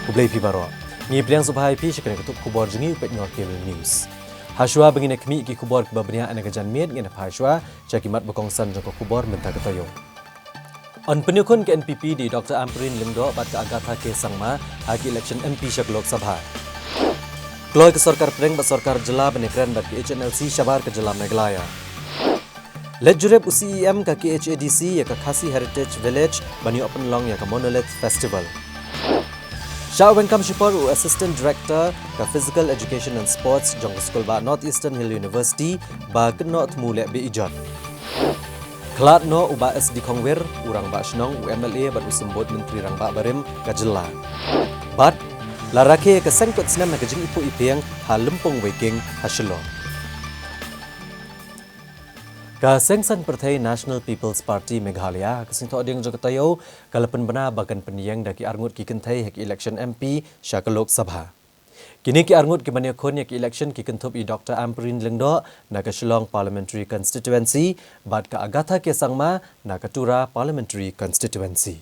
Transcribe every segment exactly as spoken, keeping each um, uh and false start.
Khublei phi baroh. Ngi pdiang sngewbha ïa phi sha kane ka tup khubor jong ngi u peit noh Cable News. Hashwa ba ngin ïa khmih ki khubor kiba bniah na ka janmiet, ngin ïa phai shwa sha ki mat ba kongsan jong ka khubor mynta ka taïew. Yn pynïakhun ka N P P da i Doctor Ampareen Lyngdoh bad ka Agatha K Sangma ha ki election M P sha ka Lok Sabha. Kloi ka sorkar pdeng bad sorkar jylla ban ïakren bad ka H N L C shabar ka jylla Meghalaya. Leit jurip u C E M ka K H A D C ïa ka Khasi Heritage Village ban ïoh pynlong ïa ka Monolith Festival. Shah weng kam shipor u Assistant Director ka Physical Education and Sports jong ka skul bah North Eastern Hill University, Bah Kynnoh Thmu Lehbeiijot. Khlad noh u Bah S D Khongwir, u Rangbah Shnong, u M L A bad u Symbud Myntri Rangbah barim ka jylla. Bad la rakhe ka seng kut snem ha ka jingiphuh iphieng ha Lympung Weiking ha Shillong. Ka Seng Saiñ Pyrthei National People's Party Meghalaya ha ka Sngi Thohdieng jong ka taïew ka la pynbna ba kan pynïeng da ki arngut ki kynthei ha ki election M P sha ka Lok Sabha. Kine ki arngut kiban ïakhun ïa ki election ki kynthup i Doctor Ampareen Lyngdoh na ka Shillong Parliamentary Constituency bad ka Agatha K Sangma na ka Tura Parliamentary Constituency.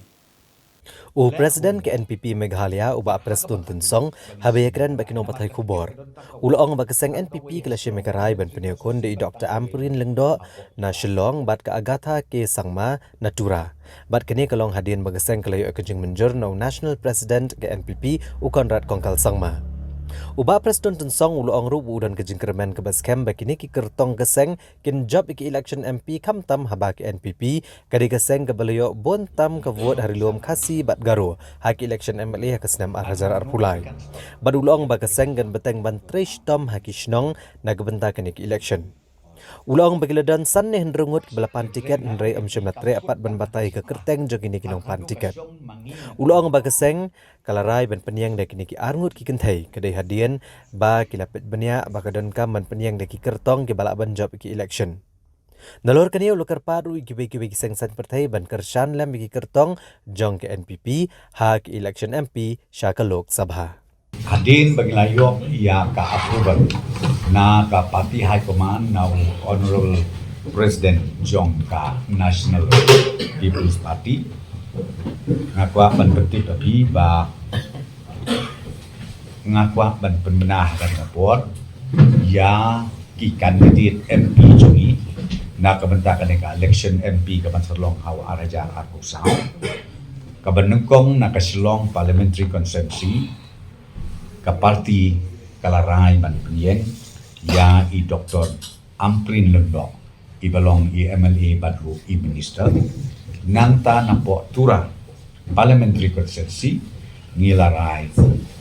U President ka N P P Meghalaya u Bah Prestone Tynsong haba ïakren bad ki nongpathai khubor, u la ong ba ka seng N P P ka la shim ïa ka rai ban pynïakhun da i Doctor Ampareen Lyngdoh na Shillong bad ka Agatha K Sangma na Tura. Bad kane ka long hadien ba ka seng ka la ïoh ïa ka jingmynjur na u National President ka N P P u Conrad Kongkal Sangma. U Bah Prestone Tynsong u la ong ruh ba u don ka jingkyrmen kaba skhem ba kine ki kyrtong ka seng kin jop ïa ki election M P khamtam haba ka N P P ka dei ka seng kaba la ïoh bun tam ka vote ha ri lum Khasi bad Garo ha ki election M L A ha ka snem ar hajar arphew lai. Bad u la ong ba ka seng kan bteng ban trei shitom ha ki shnong na ka bynta kane ka election. U la ong ba ki la don san ne hynriew ngut kiba la pan tiket hynrei ym shym la treh pat ban batai ka kyrteng jong kine ki nongpan tiket. U la ong ba ka seng ka la rai ban pynïeng da kine ki arngut ki kynthei ka dei hadien ba ki la peit bniah ba ka donkam ban pynïeng da ki kyrtong kiba lah ban jop ïa ki election. Nalor kane u la kyrpad ruh ïa kiwei kiwei ki seng saiñ pyrthei ban kyrshan lem ïa ki kyrtong jong ka N P P ha ki election M P sha ka Lok Sabha. Hadien ba ngi la ïoh ïa ka approval na ka party high command, na u Honorable President jong ka National People's Party, nga kwah ban pyntip ïa phi ba nga kwah ban pynbna ha kane ka por ïa ki candidate M P jong ngi na ka bynta kane ka election M P kaban sa long ha u ar hajar arphew saw, kaba nyngkong na ka Shillong Parliamentary Constituency. Ka party ka la rai ban pynïeng ïa i Doctor Ampareen Lyngdoh, iba long i M L A bad ruh i minister. Nangta napoh Tura Parliamentary Constituency ngi la rai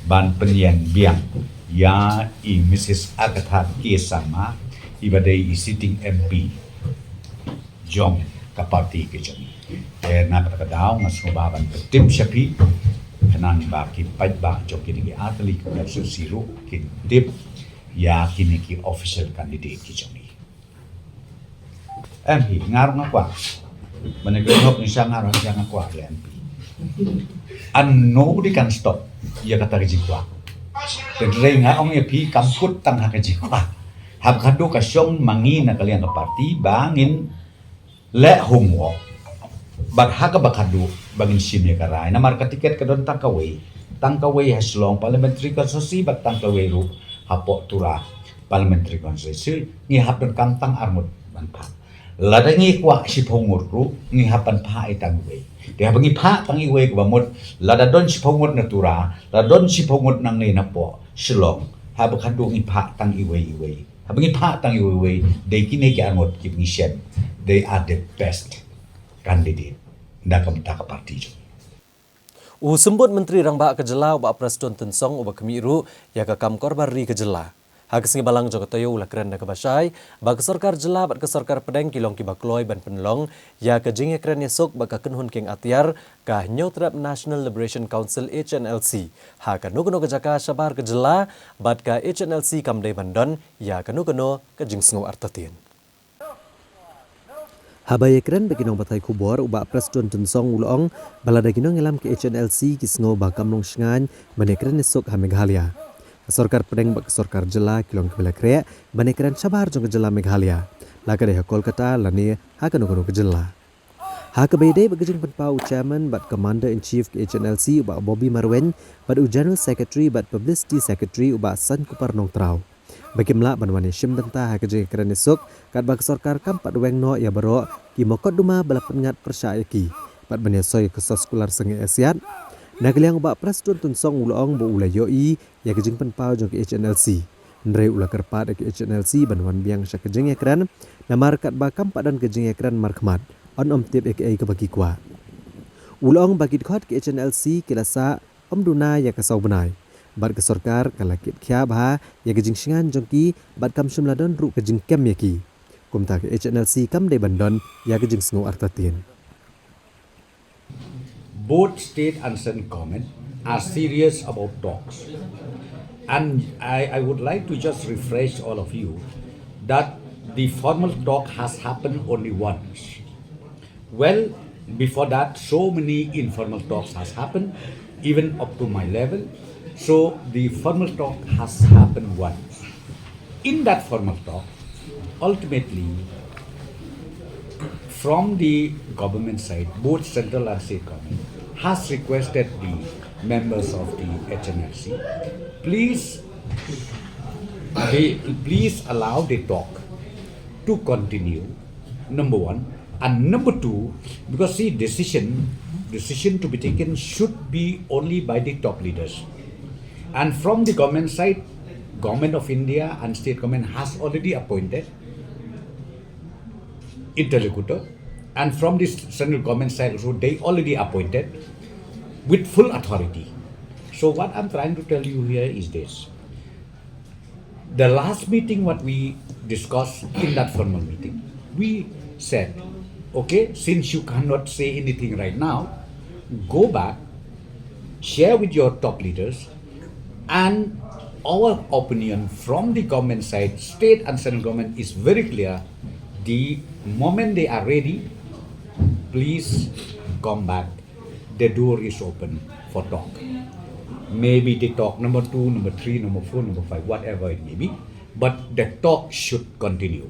ban pynïeng biang ïa i Missus Agatha K Sangma, iba dei i sitting M P jong ka party ka jong ngi. Te na kata ka daw nga sngewbha ban pyntip sha phi, khnang ba ki paidbah jong kine ki artylli ki constituency ruh kin tip ïa kine ki official candidate ki jong ngi. Em hi, nga ruh nga kwah. Mane ka hok ni sha nga ruh sha nga kwah ïa M P. And nobody can stop ïa kata ka jingkwah. Te hynrei nga ong ïa phi, kam kut tang ha ka jingkwah. Haba khadduh ka shong ma ngi na ka liang ka party ba ngin leh homework. Bad ha kaba khadduh ba ngin shim ïa ka rai. Namar ka tiket ka don tang kawei. Tang kawei ha Shillong Parliamentary Constituency bad tang kawei ruh hapoh Tura Parliamentary Constituency. Ngi hap donkam tang arngut ban phah. Lada ngi kwah shiphew ngut ruh ngi hap ban phah ïa tang iwei. Te haba ngi phah tang iwei kaba mut, lada don shiphew ngut na Tura, lada don shiphew ngut nangne napoh Shillong, haba khadduh ngi phah tang iwei iwei. Haba ngi phah tang iwei iwei, dei kine ki arngut kiba ngi shem, they are the best candidate na ka bynta ka party jong ngi. U Symbud Myntri Rangbah ka jylla u Bah Prestone Tynsong uba khmih ruh ïa ka kam korbar ri ka jylla, ha ka sngi Balang jong ka taïew u la kren da kaba shai ba ka sorkar jylla bad ka sorkar pdeng ki long kiba kloi ban pynlong ïa ka jingïakren ïasuk bad ka kynhun kieng atiar ka Hynñiewtrep National Liberation Council, H N L C, ha kano kano ka jaka shabar ka jylla, bad ka H N L C kam dei ban don ïa kano kano ka jingsngew artatien. Haba ïakren bad ki nongpathai khubor, u Bah Prestone Tynsong u la ong ba lada ki nongïalam ka H N L C ki sngew ba kam long shngaiñ ban ïakren ïasuk ha Meghalaya, ka sorkar pdeng bad ka sorkar jylla ki long kiba la khreh ban ïakren shabar jong ka jylla Meghalaya, la ka dei ha Kolkata lane ha kano kano ka jylla. Ha kaba ïadei bad ka jingpynpaw u Chairman bad Commander in Chief ka H N L C u Bah Bobby Marwein bad u General Secretary bad Publicity Secretary u Bah Sankupar Nongtraw ba kim lah ban wan ïashim bynta ha ka jingïakren ïasuk katba ka sorkar kam pat weng noh ïa baroh ki mokotduma ba la pynngat pyrshah ïa ki bad ban ïasoi ïa ka soskular sangeh ïasiat. Na ka liang u Bah Prestone Tynsong u la ong ba u la ïohi ïa ka jingpynpaw jong ka H N L C. Hynrei u la kyrpad ïa ka H N L C ban wan biang sha ka jingïakren, namar katba kam pat don ka jingïakren markhmat, yn ym tip ïa kaei kaba ki kwah. U la ong ba ki dkhot ka H N L C ki la sah ym duna ïa ka saw bnai bad ka sorkar ka la kit khia bha ïa ka jingshngaiñ jong ki bad kam shym la don ruh ka jingkem ïa ki. Kumta ka H N L C kam dei ban don ïa ka jingsngew artatien. Both state and central government are serious about talks. And I, I would like to just refresh all of you that the formal talk has happened only once. Well, before that, so many informal talks has happened, even up to my level. So the formal talk has happened once. In that formal talk, ultimately, from the government side, both central and state government has requested the members of the H N L C, please, they, please allow the talk to continue, number one. And number two, because see, decision, decision to be taken should be only by the top leaders. And from the government side, Government of India and state government has already appointed interlocutor, and from this central government side also, they already appointed with full authority. So what I'm trying to tell you here is this. The last meeting, what we discussed in that formal meeting, we said, okay, since you cannot say anything right now, go back, share with your top leaders, and our opinion from the government side, state and central government, is very clear. The moment they are ready, please come back. The door is open for talk. Maybe the talk number two, number three, number four, number five, whatever it may be, but the talk should continue.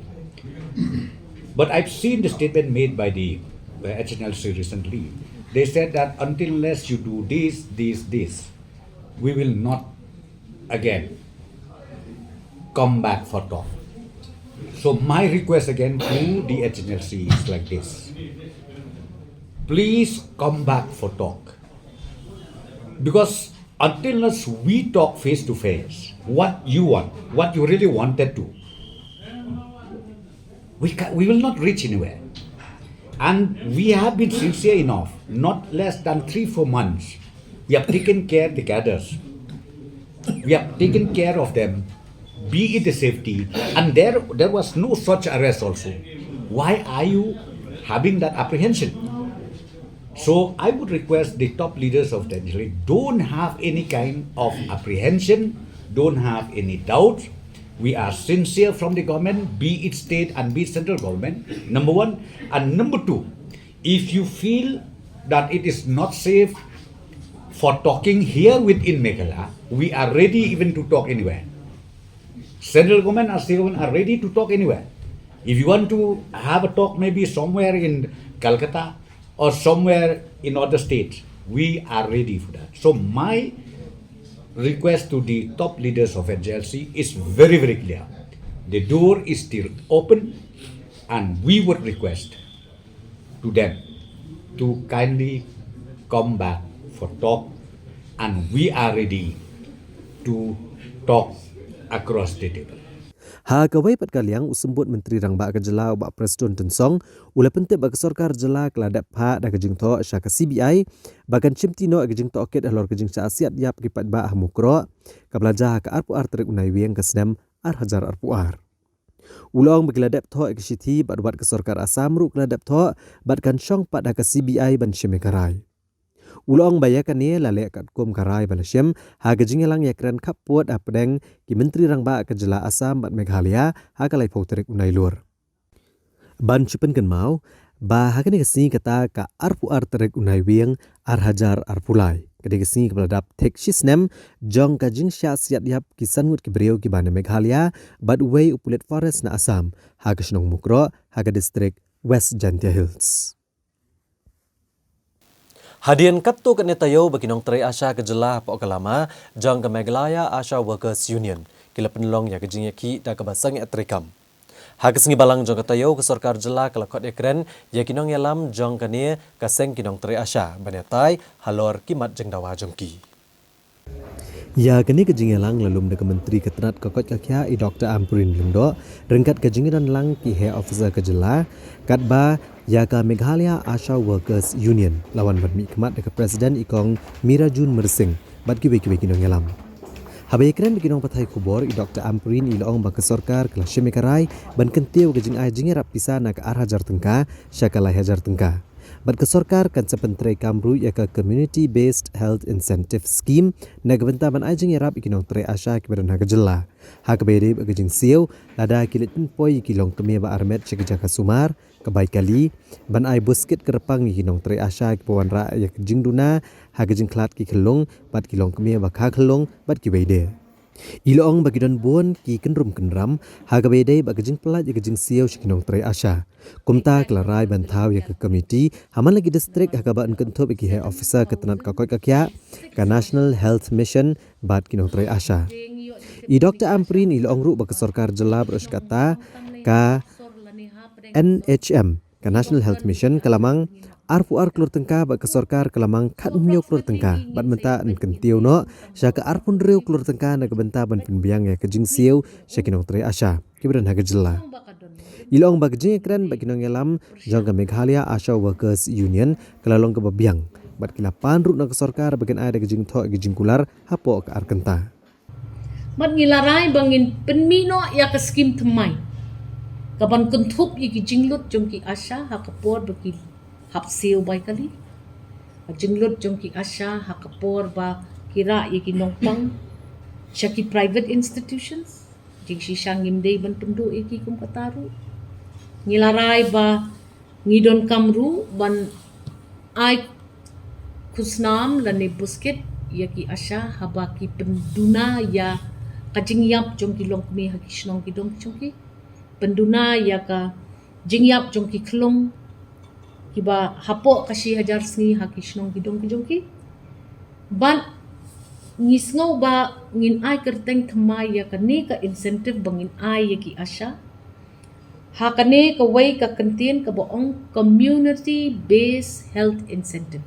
But I've seen the statement made by the uh, H N L C recently. They said that until unless you do this, this, this, we will not again come back for talk. So my request again to the H N L C is like this. Please come back for talk. Because until unless we talk face to face, what you want, what you really wanted to, we, ca- we will not reach anywhere. And we have been sincere enough, not less than three, four months. We have taken care of the cadres. We have taken care of them, be it the safety. And there, there was no such arrest also. Why are you having that apprehension? So I would request the top leaders of the Delhi, don't have any kind of apprehension, don't have any doubts. We are sincere from the government, be it state and be it central government, number one. And number two, if you feel that it is not safe for talking here within Meghalaya, we are ready even to talk anywhere. Central government and state government are ready to talk anywhere. If you want to have a talk maybe somewhere in Calcutta or somewhere in other states, we are ready for that. So my request to the top leaders of H N L C is very, very clear. The door is still open, and we would request to them to kindly come back for talk, and we are ready to talk across the table. Ha kawei pat ka liang, u Symbud Myntri Rangbah ka Jylla u Bah Prestone Tynsong u la pyntip ba ka sorkar jylla ka la dep phah da ka jingthoh sha ka C B I ba kan shimti noh ïa ka jingtohkit halor ka jingshah siat ïap ki paidbah ha Mukroh, kaba la jia ha ka arphew ar tarik u Naiwieng ka snem ar hajar arphew ar. U la ong ba ki la dep thoh ïa ka shithi bad wat ka sorkar Assam ruh ka la dep thoh bad kan shong pat ha ka C B I ban shim ïa ka rai. U la ong ba ïa kane la leh katkum ka rai ba la shim ha ka jingïalang ïakren khappud hapdeng ki Myntri Rangbah ka Jylla Assam bad Meghalaya ha ka laiphew tarik u Nailur. Ban shu pynkynmaw ba ha kane ka sngi kata ka arphew ar tarik u Naiwieng ar hajar arphew lai, ka dei ka sngi kaba la dap thik shi snem jong ka jingshah siat ïap ki san ngut ki briew kiba na Meghalaya bad uwei u pulit forest na Assam ha ka shnong Mukroh ha ka distrik West Jaintia Hills. Hadien katto katne taïew ba ki nongtrei ASHA ka jylla hapoh ka lama jong ka Meghalaya ASHA Workers Union ki la pynlong ïa ka jingïakhih da kaba sangeh treikam. Ha ka sngi balang jong ka taïew, ka sorkar jylla ka la khot ïakren ïa ki nongïalam jong kane ka seng ki nongtrei ASHA ban ïatai halor ki mat jingdawa jong ki. Ïa kane ka jingïalang la lum da ka Myntri ka tnat ka koit ka khiah i Doctor Ampareen Lyngdoh ryngkat ka jingïadonlang ki heh officer ka jylla, katba ïa ka Meghalaya ASHA Workers Union la wan ban mihkhmat da ka President i Kong Meera June Myrsing bad kiwei kiwei ki nongïalam. Haba ïakren bad ki nongpathai khubor, i Doctor Ampareen i la ong ba ka sorkar ka la shim ïa ka rai ban kyntiew ka jingai jingïarap pisa na ka ar hajar tyngka sha ka lai hajar tyngka. Bad ka sorkar kan sa pyntreikam ruh ïa ka Community Based Health Incentive Scheme na ka bynta ban ai jingïarap ïa ki nongtrei ASHA kiba don ha ka jylla. Ha kaba ïadei bad ka jingsiew, lada ki leit pynpoi ïa ki longkmie ba armet sha ki jaka sumar, ka bai kali, ban ai buskit kyrpang ïa ki nongtrei ASHA kiba wanrah ïa ka jingduna ha ka jingkhlad ki khyllung bad ki longkmie ba kha khyllung bad kiwei de. I la ong ba ki don bun ki kynrum kynram ha kaba ïadei bad ka jingpyllait ïa ka jingsiew sha ki nongtrei ASHA. Kumta ka la rai ban thaw ïa ka komiti ha man la ki distrik ha kaba yn kynthup ïa ki heh officer ka tnat ka koit ka khiah, ka National Health Mission bad ki nongtrei ASHA. I Doctor Ampareen i la ong ruh ba ka sorkar jylla baroh shi katta, ka N H M, ka National Health Mission, ka la mang arphew ar klur tyngka bad ka sorkar ka la mang khathynñiew klur tyngka bad mynta yn kyntiew noh sha ka arphew hynriew klur tyngka na ka bynta ban pynbiang ïa ka jingsiew sha ki nongtrei ASHA kiba don ha ka jylla. I la ong ba ka jingïakren bad ki nongïalam jong ka Meghalaya ASHA Workers Union ka la long kaba biang bad ki la pan ruh na ka sorkar ba kin ai da ka jingthoh ïa ka jingkular hapoh ka ar kynta. Bad ngi la rai ba ngin pynmih noh ïa ka skim thymmai kaban kynthup ïa ki jinglut jong ki ASHA ha ka por ba ki hap siew bai kali, ka jinglut jong ki ASHA ha ka por ba ki rah ïa ki nongpang sha ki private institutions. Jingshisha ngim dei ban pynduh ïa ki kum kata ruh. Ngi la rai ba ngi donkam ruh ban ai khusnam lane buskit ïa ki ASHA haba ki pynduna ïa ka jingïap jong ki longkmie ha ki shnong ki dong ki jong ki, pynduna ïa ka jingïap jong ki khyllung kiba hapoh ka shi hajar sngi ha ki shnong ki dong ki jong ki. Bad ngi sngew ba ngin ai kyrteng thymmai ïa kane ka incentive ba ngin ai ïa ki ASHA ha kane kawei ka kyntien kaba ong Community Based Health Incentive.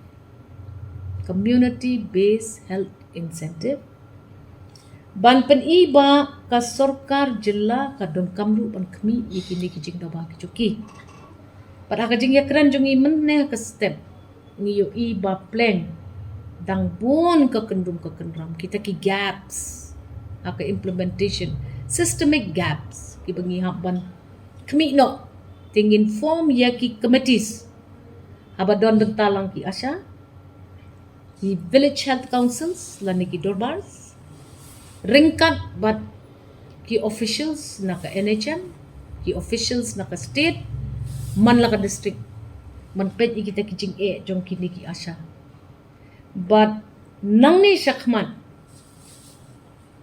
Community Based Health Incentive. Ban pyni ba ka sorkar jylla ka donkam ruh ban khmih ïa kine ki jingdawa ki jong ki. Bad ha ka jingïakren jong ngi mynne ha ka step, ngi ïohi ba pleng dang bun ka kynrum ka kynram, kita ki gaps ha ka implementation, systemic gaps kiba ngi hap ban khmih noh. Te ngin form ïa ki committees haba don bynta lang ki ASHA, ki village health councils lane ki dorbars, ryngkat bad ki officials na ka N H M, ki officials na ka state, man la ka district, man peit ïa kita ki jingeh jong kine ki ASHA. Bad nangne shakhmat,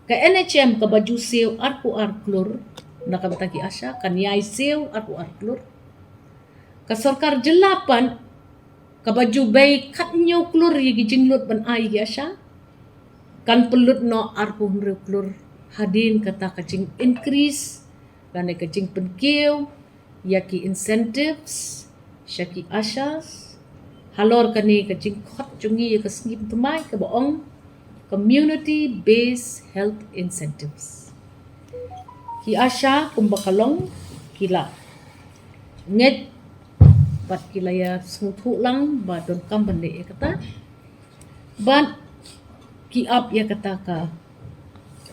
ka N H M kaba ju siew arphew ar klur na ka bynta ki ASHA, kan ïai siew arphew ar klur. Ka sorkar jylla pat kaba ju bei khathynñiew klur ïa ki jinglut ban ai ïa ki ASHA, kan pynlut noh arphew hynriew klur hadien kata ka jing increase lane ka jingpynkiew ïa ki incentives sha ki ASHAs halor kane ka jingkhot jong ngi ïa ka skim thymmai kaba ong Community Based Health Incentives. Ki ASHA kumba ka long ki la ngeit bad ki la ïa sngewthuh lang ba donkam ban leh ïa kata. Bad ki ap ïa kata ka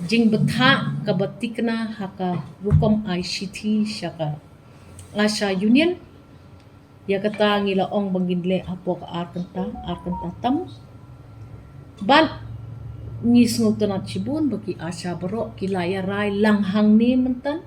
jingbthah kaba thikna ha ka rukom ai shithi sha ka ASHA Union. Ïa kata ngi la ong ba ngin leh hapoh ka ar kynta, ar kynta tam. Bad ngi sngewtynnat shibun ba ki ASHA baroh ki la ïa rai lang hangne mynta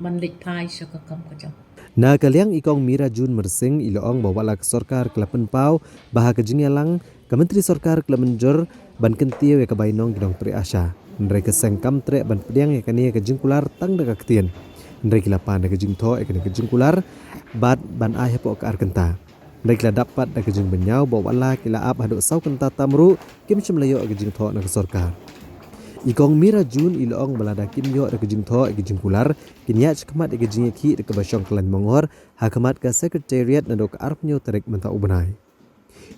ban leit phai sha ka kam ka jam. Na ka liang i Kong Meera June Myrsing i la ong ba wat la ka sorkar ka la pynpaw ba ha ka jingïalang ka Myntri Sorkar ka la mynjur ban kyntiew ïa ka bainong ki nongtrei ASHA, hynrei ka seng kam treh ban pdiang ïa kane ka jingkular tang da ka ktien. Hynrei ki la pan da ka jingthoh ïa kane ka jingkular bad ban ai hapoh ka ar kynta. Hynrei ki la dap pat da ka jingbynñiaw ba wat la ki la ap haduh saw kynta tam ruh kim shym la ïoh ka jingthoh na ka sorkar. I Kong Mira Jun i la ong ba lada kim ïoh da ka jingthoh ïa ka jingkular, kin ïaid shakhmat ïa ka jingïakhih da kaba shong kyllaiñ mangor ha khmat ka Secretariat naduh ka arphew tarik mynta u bnai.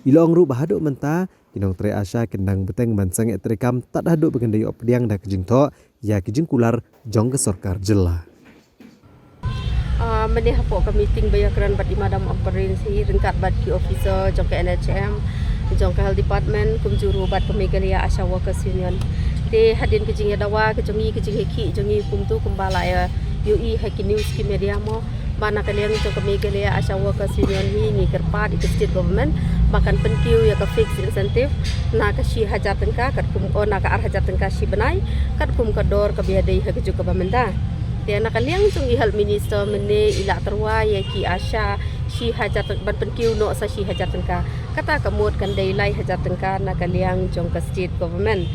I la ong ruh ba haduh mynta ki nongtrei ASHA kin dang bteng ban sangeh treikam tad haduh ba kin da ïoh pdiang da ka jingthoh ïa ka jingkular jong ka sorkar jylla. Ah, mynne hapoh ka meeting ba ïakren bad i Madam Ampareen Sy ryngkat bad ki officer jong ka N H M, jong ka Health Department, kumjuh ruh bad ka Meghalaya ASHA Workers Union. Te hadien ka jingïadawa ka jong ngi, ka jingïakhih jong ngi kumto kumba la ïa ïohi ha ki news ki media mo, ba na ka liang jong ka Meghalaya ASHA Workers Union hi ngi kyrpad ïa ka state government ba kan pynkiew ïa ka fixed incentive na ka shi hajar tyngka katkum, oh, na ka ar hajar tyngka shi bnai katkum ka dor kaba ïadei ha kajuh kaba mynta. Te na ka liang jong i Health Minister mynne i la tyrwa ïa ki ASHA shi hajar tyng-, ban pynkiew noh sa shi hajar tyngka. Kata ka mut kan dei lai hajar tyngka na ka liang jong ka state government.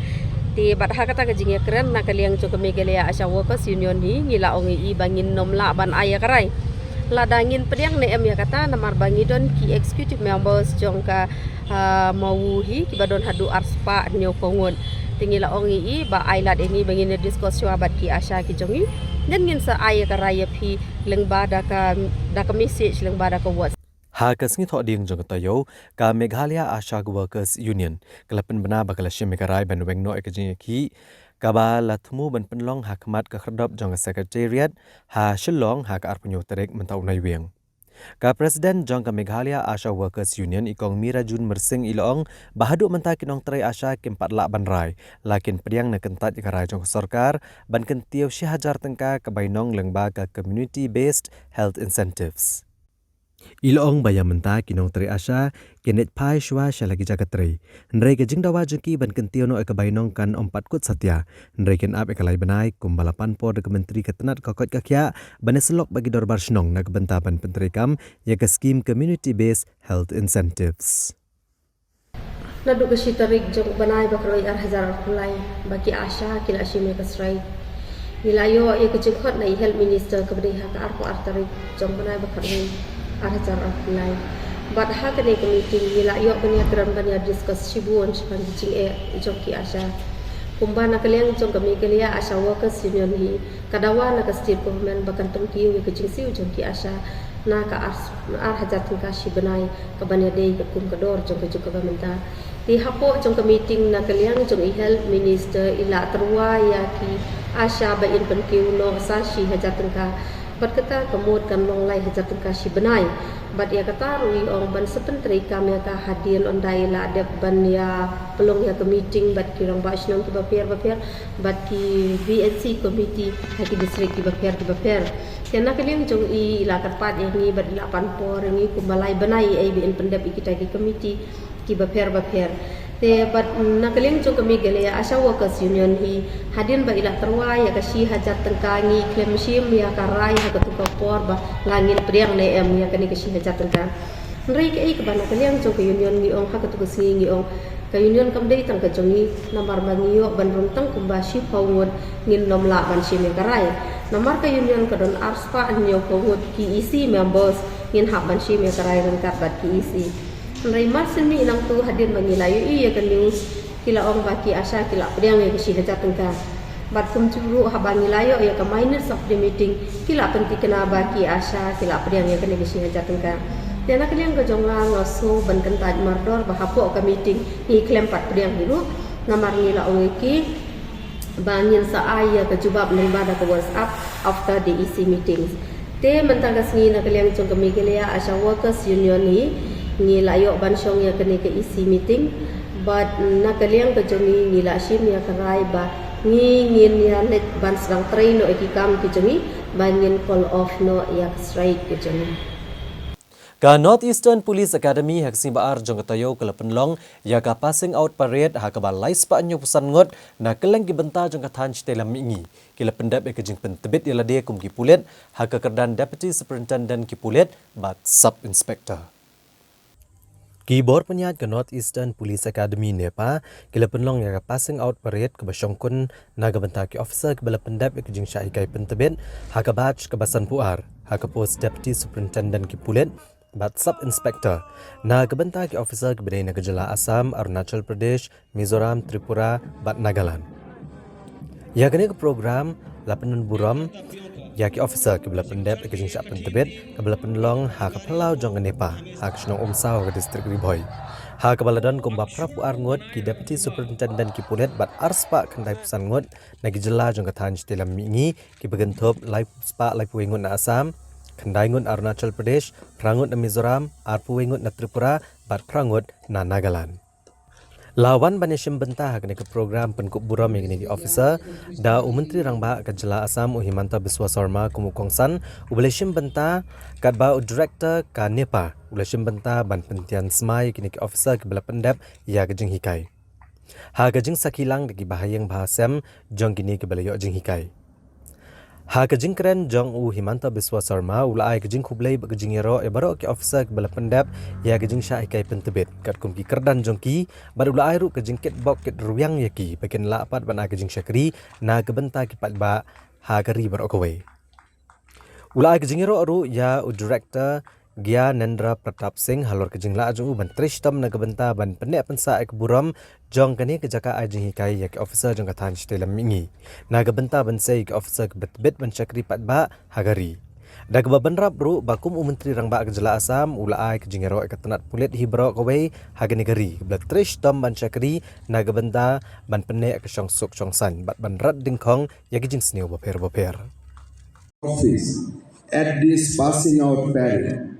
Te bad ha kata ka jingïakren na ka liang jong ka Meghalaya ASHA Workers Union hi ngi la ong ïa i ba ngin nym lah ban ai ïa ka rai lada ngin pdiang ne em ïa kata, namar ba ngi don ki executive members jong ka, ah, MAWU hi kiba don haduh arspah hynñiewphew ngut. Te ngi la ong ïa i ba ai lad ïa ngi ba ngin ïa discuss shuwa bad ki ASHA ki jong ngi. Then ngin sa ai ïa ka rai ïa phi lyngba da ka, da ka message lyngba da ka WhatsApp. Ha ka sngi Thohdieng jong ka taïew, ka Meghalaya ASHA Workers Union ka la pynbna ba ka la shim ïa ka rai ban weng noh ïa ka jingïakhih kaba la thmu ban pynlong ha khmat ka khyrdop jong ka Secretariat ha Shillong ha ka arphew tarik mynta u Naiwieng. Ka President jong ka Meghalaya ASHA Workers Union i Kong Mira Jun Myrsing i la ong ba haduh mynta ki nongtrei ASHA kim pat lah ban rai, la kin pdiang ne kyntait ïa ka rai jong ka sorkar ban kyntiew shi hajar tyngka ka bainong lyngba ka Community Based Health Incentives. I la ong ba ïa mynta ki nongtrei ASHA kin leit phai shuwa sha la ki jaka trei. Hynrei ka jingdawa jong ki ban kyntiew noh ïa ka bainong kan ym pat kut satia. Hynrei kin ap ïa ka lai bnai kumba la pan por da ka Myntri ka tnat ka koit ka khiah ban ïasyllok bad ki dorbar shnong na ka bynta ban pyntreikam ïa ka skim Community Based Health Incentives. Naduh ka shi tarik jong u bnai ba khatwei ar hajar arphew lai ba ki ASHA ki la shim ïa ka strike. Ngi la ïoh ïa ka jingkhot na i Health Minister kaba dei ha ka arphew ar tarik jong u bnai ba khatwei ar hajar arphew lai. Bad ha kane ka meeting ngi la ïoh ban ïakren ban ïa discuss shibun shaphang ki jingeh jong ki ASHA. Kumba na ka liang jong ka Meghalaya ASHA Workers Union hi ka dawa na ka state government ba kan pynkiew ïa ka jingsiew jong ki ASHA na ka ar, ar hajar tyngka shi bnai kaban ïadei katkum ka dor jong ka juk kaba mynta. Te hapoh jong ka meeting na ka liang jong i Health Minister i la tyrwa ïa ki ASHA ba in pynkiew noh sa shi hajar tyngka. Bad kata ka mut kan long lai hajar tyngka shi bnai. Bad ïa kata ruh i ong ban sa pyntreikam ïa ka hadien ynda i la dep ban ïa pynlong ïa ka meeting bad ki rangbah shnong kiba pher ba pher bad ki V N C committee ha ki district kiba pher kiba pher. Te na ka liang jong i i la kyrpad ïa ngi bad i la pan por ïa ngi kumba lai bnai ïa i ba in pyndep ïa kita ki committee kiba pher ba pher. Te bad na ka liang jong ka Meghalaya ASHA Workers Union hi hadien ba i la tyrwa ïa ka shi hajar tyngka ngi khlem shim ïa ka rai ha katu ka por ba la ngin pdiang ne em ïa kane ka shi hajar tyngka. Hynrei kaei kaba na ka liang jong ka union ngi ong ha katu ka sngi ngi ong ka union kam dei tang ka jong ngi namar ba ngi ïoh ban rung tang kumba shiphew ngut ngin nym lah ban shim ïa ka rai. Namar ka union ka don arspah hynñiewphew ngut ki EC members ngin hap ban shim ïa ka rai ryngkat bad ki EC. Hynrei mar shen mih nangtu hadien ba ngi la ïohi ïa ka news ki la ong ba ki ASHA ki la pdiang ïa ka shi hajar tyngka. Bad kumjuh ruh haba ngi la ïoh ïa ka minutes of the meeting ki la pynthikna ba ki ASHA ki la pdiang ïa kane ka shi hajar tyngka. Te na ka liang ka jong nga nga sngew ban kyntait mardor ba hapoh ka meeting ngi khlem pat pdiang hi ruh. Namar ngi la ong ïa ki ba ngin sa ai ïa ka jubab lyngba da ka WhatsApp after the EC meetings. Te mynta ka sngi na ka liang jong ka Meghalaya ASHA Workers Union hi ngi la ïoh ban shong ïa kane ka EC meeting. Bad na ka liang ka jong ngi ngi la shim ïa ka rai ba ngi ngin ïa leit ban sdang trei noh ïa ki kam ki jong ngi ba ngin call off noh ïa ka strike ki jong ngi. Ka North Eastern Police Academy ha ka sngi ba ar jong ka taïew ka la pynlong ïa ka passing out parade ha kaba lai spah hynñiewphew san ngut na kylleng ki bynta jong ka thaiñ shatei lam mihngi ki la pyndep ïa ka jingpyntbit ïa lade kum ki pulit ha ka kyrdan Deputy Superintendent ki pulit bad Sub Inspector. Ki bor pynïaid ka North Eastern Police Academy NEPA ki la pynlong ïa ka passing out parade kaba shongkun na ka bynta ki officer kiba la pyndep ïa ka jingshah hikai pyntbit ha ka batch kaba sanphew ar ha ka post Deputy Superintendent ki pulit bad Sub Inspector na ka bynta ki officer kiba dei na ka jylla Assam, Arunachal Pradesh, Mizoram, Tripura bad Nagaland. Ïa kane ka program la pynburom ïa ki officer kiba la pyndep ïa ka jingshah pyntbit kaba la pynlong ha ka phyllaw jong ka NEPA ha ka shnong Umsaw ha ka district Ri Bhoi, ha kaba la don kumba phra phew ar ngut ki Deputy Superintendent ki pulit bad ar spah khyndai phew san ngut na ki jylla jong ka thaiñ shatei lam mihngi, kiba kynthup lai spah lai phew wei ngut na Assam, khyndai ngut na Arunachal Pradesh, phra ngut na Mizoram, ar phew wei ngut na Tripura bad phra ngut na Nagaland. La wan ban ïashim bynta ha kane ka program pynkup burom ïa kine ki officer da u Myntri Rangbah ka jylla Assam, u Himanta Biswa Sarma, kum u kongsan uba la shim bynta, katba u Director ka NEPA u la shim bynta ban pyntian smai ïa kine ki officer kiba la pyndep ïa ka jinghikai, ha ka jingsakhi lang da ki bahaïing bahasem jong kine kiba la ïoh jinghikai. Ha ka jingkren jong u Himanta Biswa Sarma, u la ai ka jingkhublei bad ka jingïaroh ïa baroh ki officer kiba la pyndep ïa ka jingshah hikai pyntbit katkum ki kyrdan jong ki, bad u la ai ruh ka jingkitbok kitrwiang ïa ki ba kin lah pat ban ai ka jingshakri na ka bynta ki paidbah ha ka ri baroh kawei. U la ai ka jingïaroh ruh ïa u Director Gyanendra Pratap Singh halor ka jinglah jong u ban trei shitom na ka bynta ban pynneh pynsah ïa ka burom jong kane ka jaka ai jinghikai ïa ki officer jong ka thaiñ shatei lam mihngi, na ka bynta ban sei ïa ki officer kiba tbit ban shakri paidbah ha ka ri. Da kaba bynrap ruh ba kum u Myntri Rangbah ka jylla Assam, u la ai ka jingïaroh ïa ka tnat pulit hi baroh kawei ha kane ka ri kaba la trei shitom ban shakri na ka bynta ban pynneh ïa ka shongsuk shongsaiñ bad ban rat dyngkhong ïa ki jingsniew bapher bapher. Office at this passing out parade.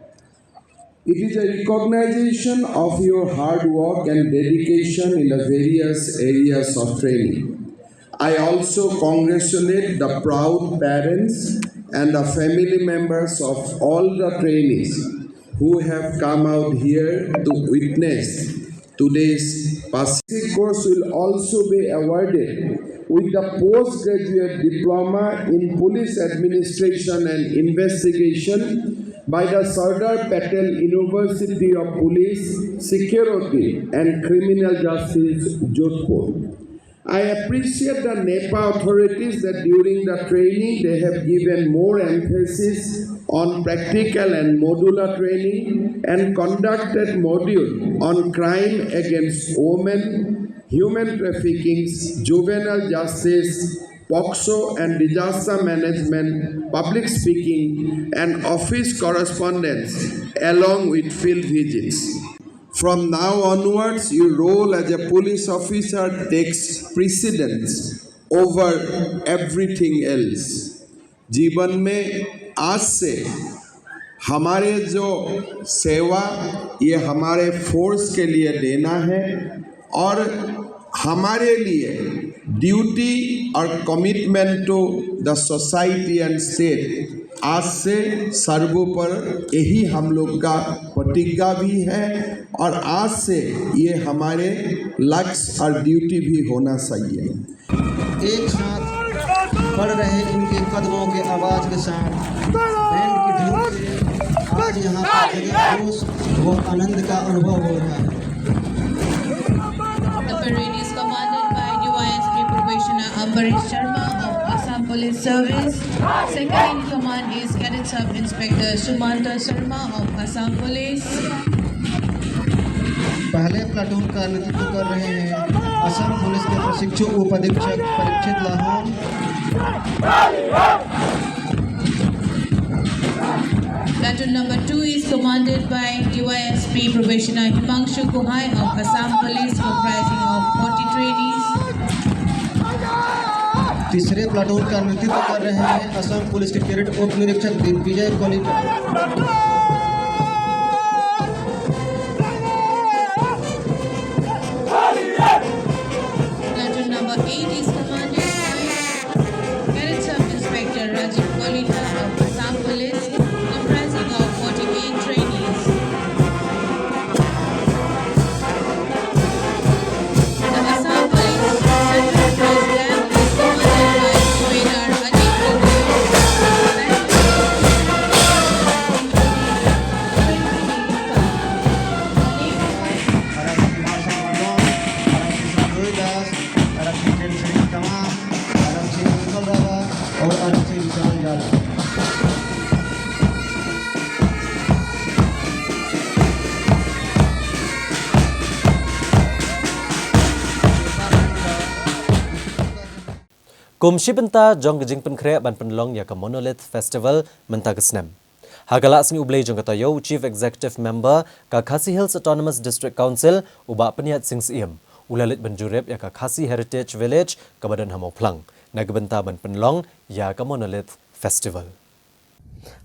It is a recognition of your hard work and dedication in the various areas of training. I also congratulate the proud parents and the family members of all the trainees who have come out here to witness today's passing. Course will also be awarded with the postgraduate diploma in police administration and investigation by the Sardar Patel University of Police, Security and Criminal Justice, Jodhpur. I appreciate the NEPA authorities that during the training they have given more emphasis on practical and modular training and conducted module on crime against women, human trafficking, juvenile justice, POCSO and disaster management, public speaking and office correspondence along with field visits. From now onwards, your role as a police officer takes precedence over everything else. जीवन में आज से हमारे जो सेवा ये हमारे फोर्स के लिए देना है और हमारे लिए ड्यूटी और commitment to the society and state आज से सर्वोपरि यही हम लोग का प्रतिज्ञा भी है और आज से ये हमारे लक्ष्य और ड्यूटी भी होना चाहिए। एक साथ बढ़ रहे इनके कदमों के आवाज के साथ बैंड की धुन से आज यहाँ का जगह जोश व आनंद का अनुभव हो रहा है। The parade is commanded by D Y S P Probationer Ambarish Sharma of Assam Police Service. Second in command is Cadet Sub Inspector Sumanta Sharma of Assam Police. पहले प्लाटून का नेतृत्व कर रहे हैं असम पुलिस के प्रशिक्षु उप अधीक्षक परीक्षित लाहौन। Platoon number two is commanded by D Y S P Probationer Himangshu Kuhai of Assam Police, comprising of forty trainees. तीसरे प्लाटून का नेतृत्व कर रहे हैं असम पुलिस के कैडेट उप निरीक्षक दिग्विजय कलिता। Platoon number eight is commanded by Cadet Sub Inspector Rajiv Kolita of Assam Police, comprising of forty-eight trainees. The Assam Police Central Force Camp is commanded by Subedar Ajit Gogoi. Kum shi bynta jong ka jingpynkhreh ban pynlong ïa ka Monolith Festival mynta ka snem, ha ka Lah Sngi U Blei jong ka taïew, u Chief Executive Member ka Khasi Hills Autonomous District Council, u Bah Pynïaid Sing Syiem, u la leit ban jurip ïa ka Khasi Heritage Village kaba don ha Mawphlang, na ka bynta ban pynlong ïa ka Monolith Festival.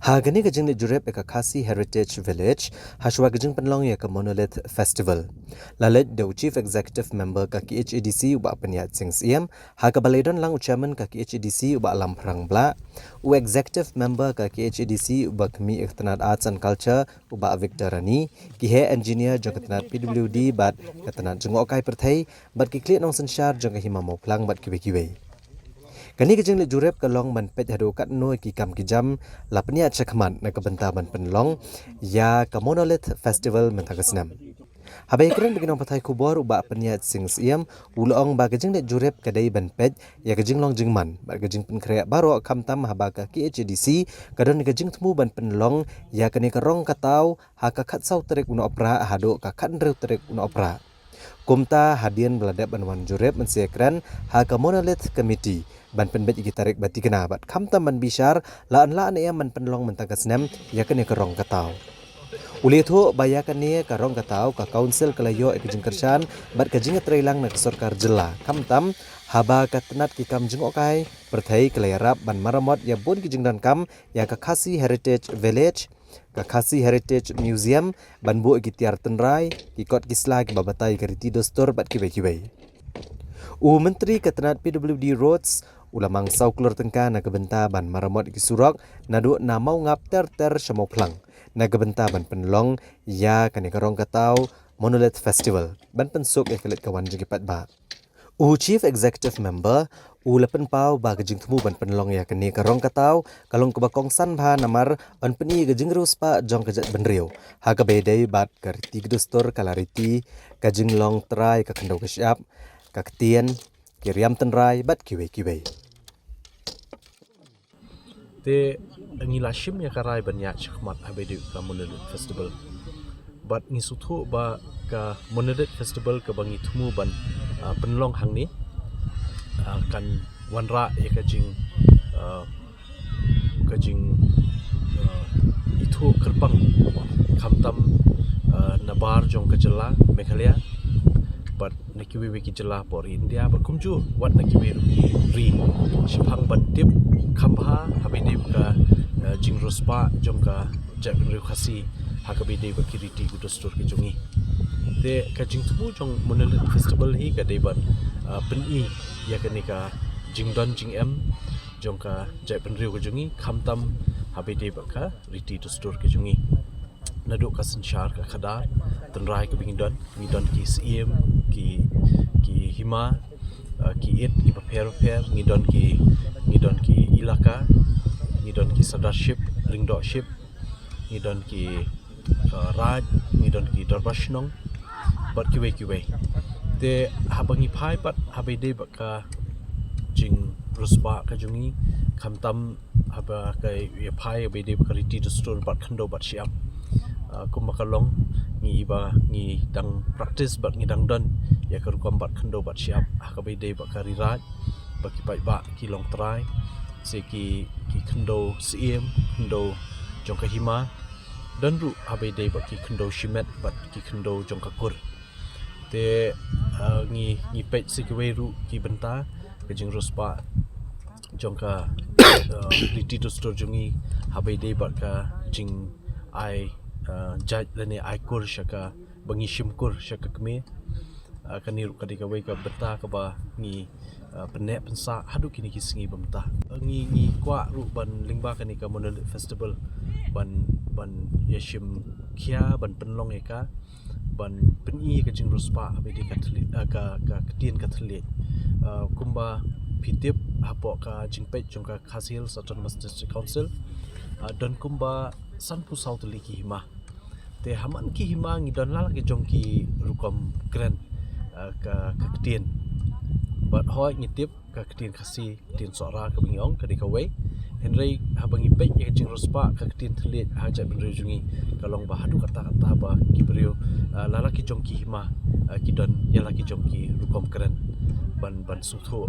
Ha kane ka jingleit jurip ïa ka Khasi Heritage Village, ha shuwa ka jingpynlong ïa ka Monolith Festival, la leit da u Chief Executive Member ka K H A D C, u Bah Pynïaid Sing Syiem, ha kaba la don lang u Chairman ka K H A D C, u Bah Lamphrang Blah, u Executive Member ka K H A D C, uba khmih ïa ka tnad Arts and Culture, u Bah Victor Rani, ki heh engineer jong ka tnad P W D bad ka tnad jngohkai pyrthei, bad ki khlieh nongsynshar jong ka Hima Mawphlang bad kiwei kiwei. Kane ka jingleit jurip ka long ban peit haduh katno ki kam ki jam la pynïaid shakhmat na ka bynta ban pynlong ïa ka Monolith Festival mynta ka snem. Haba ïakren bad ki nongpathai khubor, u Bah Pynïaid Sing Syiem u la ong ba ka jingleit jurip ka dei ban peit ïa ka jinglong jingman bad ka jingpynkhreh baroh, khamtam haba ka K H A D C ka don ka jingthmu ban pynlong ïa kane ka rong ka taw ha ka khatsaw tarik u Nohprah haduh ka khathynriew tarik u Nohprah. Kumta, hadien ba la dep ban wan jurip mynshwa kren ha ka Monolith Committee ban pynbeit ïa ki tarik ba tikna bad khamtam ban bishar la an la ne em ban pynlong mynta ka snem ïa kane ka rong ka taw. U la ïathuh ba ïa kane ka rong ka taw ka Council ka la ïoh ïa ka jingkyrshan bad ka jingïatreilang na ka sorkar jylla, khamtam haba ka tnad ki kam jngohkai pyrthei ka la ïarap ban maramot ïa bun ki jingdonkam ïa ka Khasi Heritage Village, ka Khasi Heritage Museum, ban buh ïa ki tiar tynrai, ki kot ki sla kiba batai ïa ka riti dustur bad kiwei kiwei. U Myntri ka tnad P W D Roads u la mang saw klur tyngka na ka bynta ban maramot ïa ki surok naduh na Mawngap ter ter sha Mawphlang, na ka bynta ban pynlong ïa kane ka rong ka taw Monolith Festival ban pynsuk ïa ka leit ka wan jong ki paidbah. U Chief Executive Member u la pynpaw ba ka jingthmu ban pynlong ïa kane ka rong ka taw ka long kaba kongsan bha namar yn pyni ïa ka jingriewspah jong ka jaitbynriew ha kaba ïadei bad ka riti ka dustur, ka la riti, ka jinglong trai, ka khyndew ka shyiap, ka ktien, ki riam tynrai bad kiwei kiwei. Te ngi la shim ïa ka rai ban ïaid shakhmat haba ïadei ka Monolith Festival. Bad ngi sngewthuh ba ka Monolith Festival kaba ngi thmu ban, ah, pynlong hangne, ah, kan wanrah ïa ka jing, ah, ka jing, ah, ithuh kyrpang, khamtam, ah, na bar jong ka jylla Meghalaya bad na kiwei kiwei ki jylla hapoh ri India bad kumjuh wat na kiwei ruh ki ri, shaphang ban tip kham bha haba ïadei ka, eh, jingriewspah jong ka jaitbynriew Khasi ha kaba ïadei bad ki riti ki dustur ki jong ngi. Te ka jingthmu jong Monolith Festival hi ka dei ban, eh, pyni ïa kane ka jingdon jingem jong ka jaitbynriew ka jong ngi, khamtam haba ïadei bad ka riti dustur ki jong ngi. Naduh ka synshar ka khadar tynrai kaba ngi don, ngi don ki syiem, ki, ki hima, ah, ki it kiba pher bapher, ngi don ki, ngi don ki ilaka, ngi don ki sardarship, lyngdohship, ngi don ki, ah, raid, ngi don ki dorbar shnong bad kiwei kiwei. Te haba ngi phai pat haba ïadei bad ka jingriewspah ka jong ngi, khamtam haba ka ïa phai haba ïadei bad ka riti dustur bad khyndew bad shyiap. Ah, kumba ka long, ngi iba ngi dang practice bad ngi dang don ïa ka rukom bad khyndew bad shyiap ha kaba ïadei bad ka ri raid, bad ki paidbah ki long trai, se ki, ki khyndew syiem, khyndew jong ka hima, don ruh haba ïadei bad ki khyndew shimet bad ki khyndew jong ka kur. Te, ah, ngi, ngi peit sa kiwei ruh ki bynta ka jingriewspah jong ka, ah, riti dustur jong ngi haba ïadei bad ka jingai, ah, jait lane ai kur sha ka, ba ngi shim kur sha ka kmie. Ah, kane ruh ka dei kawei ka bynta kaba ngi, ah, pynneh pynsah haduh kine ki sngi ba mynta. Ngi, ngi kwah ruh ban lyngba kane ka Monolith Festival ban, ban ïashim khia, ban pynlong ïa ka, ban pyni ka jingriewspah haba ïadei ka thylliej, ah, ka, ka ktien ka thylliej. Ah, kumba phi tip hapoh ka jingpeit jong ka Khasi Hills Autonomous District Council, ah, don kumba sanphew saw tylli ki hima. Te ha man ki hima ngi don la la ki jong ki rukom kren, ah, ka, ka ktien. Bad hooid ngi tip ka ktien Khasi, ktien Sohra kaba ngi ong ka dei kawei. Hynrei haba ngi peit ïa ka jingriewspah ka ktien thylliej ha jaitbynriew jong ngi, ka long ba haduh katta katta ba ki briew, ah, la la ki jong ki hima, ah, ki don ïa la ki jong ki rukom kren ban, ban sngewthuh.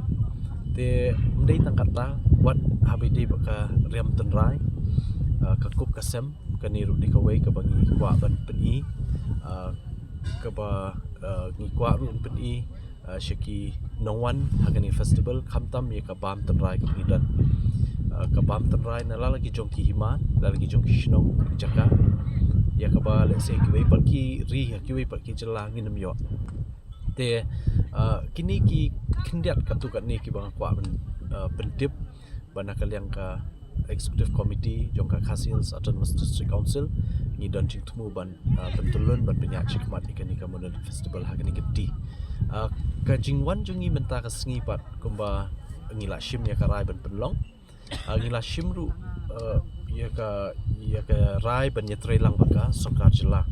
Te ym dei tang katta, wat haba dei bad ka riam tynrai, ah, ka kup ka sem, kane ruh dei kawei kaba ngi kwah ban pyni, ah, kaba, ah, ngi kwah ruh ban pyni, ah, sha ki nongwan ha kane festival, khamtam ïa ka bam tynrai kaba ngi don. Ah, ka bam tynrai na la la ki jong ki hima, la la ki jong ki shnong, jaka, ïa kaba lehse kiwei pat ki ri, ha kiwei pat ki jylla ngin ym ïoh. Te, ah, kine ki khyndiat katto katne kiba nga kwah ban, ah, pyntip ba na ka liang ka Executive Committee jong ka Khasi Hills Autonomous District Council ngi don jingthmu ban, ah, pyntyllun ban pynïaid shakhmat ïa kane ka Monolith Festival ha kane ka kti. Ah, ka jingwan jong ngi mynta ka sngi pat kumba ngi la shim ïa ka rai ban pynlong. Ah, ngi la shim ruh, ah, ïa ka, ïa ka rai ban ïatreilang bad ka sorkar jylla,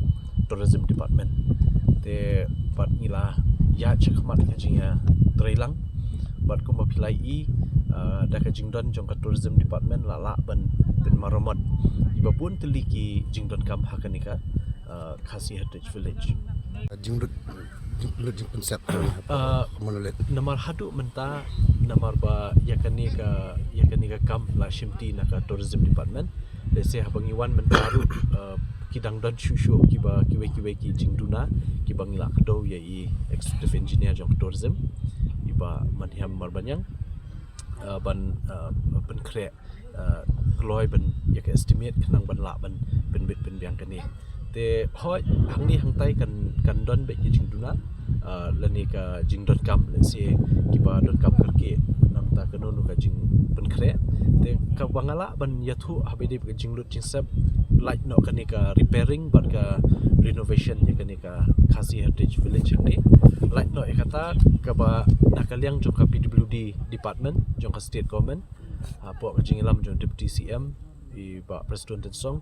Tourism Department. Te pat ngi la ïaid shakhmat ka jingïatreilang bad kumba phi la ïohi, ah, da ka jingdon jong ka Tourism Department la lah ban pynmaramot ïa ba bun tylli ki jingdonkam ha kane ka, ah, Khasi Heritage Village. Jinglut, jinglut jingpynsep, ah, Monolith. Namar haduh mynta, namar ba ïa kane ka, ïa kane ka kam la shimti na ka Tourism Department. Lehse haba ngi wan mynta ruh, ah, ki dang don shuh shuh kiba kiwei kiwei ki jingduna kiba ngi la kdew ïa i Executive Engineer jong ka Tourism, i Bah Manhiam Marbaniang, ah, ban, ah, pynkhreh, ah, kloi ban ïa ka estimate khnang ban lah ban pynbit pynbiang kane. Te hooid, hangne hangtai kan, kan don beit ki jingduna, ah, lane ka jingdonkam, lehse kiba donkam kyrkieh, nangta kano kano ka jingpynkhreh. Te kaba nga lah ban ïathuh haba dei ka jinglut jingsep, lait noh kane ka repairing bad ka renovation ïa kane ka Khasi Heritage Village hangne. Lait noh ïa kata kaba na ka liang jong ka P W D Department jong ka State Government, hapoh ka jingïalam jong Deputy C M, i Bah Prestone Tynsong,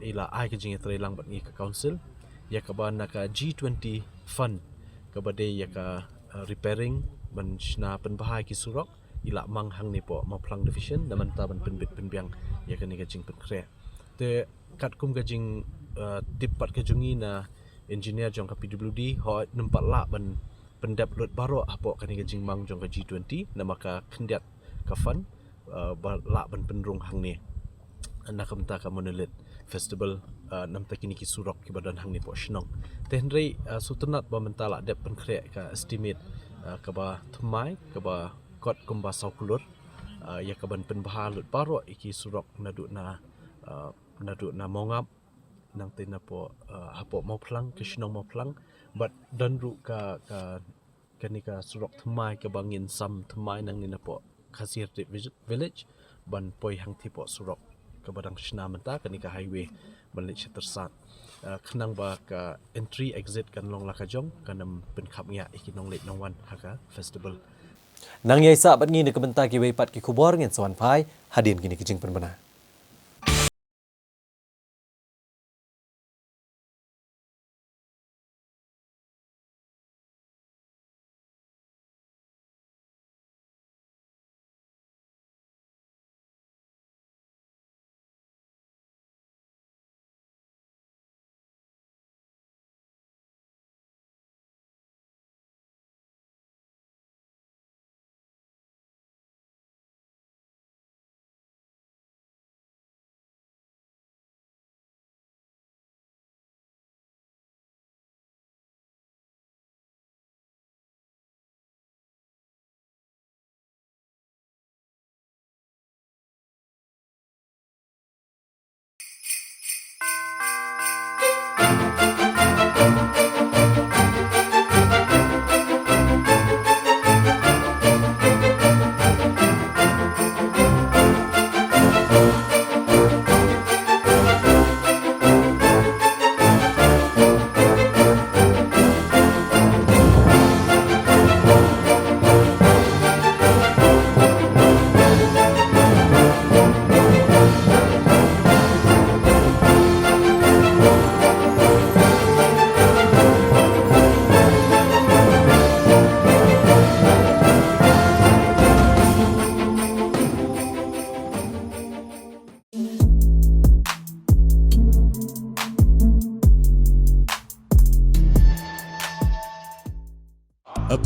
i la ai ka jingïatreilang bad ngi ka Council ïa kaba na ka G twenty fund kaba dei ïa ka, uh, repairing ban shna pynbha ïa ki surok, i la mang hangne hapoh Mawphlang Division na mynta ban pynbit pynbiang ïa kane ka jingpynkhreh. Te katkum ka jing, uh, tip pat ka jong ngi na engineer jong ka P W D, hooid ym pat lah ban pyndep lut baroh hapoh kane ka jingmang jong ka G twenty, namar ka khyndiat ka fund, uh, ba lah ban pynrung hangne na ka bynta ka Monolith Festival, uh, namar kine ki surok kiba don hangne hapoh shnong. Te hynrei, uh, sngewtynnat ba mynta la dep pynkhreh ka estimate, uh, kaba thymmai, kaba kot kumba saw klur, uh, ïa kaban pynbha lut baroh ïa ki surok naduh na, uh, naduh na Mawngap, nangta napoh, uh, hapoh Mawphlang, ka shnong Mawphlang, bad don ruh ka, ka, kane ka surok thymmai kaba ngin sam thymmai nangne napoh Khasi Heritage Village, ban poi hangtei hapoh surok kaba dang shna mynta, kane ka highway ban leit sha Tyrsad. Uh, khnang ba ka entry exit kan long la ka jong, kan ym pynkhapngiah ïa ki nongleit nongwan ha ka festival. Nang ïaisah bad ngi na ka bynta kiwei pat ki khubor, ngin sa wan phai hadien kine ki jingpynbna.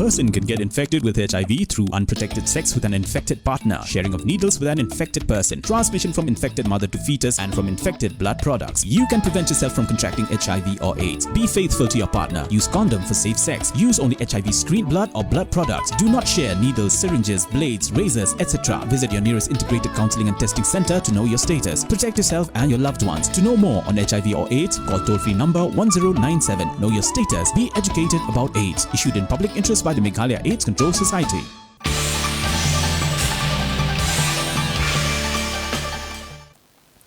Person can get infected with H I V through unprotected sex with an infected partner, sharing of needles with an infected person, transmission from infected mother to fetus, and from infected blood products. You can prevent yourself from contracting H I V or AIDS. Be faithful to your partner. Use condom for safe sex. Use only H I V screened blood or blood products. Do not share needles, syringes, blades, razors, et cetera. Visit your nearest integrated counseling and testing center to know your status. Protect yourself and your loved ones. To know more on H I V or AIDS, call toll-free number one zero nine seven. Know your status. Be educated about AIDS. Issued in public interest by the Meghalaya AIDS Control Society.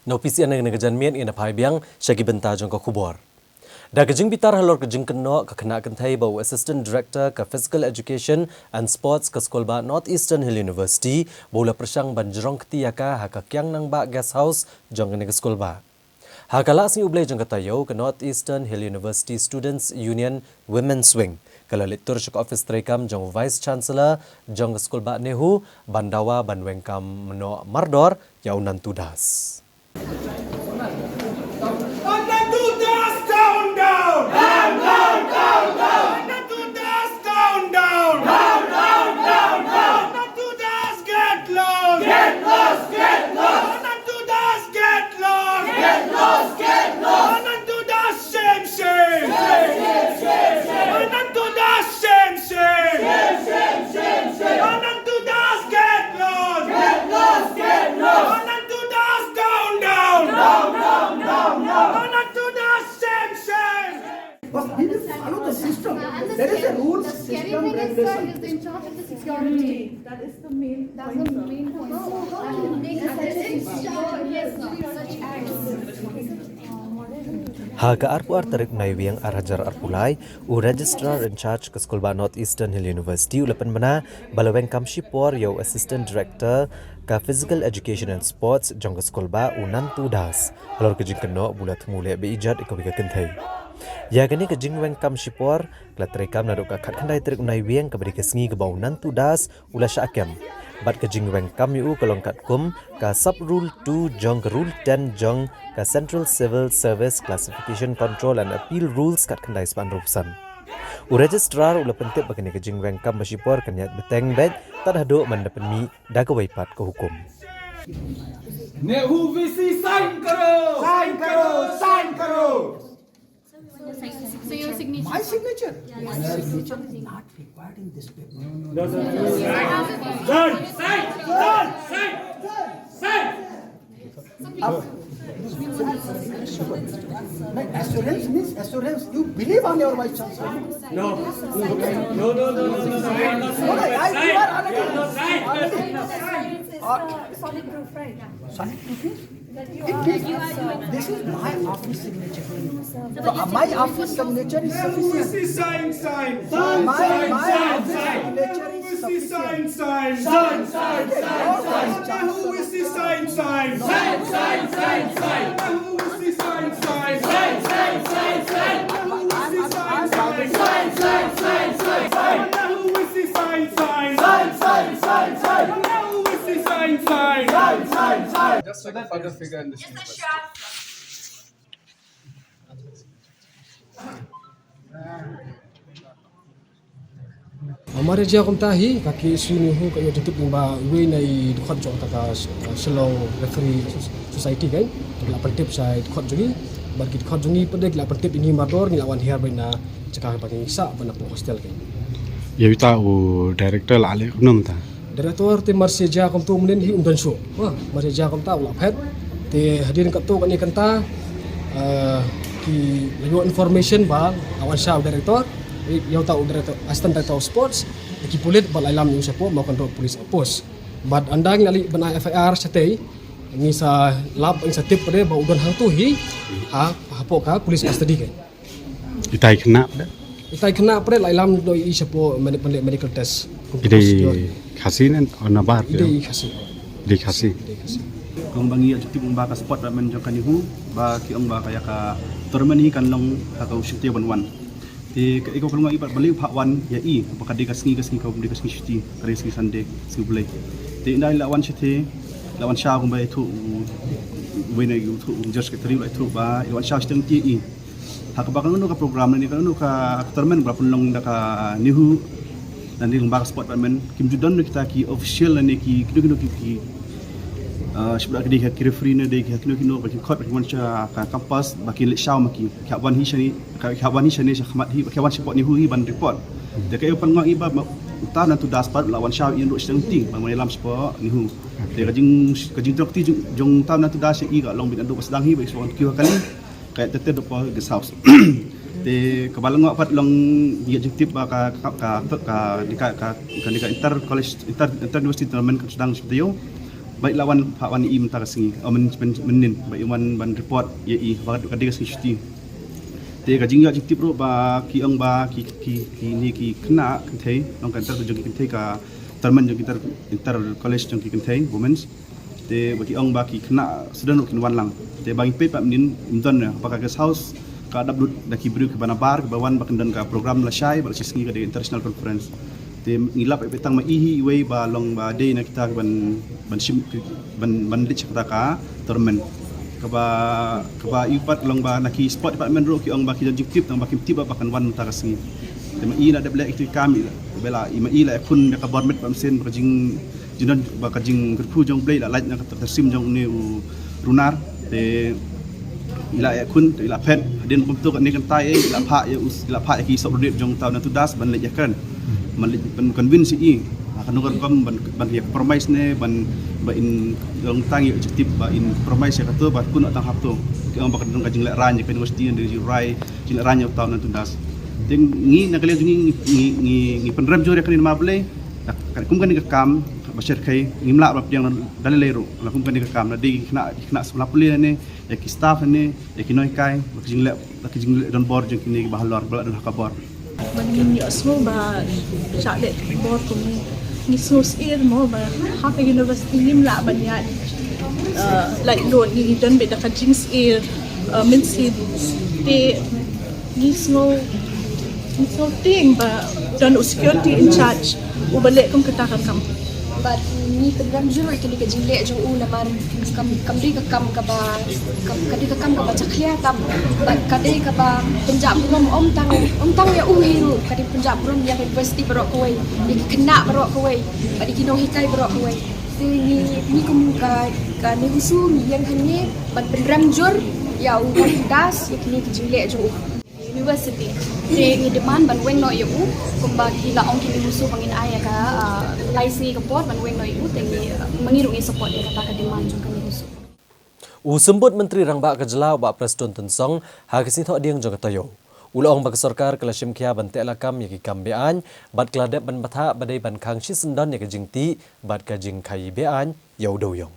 Na P C N, ngi na ka janmiet ngin ïa phai biang sha ki bynta jong ka khubor. Da ka jingbitar halor ka jingkynnoh ka khynnah kynthei ba u Assistant Director ka Physical Education and Sports ka skulbah North Eastern Hill University ba u la pyrshang ban jrong kti ïa ka ha ka Kiang Nangbah Guest House jong kane ka skulbah. Ha ka lad sngi U Blei jong ka taïew, ka North Eastern Hill University Students Union Women's Wing ka la leit tur sha ka ophis treikam jong u Vice Chancellor jong ka skulbah NEHU ban dawa ban weng kam noh mardor ïa u Nantu Das. Anantu Das, down, down! Down, down, down, down! Anantu Das, down, down! Down, down, down, down! Anantu Das, get lost! Get lost, get lost! Anantu Das, get lost! Get lost, get lost! Anantu Das, shame, shame! Shame, shame, shame, shame! Anantu Das, shame, shame! Shame, shame, shame, shame! Anantu Das, get lost! Get lost, get lost! Anantu Das, down, down! Down, down, down, down! Anantu Das, shame, shame! But we will follow the system. There is a rules, system, regulation. Is in charge of the security. That is the main point, sir. Ha ka arphew ar tarik Naiwieng ar hajar arphew lai, u Registrar in Charge ka skulbah North Eastern Hill University u la pynbna ba la weng kam shipor ïa u Assistant Director ka Physical Education and Sports jong ka skulbah, u Nantu Das, halor ka jingkynnoh ba u la thmu leh beijot ïa kawei ka kynthei. Ïa kane ka jingweng kam shipor ka la treikam naduh ka khatkhyndai tarik u Naiwieng, kaba dei ka sngi kaba u Nantu Das u la shah kem. Bad ka jingweng kam ïa u ka long katkum ka Sub Rule two jong ka Rule ten jong ka Central Civil Service Classification Control and Appeal Rules khatkhyndai spah hynriewphew san. U Registrar u la pyntip ba kane ka jingweng kam ba shipor kan ïaid bteng beit tad haduh ban da pynmih da kawei pat ka hukum. NEHU VC, sign karo! Sign karo! Sign karo! So your signature? My signature? My signature is not required in this paper. No, no, no, no. Sign, sign, sign, sign, sign. Ab-, no, assurance means assurance. You believe on your Vice Chancellor? No. No, no, no, no, no, no. No, no, I, you are already, already. Uh, solid proof, right? Solid proof means it means this is my office signature. So, uh, my office signature is sufficient. Sign, sign, sign, sign, sign, sign. My, my office signature is sufficient. Sign, sign, sign, sign, sign. Sign, sign, sign, sign. Sign, sign, sign, sign. Sign, sign, sign, sign. Sign, sign, sign, sign. Sign, sign, sign, sign. Sign, sign, sign, sign. Sign, sign, sign, sign. Sign, sign, sign, sign. Sign, sign, sign. Just like a father figure in the shoes. Mar ïa jia kumta hi ka K S U NEHU ka ïoh jingtip lyngba uwei na i dkhot jong kata ka Shillong Referee Society, kan. Ki la pyntip sha i dkhot jong ngi, bad ki dkhot jong ngi pat de ki la pyntip ïa ngi mardor, ngi la wan hiar beit na jaka ba ngi sah ban da poi hostel, kan. Ïa uta u director la leh kumno mynta? Director te mar shu jia kumto mynnin hi um don shuh. Ha, mar shu jia kumta u la phet. Te hadien katto katne kynta, eh, ki la ïoh information ba la wan sha u director, ïa uta u director, assistant director of sports, ki pulit ba la ïalam ïa u shapoh Mawkynrew Police Outpost. Bad ynda ngi la leit ban ai F I R shatei, ngi sa lap, ngi sa tip pat de ba u don hangto hi, ha, hapoh ka police custody, kan. Itai khynnah pat de? Itai khynnah pat de la ïalam noh ïa i shapoh medi-, medi-, medical test. I dei Khasi ne, oh, nabar? I dei Khasi. I dei Khasi. I dei Khasi. Kum ba ngi ïoh jingtip lyngba ka sport department jong ka NEHU ba ki ong ba ka ïa ka tournament hi kan long ha ka u shyntur ban wan. Te ka, i ka, ka long i ba balei u phah wan ïa i, ba ka dei ka sngi, ka sngi ka, dei ka sngi shuti, ka dei sngi Sunday, sngi U Blei. Te ynda la wan shatei, la wan sha kumba ïathuh u, uwei na u, u judge secretary u la ïathuh ba i la wan sha shatei ïa i. Ha kaba kano kano ka program ne kano kano ka tournament ba la pynlong da ka NEHU, Nangne lyngba ka sport department kim ju don kita ki official nangne ki kino kino ki, ki, ah, shibun ka dei ki referee ne dei ki kino kino ba ki khot ba ki wan sha ka campus ba ki leit shaw ma ki. Ki hap wan hi shane, ki hap wan hi shane shakhmat hi, ki wan shapoh NEHU hi ban report. Te ka ïoh pynngong i ba uta Nantu Das pat la wan shaw ïa u ruh sha teng ba ma ïalam shapoh NEHU. Te ka jing ka jingtrok ti jong uta Nantu Das ïa i ka long bit naduh ba sdang hi ba i shu wan kiew ha kali. Ka ïa tete da poi guest house. Te kaba la ngah pat long ïa jingtip ba ka ka ka ka dei ka ka ka dei ka inter college inter inter university tournament ka sdang shu taïew. Ba i la wan pat wan i mynta ka sngi. Oh, men men men nin ba i wan ban report ïa i ba ka dei ka sngi shuti. Te ka jingïa jingtip ruh ba ki ong ba ki ki ki ni ki khynnah kynthei long ka inter jong ki kynthei ka tournament jong ki inter inter college jong ki kynthei women's. Te ba ki ong ba ki khynnah student ruh kin wan lang. Te ba ngi peit pat mynnin ym don ne ba ka guest house ka dap lut da ki briew kiba nabar kiba wan ba kin don ka program lashai ba la shi sngi ka dei international conference. Te ngi lap ïa peit tang ma i hi iwei ba long ba dei na kita ban ban shim ban ban leit sha kata ka tournament. Kaba kaba i pat long ba na ki sport department ruh ki ong ba ki don jingtip tang ba kim tip ba kan wan mynta ka sngi. Te ma i la dep leh ïa ki kam i la ba la i ma i la ïakhun da ka bor met ba mynsiem ba ka jing jingdon ba ka jingkyrkhu jong U Blei la lait na ka tyrsim jong une u runar te i la ïakhun te i la phet hadien kumto kane kynta ei i la phah ïa u i la phah ïa ki sop rudep jong uta u Nantu Das ban leit ïakren ban leit ban convince i ha kano ka rukom ban ban ïa promise ne ban ba in long tang ïa objective ba in promise ïa kato ba kun tang hapto ki ong ba ka dei ka jingleh rang ïa ka university ne jingleh rang ïa uta u Nantu Das. Te ngi na ka liang jong ngi ngi ngi ngi pynrem jur ïa kane namar balei Ka kum kane ka kam ba shyrkhei ngim lah ban pdiang da lei lei ruh. La kum kane ka kam la dei ki khynnah ki khynnah samla pule ne ïa ki staff ne ïa ki nonghikai ba ki jingleh ba ki jingleh donbor jong kine kiba halor ba la don ha ka bor. Ba ngin ïohsngew ba shah leh bor kumne ngi sngew syier mo ba ha ka university ngim lah ban ïaid, eh, laitluid, ngi don beit da ka jingsyier, eh, mynsiem. Te ngi sngew ngi sngew tieng ba don u security in charge uba leh kum kata ka kam. Bad ngi pynrem jur ïa kane ka jingleh jong u namar kam kam dei ka kam kaba kam ka dei ka kam kaba jakhlia tam bad ka dei kaba pynjah burom ym tang ym tang ïa u hi ruh ka dei pynjah burom ïa ka university baroh kawei, ïa ki khynnah baroh kawei bad ïa ki nonghikai baroh kawei. Te ngi ngi kum ka ka NEHUSU ngi ïeng hangne ban pynrem jur ïa u Nantu Das ïa kine ki jingleh jong u. University. Te ngi demand ban weng noh ïa u kumba ki la ong ki NEHUSU ba ngin ai ïa ka, ah, lai sngi ka por ban weng noh ïa u te ngi, ah, ma ngi ruh ngi support ïa kata ka demand jong ka NEHUSU. U Symbud Myntri Rangbah ka Jylla u Bah Prestone Tynsong ha ka sngi Thohdieng jong ka taïew u la ong ba ka sorkar ka la shim khia ban teh lakam ïa ki kam be-aiñ bad ka la dep ban batai ba dei ban khang shisyndon ïa ka jingtih bad ka jingkhaii be-aiñ ïa u dewïong.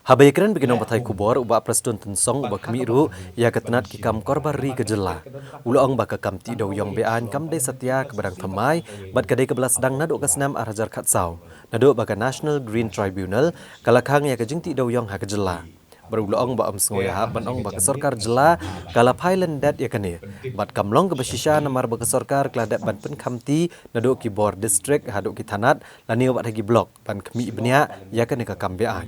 Haba ïakren bad ki nongpathai khubor u Bah Prestone Tynsong uba khmih ruh ïa ka tnat ki kam kor bar ri ka jylla u la ong ba ka kam tih dewïong be-aiñ kam dei satia kaba dang thymmai bad ka dei kaba la sdang naduh ka snem ar hajar khatsaw naduh ba ka National Green Tribunal ka la khang ïa ka jingtih dewïong ha ka jylla. Bad u la ong ba ym sngewïahap ban ong ba ka sorkar jylla ka la phai lyndet ïa kane bad kam long kaba shisha namar ba ka sorkar ka la dep ban pynkhamti naduh ki bor district haduh ki thanat lane wat ha ki block ban khmih bniah ïa kane ka kam be-aiñ.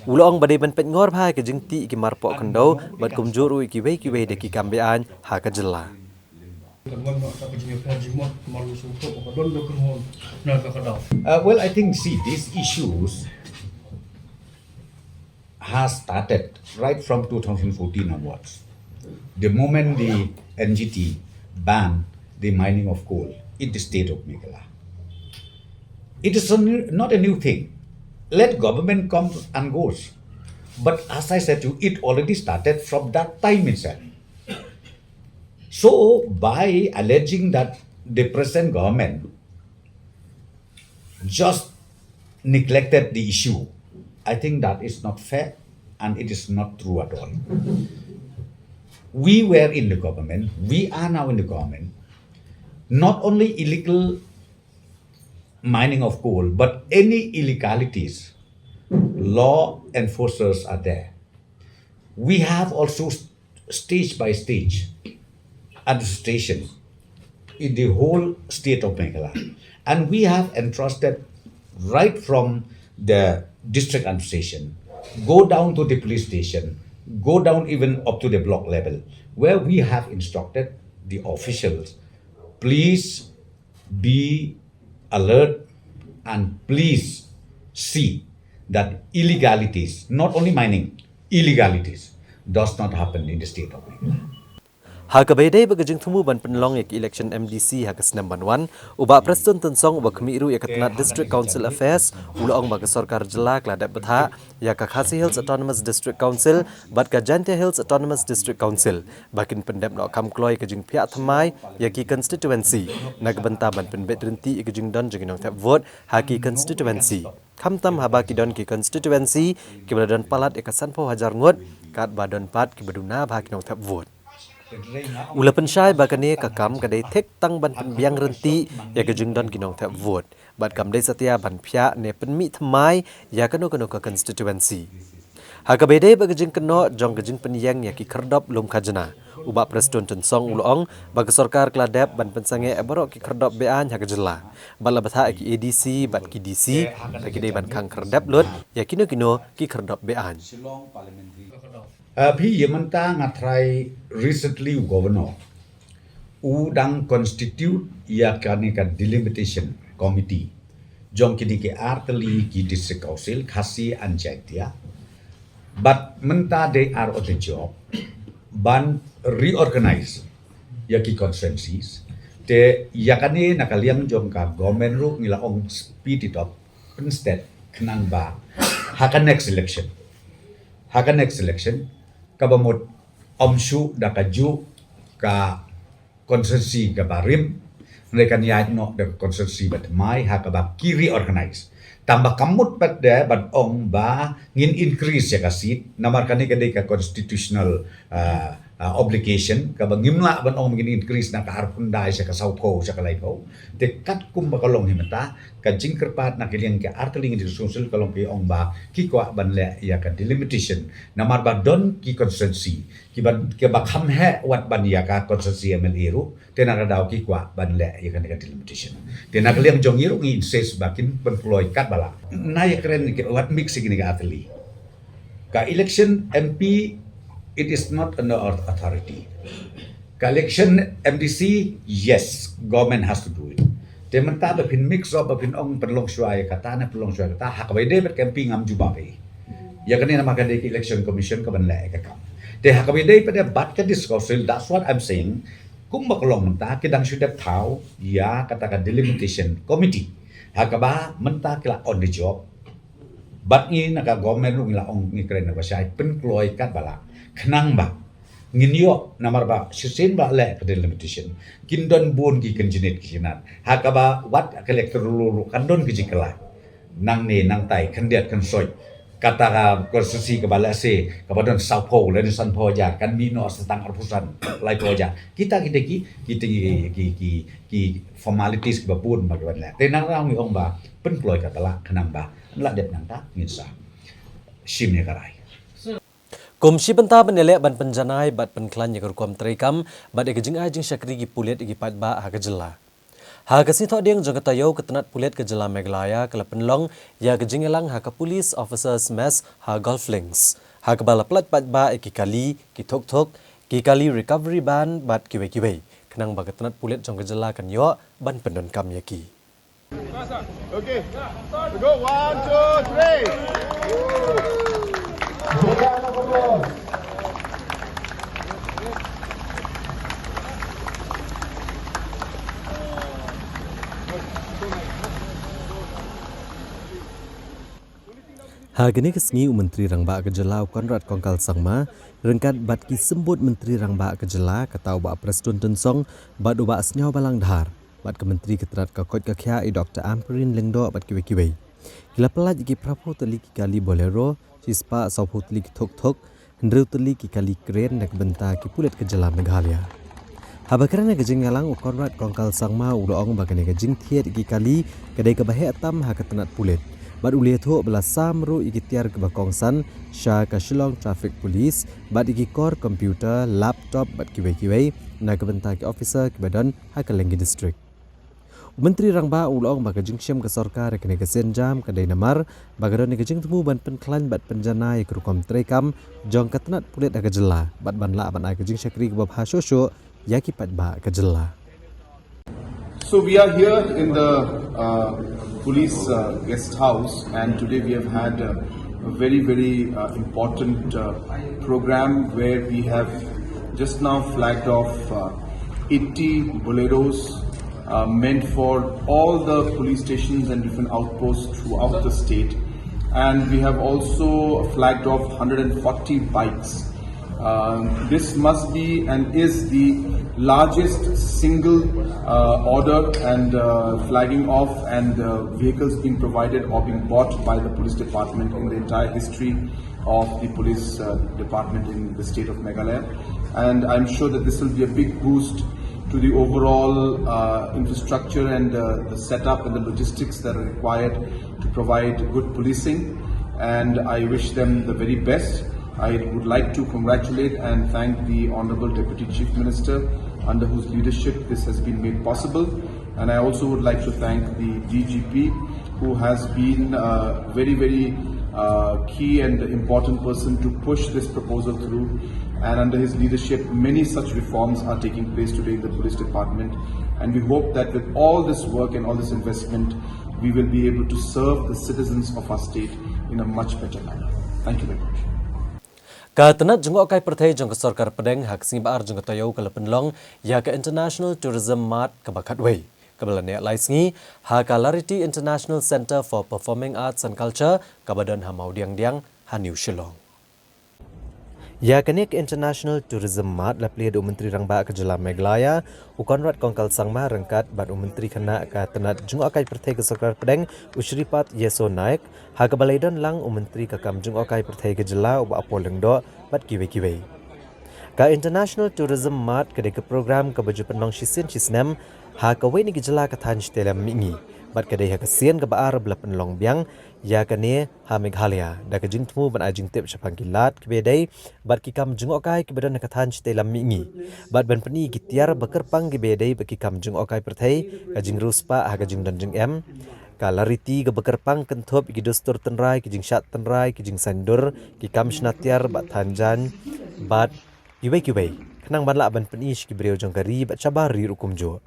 U la ong ba dei ban peit ngor bha ïa ka jingtih ki marpoh khyndew bad kumjuh ruh ïa kiwei kiwei de ki kam be-aiñ ha ka jylla. Uh, well, I think, see, these issues has started right from two thousand fourteen onwards. The moment the N G T banned the mining of coal in the state of Meghalaya. It is a new, not a new thing. Let government comes and goes. But as I said to you, it already started from that time itself. So, by alleging that the present government just neglected the issue, I think that is not fair and it is not true at all. We were in the government, we are now in the government. Not only illegal mining of coal, but any illegalities, law enforcers are there. We have also s-, stage by stage administration in the whole state of Meghalaya. And we have entrusted right from the district administration, go down to the police station, go down even up to the block level, where we have instructed the officials, please Be alert and please see that illegalities, not only mining, illegalities does not happen in the state of Meghalaya. Ha kaba ïadei bad ka jingthmu ban pynlong ïa ka election M D C ha ka snem ban wan, u Bah Prestone Tynsong uba khmih ruh ïa ka tnat District Council Affairs u la ong ba ka sorkar jylla ka la dep bthah ïa ka Khasi Hills Autonomous District Council bad ka Jaintia Hills Autonomous District Council ba kin pyndep noh kham kloi ka jingphiah thymmai ïa ki constituency na ka bynta ban pynbeit ryntih ïa ka jingdon jong ki nongthep vote ha ki constituency, khamtam haba ki don ki constituency kiba la don palat ïa ka sanphew hajar ngut, katba don pat kiba duna bha ki nongthep vote. U la pynshai ba kane ka kam ka dei thik tang ban pynbiang ryntih ïa ka jingdon ki nongthep vote bad kam dei satia ban phiah ne pynmih thymmai ïa kano kano ka constituency. Ha kaba ïadei bad ka jingkynnoh jong ka jingpynïeng ïa ki khyrdop lum khajna, u Bah Prestone Tynsong u la ong ba ka sorkar ka la dep ban pynsangeh ïa baroh ki khyrdop be-aiñ ha ka jylla bad la bthah ïa ki A D C bad ki D C ba ki dei ban khang khyrdep lut ïa kino kino ki khyrdop be-aiñ. Uh, phi ïa mynta nga trai recently u governor u dang constitute ïa kane ka delimitation committee jong kine ki artylli ki district council, Khasi and Jaintia. But mynta they are on the job ban reorganize ïa ki constituencies. Te ïa kane na ka liang jong ka government ruh ngi la ong speed it up, pynsted, khnang ba ha ka next election, ha ka next election kaba mut ym shuh da kajuh ka constituency kaba rim, hynrei kan ïaid noh da ka constituency ba thymmai ha kaba ki reorganize. Tangba kam mut pat de ban ong ba ngin increase ïa ka seat, namar kane ka dei ka constitutional, uh, uh, obligation kaba ngim lah ban ong ngin increase na ka arphew khyndai sha ka sawphew sha ka laiphew. Te katkum ba ka long hi mynta, ka jingkyrpad na ka liang ki artylli ki district council ka long ki ong ba ki kwah ban leh ïa ka delimitation, namar ba don ki constituency kiba, kiba kham heh wat ban ïa ka constituency M L A ruh, te na ka daw ki kwah ban leh ïa kane ka delimitation. Te na ka liang jong ngi ruh ngi insist ba kin pynkloi katba lah. Nga ïakren ki wat mix ïa kine ki artylli. Ka election M P, it is not under our authority. Ka election M D C, yes, government has to do it. Te mynta ba phin mix up, ba phin ong pynlong shuwa ïa kata ne pynlong shuwa ïa kata, ha kaba ïadei bad ka M P ngam jubab ei. Ïa kane namar ka dei ka election commission kaban leh ïa ka kam. Te ha kaba ïadei pat de bad ka district council, that's what I'm saying. Kumba ka long mynta ki dang shu dep thaw ïa kata ka delimitation committee. Ha kaba mynta ki la on the job. Bad ngi na ka government ruh ngi la ong, ngi kren na ka shai, pynkloi katba lah, khnang ba ngin ïoh, namar ba shisien ba leh ka delimitation kin don bun ki kynjnit ki kynat. Ha kaba wat ka electoral roll ruh kan don ki jingkylla. Nangne nangtai, khyndiat khynsoit. Kata ka constituency kaba lehse kaba don sawphew lane sanphew hajar kan mih noh sa tang arphew san, laiphew hajar. Kita, kita ki, kita ki, ki, ki, ki formalities kiba bun ba kiban leh. Te nang rang ngi ong ba pynkloi katba lah, khnang ba la dep nangta ngin sa shim ïa ka rai. Kum shi bynta ban ïaleh ban pynjanai bad pynkhlaiñ ïa ka rukom treikam bad ïa ka jingai jingshakri ki pulit ïa ki paidbah ha ka jylla, ha ka sngi Thohdieng jong ka taïew ka tnat pulit ka jylla Meghalaya ka la pynlong ïa ka jingïalang ha ka Police Officers Mess ha Golf Links, ha kaba la pyllait paidbah ïa ki kali, ki thuk thuk, ki kali recovery van bad kiwei kiwei, khnang ba ka tnat pulit jong ka jylla kan ïoh ban pyndonkam ïa ki. Okay. We go. One, two, three. Ha kane ka sngi u Myntri Rangbah ka jylla u Conrad Kongkal Sangma ryngkat bad ki symbud Myntri Rangbah ka jylla, kata u Bah Prestone Tynsong bad u Bah Sniawbhalang Dhar, bad ka Myntri ka tnat ka koit ka khiah i Doktor Ampareen Lyngdoh bad kiwei kiwei, ki la pyllait ïa ki phraphew tylli ki kali Bolero, shispah sawphew tylli ki thuk thuk, hynriew tylli ki kali crane na ka bynta ki pulit ka jylla Meghalaya. Haba kren ha ka jingïalang, u Conrad Kongkal Sangma u la ong ba kane ka jingthied ïa ki kali ka dei kaba heh tam ha ka tnat pulit, bad u la ïathuh ba la sam ruh ïa ki tiar kiba kongsan sha ka Shillong Traffic Police bad ïa ki kor computer, laptop bad kiwei kiwei na ka bynta ki officer kiba don ha kylleng ki district. U Myntri Rangbah u la ong ba ka jingshim ka sorkar ïa kane ka sienjam ka dei namar ba ka don ïa ka jingthmu ban pynkhlaiñ bad pynjanai ïa ka rukom treikam jong ka tnat pulit ha ka jylla bad ban lah ban ai ka jingshakri kaba bha shuh shuh ïa ki paidbah ka jylla. So we are here in the uh, police uh, guest house, and today we have had a, a very, very uh, important uh, program where we have just now flagged off uh, eighty Boleros uh, meant for all the police stations and different outposts throughout the state. And we have also flagged off one hundred forty bikes. Um, this must be and is the largest single uh, order and uh, flagging off and uh, vehicles being provided or being bought by the police department in the entire history of the police uh, department in the state of Meghalaya. And I'm sure that this will be a big boost to the overall uh, infrastructure and uh, the setup and the logistics that are required to provide good policing. And I wish them the very best. I would like to congratulate and thank the Honorable Deputy Chief Minister, under whose leadership this has been made possible. And I also would like to thank the D G P, who has been a very, very uh, key and important person to push this proposal through. And under his leadership, many such reforms are taking place today in the police department. And we hope that with all this work and all this investment, we will be able to serve the citizens of our state in a much better manner. Thank you very much. Ka tnat jngohkai pyrthei jong ka sorkar pdeng ha ka sngi ba ar jong ka taïew ka la pynlong ïa ka International Tourism Mart kaba khatwei, kaba la neh lai sngi ha ka Lariti International Centre for Performing Arts and Culture kaba don ha Mawdiangdiang ha New Shillong. Ïa kane ka International Tourism Mart la plie da u Myntri Rangbah ka Jylla Meghalaya, u Conrad Kongkal Sangma, ryngkat bad u Myntri khynnah ka tnat jngohkai pyrthei ka sorkar pdeng, u Shripad Yesso Naik, ha kaba la ïadon lang u Myntri ka kam jngohkai pyrthei ka jylla, u Bah Apo Lyngdoh, bad kiwei kiwei. Ka International Tourism Mart ka dei ka program kaba ju pynlong shisien shisnem ha kawei na ki jylla ka thaiñ shatei lam mihngi, bad ka dei ha ka sien kaba ar ba la pynlong biang ïa kane ha Meghalaya, da ka jingthmu ban ai jingtip shaphang ki lad kiba ïadei bad ki kam jngohkai kiba don ha ka thaiñ shatei lam mihngi, bad ban pyni ïa ki tiar ba kyrpang kiba ïadei bad ki kam jngohkai pyrthei, ka jingriewspah ha ka jingdon jingem, ka Lariti kaba kyrpang kynthup ïa ki dustur tynrai, ki jingshad tynrai, ki jingsaiñdur, ki kam shna tiar bad thaiñ jaiñ, bad kiwei kiwei, khnang ban lah ban pyni sha ki briew jong ka ri bad shabar ri ruh kumjuh.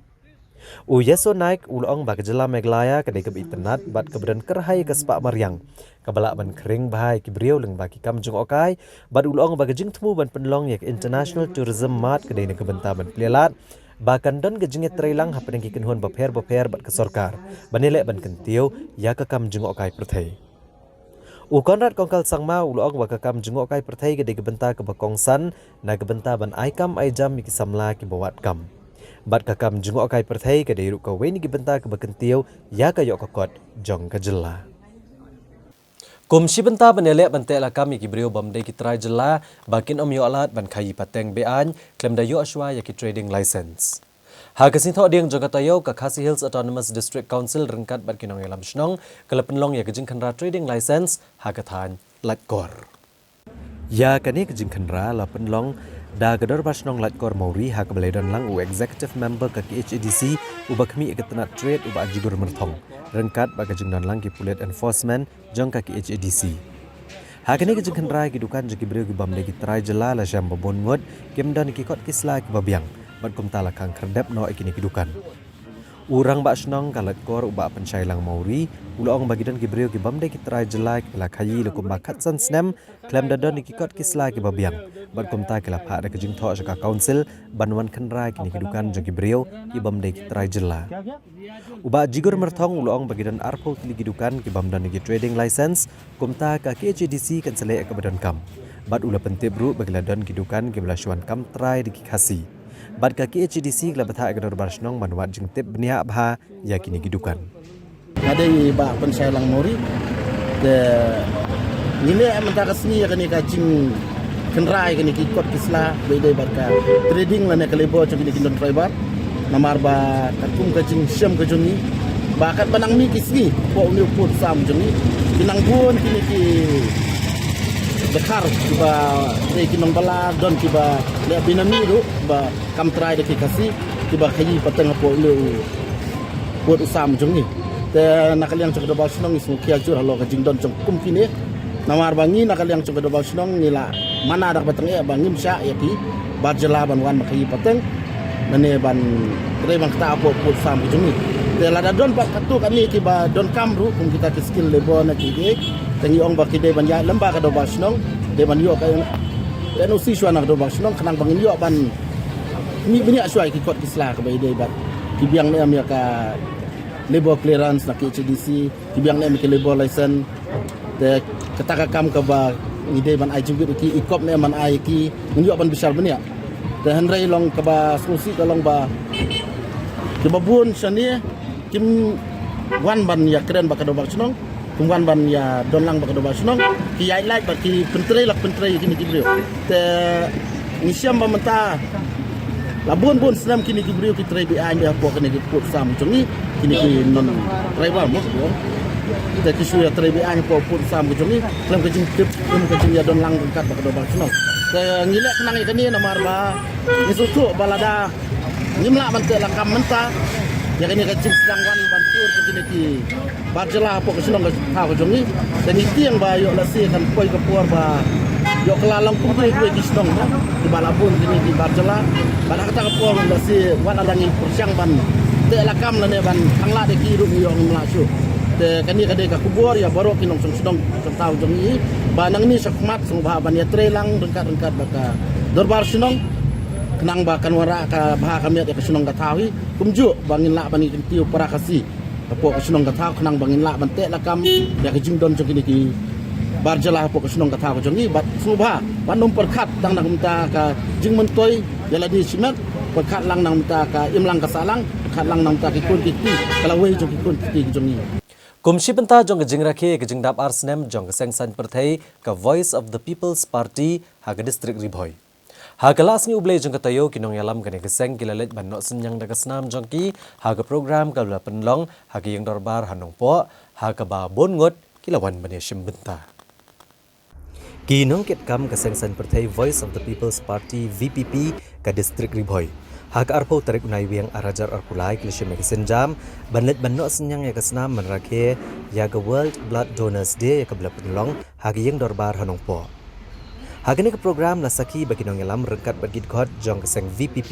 U Yesso Naik u la ong ba ka jylla Meghalaya ka dei kaba itynnad bad kaba don kyrhai ïa ka spah mariang kaba lah ban khring bha ïa ki briew lyngba ki kam jngohkai, bad u la ong ba ka jingthmu ban pynlong ïa ka International Tourism Mart ka dei na ka bynta ban plie lad ba kan don ka jingïatreilang hapdeng ki kynhun bapher bapher bad ka sorkar ban ïaleh ban kyntiew ïa ka kam jngohkai pyrthei. U Conrad Kongkal Sangma u la ong ba ka kam jngohkai pyrthei ka dei ka bynta kaba kongsan na ka bynta ban ai kam ai jam ïa ki samla kiba wad kam, bad ka kam jngohkai pyrthei ka dei ruh kawei na ki bynta kaba kyntiew ïa ka ïoh ka kot jong ka jylla. Kum shi bynta ban ïaleh ban teh lakam ïa ki briew bym dei ki trai jylla ba kin ym ïoh lad ban khaïi pateng be-aiñ khlem da ïoh shuwa ïa ki trading licence. Ha ka Sngi Thohdieng jong ka taïew, ka Khasi Hills Autonomous District Council ryngkat bad ki nongïalam shnong ka la pynlong ïa ka jingkhynra trading licence ha ka thaiñ Laitkor. Ïa kane ka jingkhynra la pynlong da ka Dorbar Shnong Laitkor Mawri ha kaba la ïadon lang u Executive Member ka K H A D C, uba khmih ïa ka tnat trade, u Bah Jigur Myrthong, ryngkat bad ka jingdon lang ki pulit enforcement jong ka K H A D C. Ha kane ka jingkhynra ïa ki dukan jong ki briew ki bym dei ki trai jylla la shem ba bun ngut kim don ki kot ki sla kiba biang, bad kumta la khang khyrdep noh ïa kine ki dukan. U Rangbah Shnong ka Laitkor, u Bah Pynshai Langmawri, u la ong ba ki don ki briew ki bym dei ki trai jylla kiba la khaïi la kumba khatsan snem khlem da don ïa ki kot ki sla kiba biang, bad kumta ki la phah da ka jingthoh sha ka Council ban wan khynra ïa kine ki dukan jong ki briew ki bym dei ki trai jylla. U Bah Jigur Myrthong u la ong ba ki don arphew tylli ki dukan ki bym don ïa ki trading licence, kumta ka K H A D C kan sa leh ïa kaba donkam. Bad u la pyntip ruh ba ki la don ki dukan kiba la shu wan kam trai da ki Khasi. Bad ka K H A D C ka la bthah ïa ka Dorbar Shnong ban wad jingtip bniah bha ïa kine ki dukan. Nga dei i Bah Pynshai Langmawri. Te ngi leh mynta ka sngi ïa kane ka jingkhynra ïa kine ki kot ki sla ba ïadei bad ka trading lane ka labour jong kine ki non tribal. Namar ba katkum ka jingshem ka jong ngi ba katba nang mih ki sngi hapoh une u pud u sam jong ngi, ki nang bun kine ki dkhar kiba dei ki nongbylla, don kiba leh benami ruh ba kam trai da ki Khasi kiba khaïi pateng hapoh une u pud u sam jong ngi. Te na ka liang jong ka Dorbar Shnong ngi sngewkhia jur halor ka jingdon jong kum kine. Namar ba ngi na ka liang jong ka Dorbar Shnong ngi la mana da kaba tyngeh ba ngim shah ïa ki bar jylla ban wan ban khaïi pateng lane ban Dei ban kata hapoh pud sam ka jong ngi. Te lada don pat katto katne kiba donkam ruh kum kita ki skilled labour ne ki dei, te ngi ong ba ki dei ban ïaid lem bad ka dorbar shnong, dei ban ïoh ka, ka N O C shuwa na ka dorbar shnong khnang ba ngin ïoh ban mih bniah shuwa ïa ki kot ki sla kaba ïadei bad ki biang ne em ïa ka labour clearance na ki H A D C, ki biang ne em ïa ki labour license. Te kata ka kam kaba ngi dei ban ai jingmut ïa ki, i kop ne em ban ai ïa ki, ngin ïoh ban bishar bniah. Te hynrei long kaba sngewsih ka long ba kiba bun shane kim wan ban ïakren bad ka dorbar shnong, kim wan ban ïadon lang bad ka dorbar shnong, ki ïaid lait bad ki pyntrei la pyntrei ïa kine ki briew. Te ngi shem ba mynta la bun bun snem kine ki briew ki trei be-aiñ hapoh kine ki pud sam jong ngi, kine ki non driver mo. Te ki shu ïatrei be-aiñ hapoh pud sam ka jong ngi khlem ka jingtip, khlem ka jingïadon lang ryngkat bad ka dorbar shnong. Te ngi leh khnang ïa kane namar ba ngi sngewthuh ba lada ngim lah ban teh lakam mynta, ïa kane ka jingsdang wan ban tur ïa kine ki bar jylla hapoh ka shnong ka thaw ka jong ngi. Te ngi tieng ba ïoh lehse kan poi ka por ba ïoh kylla long kum kine kiwei ki shnong mo, kiba la bun kine ki bar jylla. Bad ha kata ka por lehse wat la dang ngi pyrshang ban teh lakam lane ban khang lad ïa ki ruh ngi ïoh ngim lah shuh. Te kane ka dei ka khubor ïa baroh ki nongshong shnong sha thaw jong ngi ba nangne shakhmat sngewbha ban ïatrei lang ryngkat ryngkat bad ka dorbar shnong khnang ba kan wanrah ka bha ka miat ïa ka shnong ka thaw hi. Kumjuh ba ngin lah ban ïa kyntiew para Khasi hapoh ka shnong ka thaw khnang ba ngin lah ban teh lakam ïa ka jingdon jong kine ki bar jylla hapoh ka shnong ka thaw ka jong ngi. Bad sngewbha ban ym pyrkhat tang na ka bynta ka jingmyntoi ïa lade shimet, pyrkhat lang na ka bynta ka imlang ka sahlang, pyrkhat lang na ka bynta ki khun ki kti, ka lawei jong ki khun ki kti ki jong ngi. Kum shi bynta jong ka jingrakhe ka jingdap ar snem jong ka seng saiñ pyrthei ka Voice of the People's Party ha ka district Ri Bhoi. Ha ka la sngi U Blei jong ka taïew, ki nongïalam kane ka seng ki la leit ban noh synñiang da ka snam jong ki ha ka program kaba la pynlong ha ka ïing dorbar ha Nongpoh, ha kaba bun ngut ki la wan ban ïashim bynta. Ki nongkitkam ka seng saiñ pyrthei Voice of the People's Party, V P P, ka district Ri Bhoi, ha ka arphew tarik u Naiwieng ar hajar arphew lai, ki la shim ïa ka sienjam ban leit ban noh synñiang ïa ka snam ban rakhe ïa ka World Blood Donors Day, ïa kaba la pynlong ha ka ïing dorbar ha Nongpoh. Ha kane ka program la sakhi bad ki nongïalam ryngkat bad ki dkhot jong ka seng V P P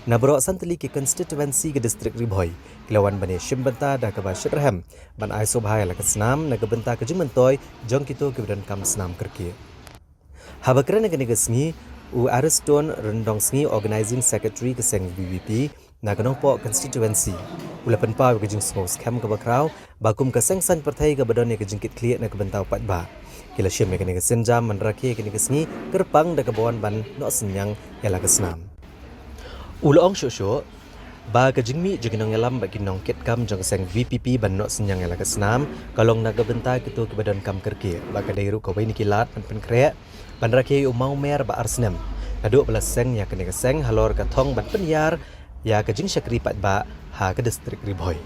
na baroh san tylli ki constituency ka district Ri Bhoi. Ki la wan ban ïashim bynta da kaba shitrhem ban ai sngewbha ïa la ka snam na ka bynta ka jingmyntoi jong kito kiba donkam snam kyrkieh. Haba kren ha kane ka sngi, u Ariston Ryndongsngi, Organizing Secretary ka seng V P P na ka Nongpoh constituency, u la pynpaw ïa ka jingsngew skhem kaba khraw ba kum ka seng saiñ pyrthei kaba don ïa ka jingkitkhlieh na ka bynta u paidbah, ki la shim ïa kane ka sienjam ban rakhe ïa kane ka sngi kyrpang da kaba wan ban noh synñiang ïa la ka snam. U la ong shuh shuh ba ka jingmih jong ki nongïalam bad ki nongkitkam jong ka seng V P P ban noh synñiang ïa la ka snam ka long na ka bynta kito kiba donkam kyrkieh, bad ka dei ruh kawei na ki lad ban pynkhreh ban rakhe ïa u mawmer ba ar snem naduh ba la seng ïa kane ka seng halor ka thong ban pynïar ïa ka jingshakri paidbah ha ka district Ri Bhoi.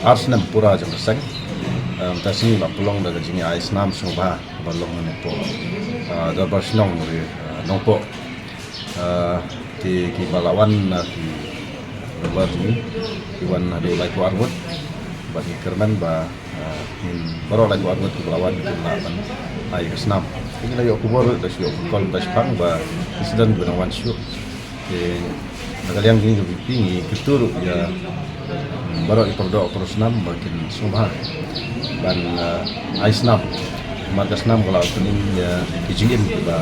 Ar snem pura jong ka seng. Em, ta sngi la pynlong da ka jingïa ai snam sngewbha ba long ha Nongpoh. Ah, dorbar shnong ri, ah, Nongpoh. Ah, ki, kiba la wan na ki dorbar jong ngi ki wan haduh laiphew arngut. Bad ngi kyrmen ba, ah, ngin baroh laiphew arngut kiba la wan kin lah ban ai ka snam. Te ngi la ïoh khubor, da shu ïoh call mynta shaphang ba ki sdang kiba dang wan shuh. Te na ka liang jong ngi ka V P P ngi kyntu ruh ïa, mm, baroh ki para doh para snam ba kin sngewbha ban, ah, ai snam. Namar ka snam ka la pynim ïa ki jingim kiba,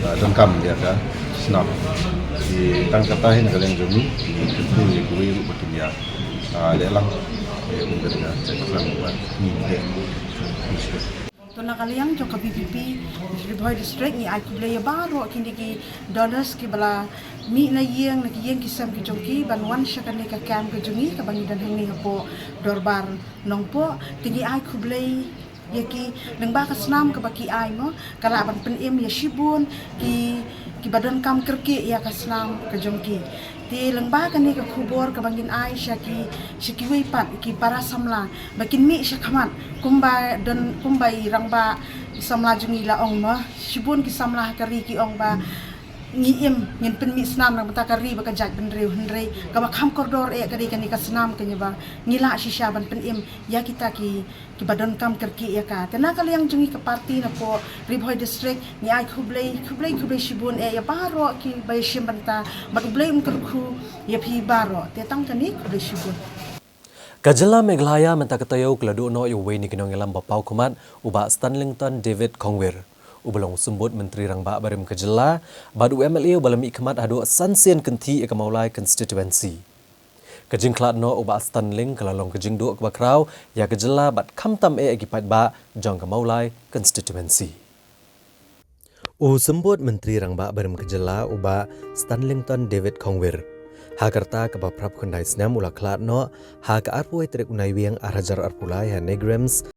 ah, donkam ïa ka snam. Te tang kata hi na ka liang jong ngi ngi kyntu ïa kiwei ruh ba kin ïa, ah, leh lang. Te kum ka dei ka snam ba ngi leh. To na ka liang jong ka V P P Ri Bhoi District ngi ai khublei ïa baroh kine ki donors kiba la mih na ïing na ki ïing ki sem ki jong ki ban wan sha kane ka camp ka jong ngi kaba ngi don hangne hapoh dorbar Nongpoh. Te ngi ai khublei ïa ki lyngba ka snam kaba ki ai mo, ka lah ban pynim ïa shibun ki, kiba donkam kyrkieh ïa ka snam ka jong ki. Te lyngba kane ka khubor kaba ngin ai sha ki, sha kiwei pat ki para samla ba kin mih shakhmat kumba don, kumba i rangbah samla jong ngi la ong mo. Shibun ki samla ha ka ri ki ong ba Ngi im, ngin pynmih snam na ka bynta ka ri bad ka jaitbynriew, hynrei kaba kham kordor eh ka dei kane ka snam kaba ngi lah shisha ban pynim ïa kita ki, kiba donkam kyrkieh ïa ka. Te na ka liang jong ngi ka party napoh Ri Bhoi District, ngi ai khublei, khublei, khublei shibun eh ïa baroh kiba ïashim bynta, bad U Blei un kyrkhu ïa phi baroh. Te tang kane, khublei shibun. Ka jylla Meghalaya mynta ka taïew ka la duh noh ïa uwei na ki nongïalam ba paw khmat, u Bah Stanlington David Khongwir, uba long u symbud Myntri Rangbah barim ka jylla bad u M L A uba la mihkhmat haduh san sien kynthih ïa ka Mawlai constituency. Ka jingkhlad noh u Bah Stanling ka la long ka jingduh kaba khraw ïa ka jylla bad khamtam eh ïa ki paidbah jong ka Mawlai constituency. U symbud Myntri Rangbah barim ka jylla, u Bah Stanlington David Khongwir, ha ka rta kaba phra phew khyndai snem u la khlad noh ha ka arphew wei tarik u Naiwieng ar hajar arphew lai ha NEIGRIHMS.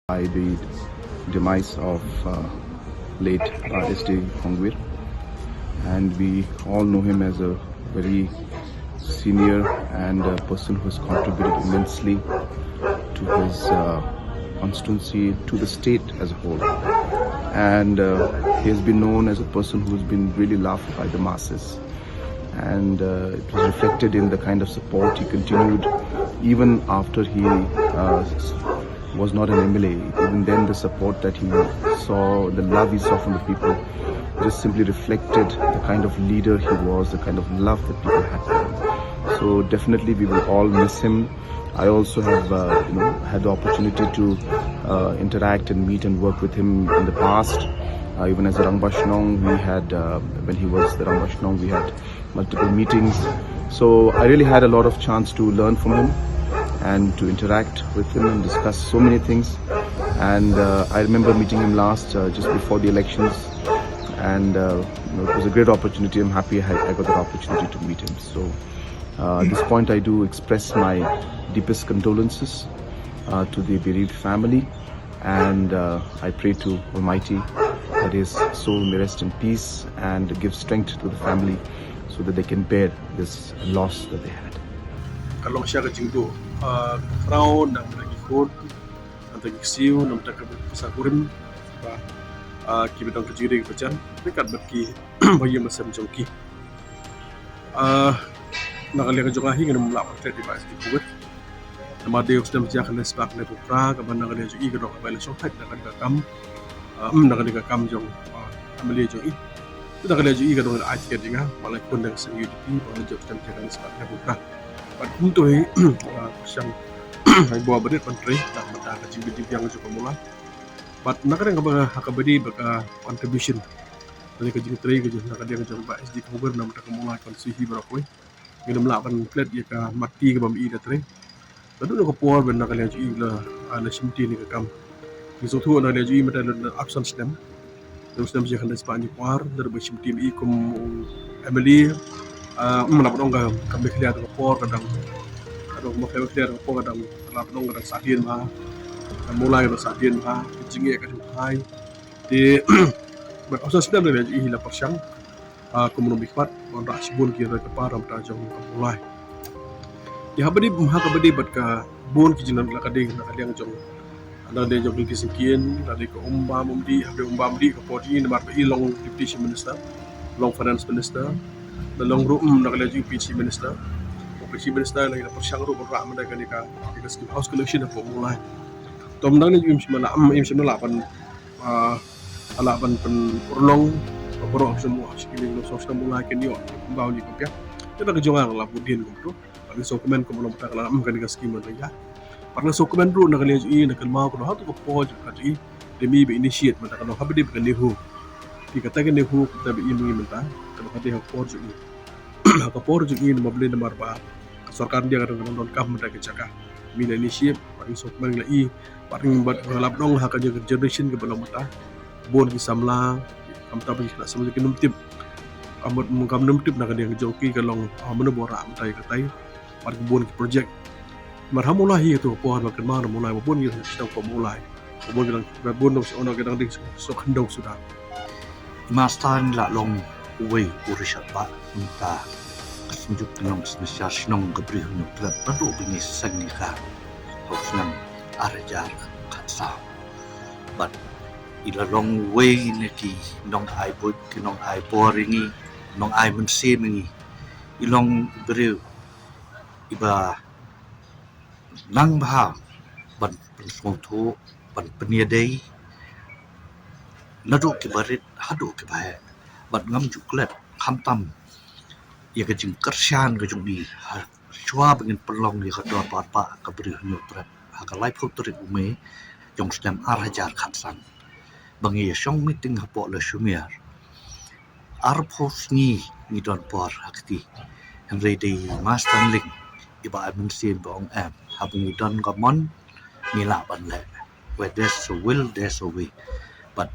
By the demise of uh, late uh, S D Khongwir, and we all know him as a very senior and a person who has contributed immensely to his uh, constituency, to the state as a whole. And uh, he has been known as a person who's been really loved by the masses. And uh, it was reflected in the kind of support he continued even after he uh, was not an M L A. Even then, the support that he saw, the love he saw from the people, just simply reflected the kind of leader he was, the kind of love that people had for him. So definitely, we will all miss him. I also have, uh, you know, had the opportunity to uh, interact and meet and work with him in the past. Uh, even as a Rangbah Shnong, we had, uh, when he was the Rangbah Shnong, we had multiple meetings. So I really had a lot of chance to learn from him and to interact with him and discuss so many things. And uh, I remember meeting him last uh, just before the elections, and uh, you know, it was a great opportunity. I'm happy I, I got that opportunity to meet him. So uh, at this point, I do express my deepest condolences uh, to the bereaved family, and uh, I pray to Almighty that his soul may rest in peace and give strength to the family so that they can bear this loss that they had. Ka long sha ka jingduh, ah, khraw na ka bynta ki khun, na ka bynta ki ksiew, na ka bynta ka pisa kurim, ba, ah, ki ba don ka jingrieh ka jingkyrmen, ryngkat bad ki ba ïing ba sem jong ki. Ah, na ka liang jong nga hi ngam lah ban klet ïa Bah S D Khongwir. Namar dei u snem jia khyndai spah khyndai phew phra, kaba na ka liang jong i ka dei kaba la shongthait na ka dei ka kam, ah, mm, na ka dei ka kam jong, ah, M L A jong i. Te na ka liang jong i ka dei ka ai tiket jong nga, ba la khun da ka seng U D P, ba la jop snem jia khyndai spah khyndai phew phra. Bad kumto hi, ah, sngewbha ba rit ban trei, na ka bynta ka jingbit jingbiang jong ka Mawlai. Bad na ka liang kaba, ha kaba dei ba ka contribution, na ka jingtrei ka jong, na ka liang jong Bah S D Khongwir na ka bynta ka Mawlai constituency baroh kawei. Ngim lah ban klet ïa ka mat ti kaba ma i da trei. Naduh na ka por ba na ka liang jong i la, ah, la shimti ïa ka kam. Ngi sngewthuh na ka liang jong i mynta la ap san snem. Naduh snem jia khyndai spah hynñiew phew ar, naduh ba shimti ma i kum u M L A, Ah, um, la pynong ka, ka Meghalaya ka por ka dang, ka dang Meghalaya ka por ka dang, la pynong ka dang sahdien bha, ka Mawlai ka dang sahdien bha, ka jingeh ka jingphai. Te, bad ka snem dang ïa i la pyrshang, ah, kum nong bikmat, ban rah shibun ki roi ka par ram ta jong ka Mawlai. Ïa haba dei, ha kaba dei bad ka bun ki jingdon la ka dei na ka liang jong, na ka dei jong ki sngewsih, na dei ka um bam um dih, haba um bam um dih ka por jong i namar ba i long Deputy Chief Minister, long Finance Minister, na long ruh, um, na ka liang jong i Chief Minister. Chief Minister la i la pyrshang ruh ban rah mynta kane ka, ka scheme house connection hapoh Mawlai. To mynta ne im shym la, im shym la ban, ah, la ban pynurlong, ba baroh shnong Mawlai, shnong Mawlai kin ïoh, ba u ni ka pia. Te na ka jong nga la bud dien kumto. Bad nga sngewkmen kumno mynta ka la, um, kane ka scheme mynta ïa. Bad nga sngewkmen ruh na ka liang jong i, na ka kynmaw kumno ha tu ka por jong ka jong i, dei mi ba initiate mynta kumno haba dei ba ka NEHU. Te kata ka NEHU kata ba i mynta, kumno ka dei ha ka por jong i. Ha ka por jong i namar balei, namar ba ka sorkar India ka dang donkam mynta ka jaka. Mi la initiate, bad nga sngewkmen la i, bad nga, bad nga la pynong ha ka jong ka generation kaba long mynta. Bun ki samla, khamtam ki khynnah samla kim tip. Kam, kam nym tip na ka liang jong ki ka long, ah, mano ba rah mynta ïa katai. Bad ki bun ki project. Namar ha Mawlai hi tu ka por ba kynmaw na Mawlai ba bun ki sdang ko Mawlai. Ba bun ki dang, ba bun dang sdang, ki dang ding sdang khyndew suda. I Master ngi la long uwei u Richard Bah mynta ka Synjuk Nongshong Synshar Shnong ka Bri Hynñiewtrep, naduh ba ngi seng ïa ka ha u snem ar hajar khatsaw. Bad i la long uwei na ki nongai buit, ki nongai bor ïa ngi, nongai mynsiem ïa ngi. I long u briew iba nang bha ban pynsngewthuh, ban pynïadei, naduh kiba rit haduh kiba heh. Bad ngam ju klet khamtam ïa ka jingkyrshan ka jong i ha shuwa ba ngin pynlong ïa ka dorbar bah ka Bri Hynñiewtrep ha ka laiphew tarik u May jong snem ar hajar khatsan, ba ngi ïa shong meeting hapoh Lashumir. Arphew sngi ngi don por ha kti. Hynrei dei Master Lyng iba ai mynsiem ba ong em, haba ngi don ka mon ngi lah ban leh. Where there's a will, there's a way. Bad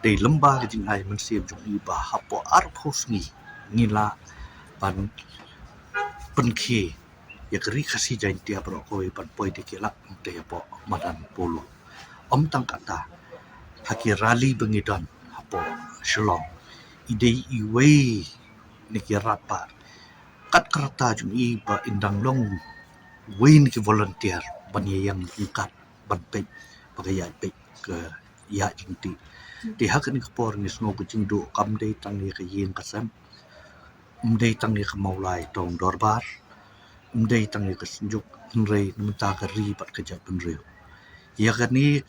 dei lem bad ka jingai mynsiem jong i ba hapoh arphew sngi ngi lah ban pynkhie ïa ka Ri Khasi Jaiñtia baroh kawei ban poi da ki lak mynta hapoh madan Polo. Ym tang kata, ha ki rally ba ngi don hapoh Shillong, i dei iwei na ki rangbah kat ka rta jong i ba in dang long uwei na ki volunteer ban ïa ïeng ryngkat ban peit ba ka ïaid peit ka ïaid jingtih. Te ha kane ka por ngi sngew ka jingduh kam dei tang ïa ka ïing ka sem, ym dei tang ïa ka Mawlai Town Dorbar, ym dei tang ïa ka Synjuk, hynrei na mynta ka ri bad ka jaitbynriew. Ïa kane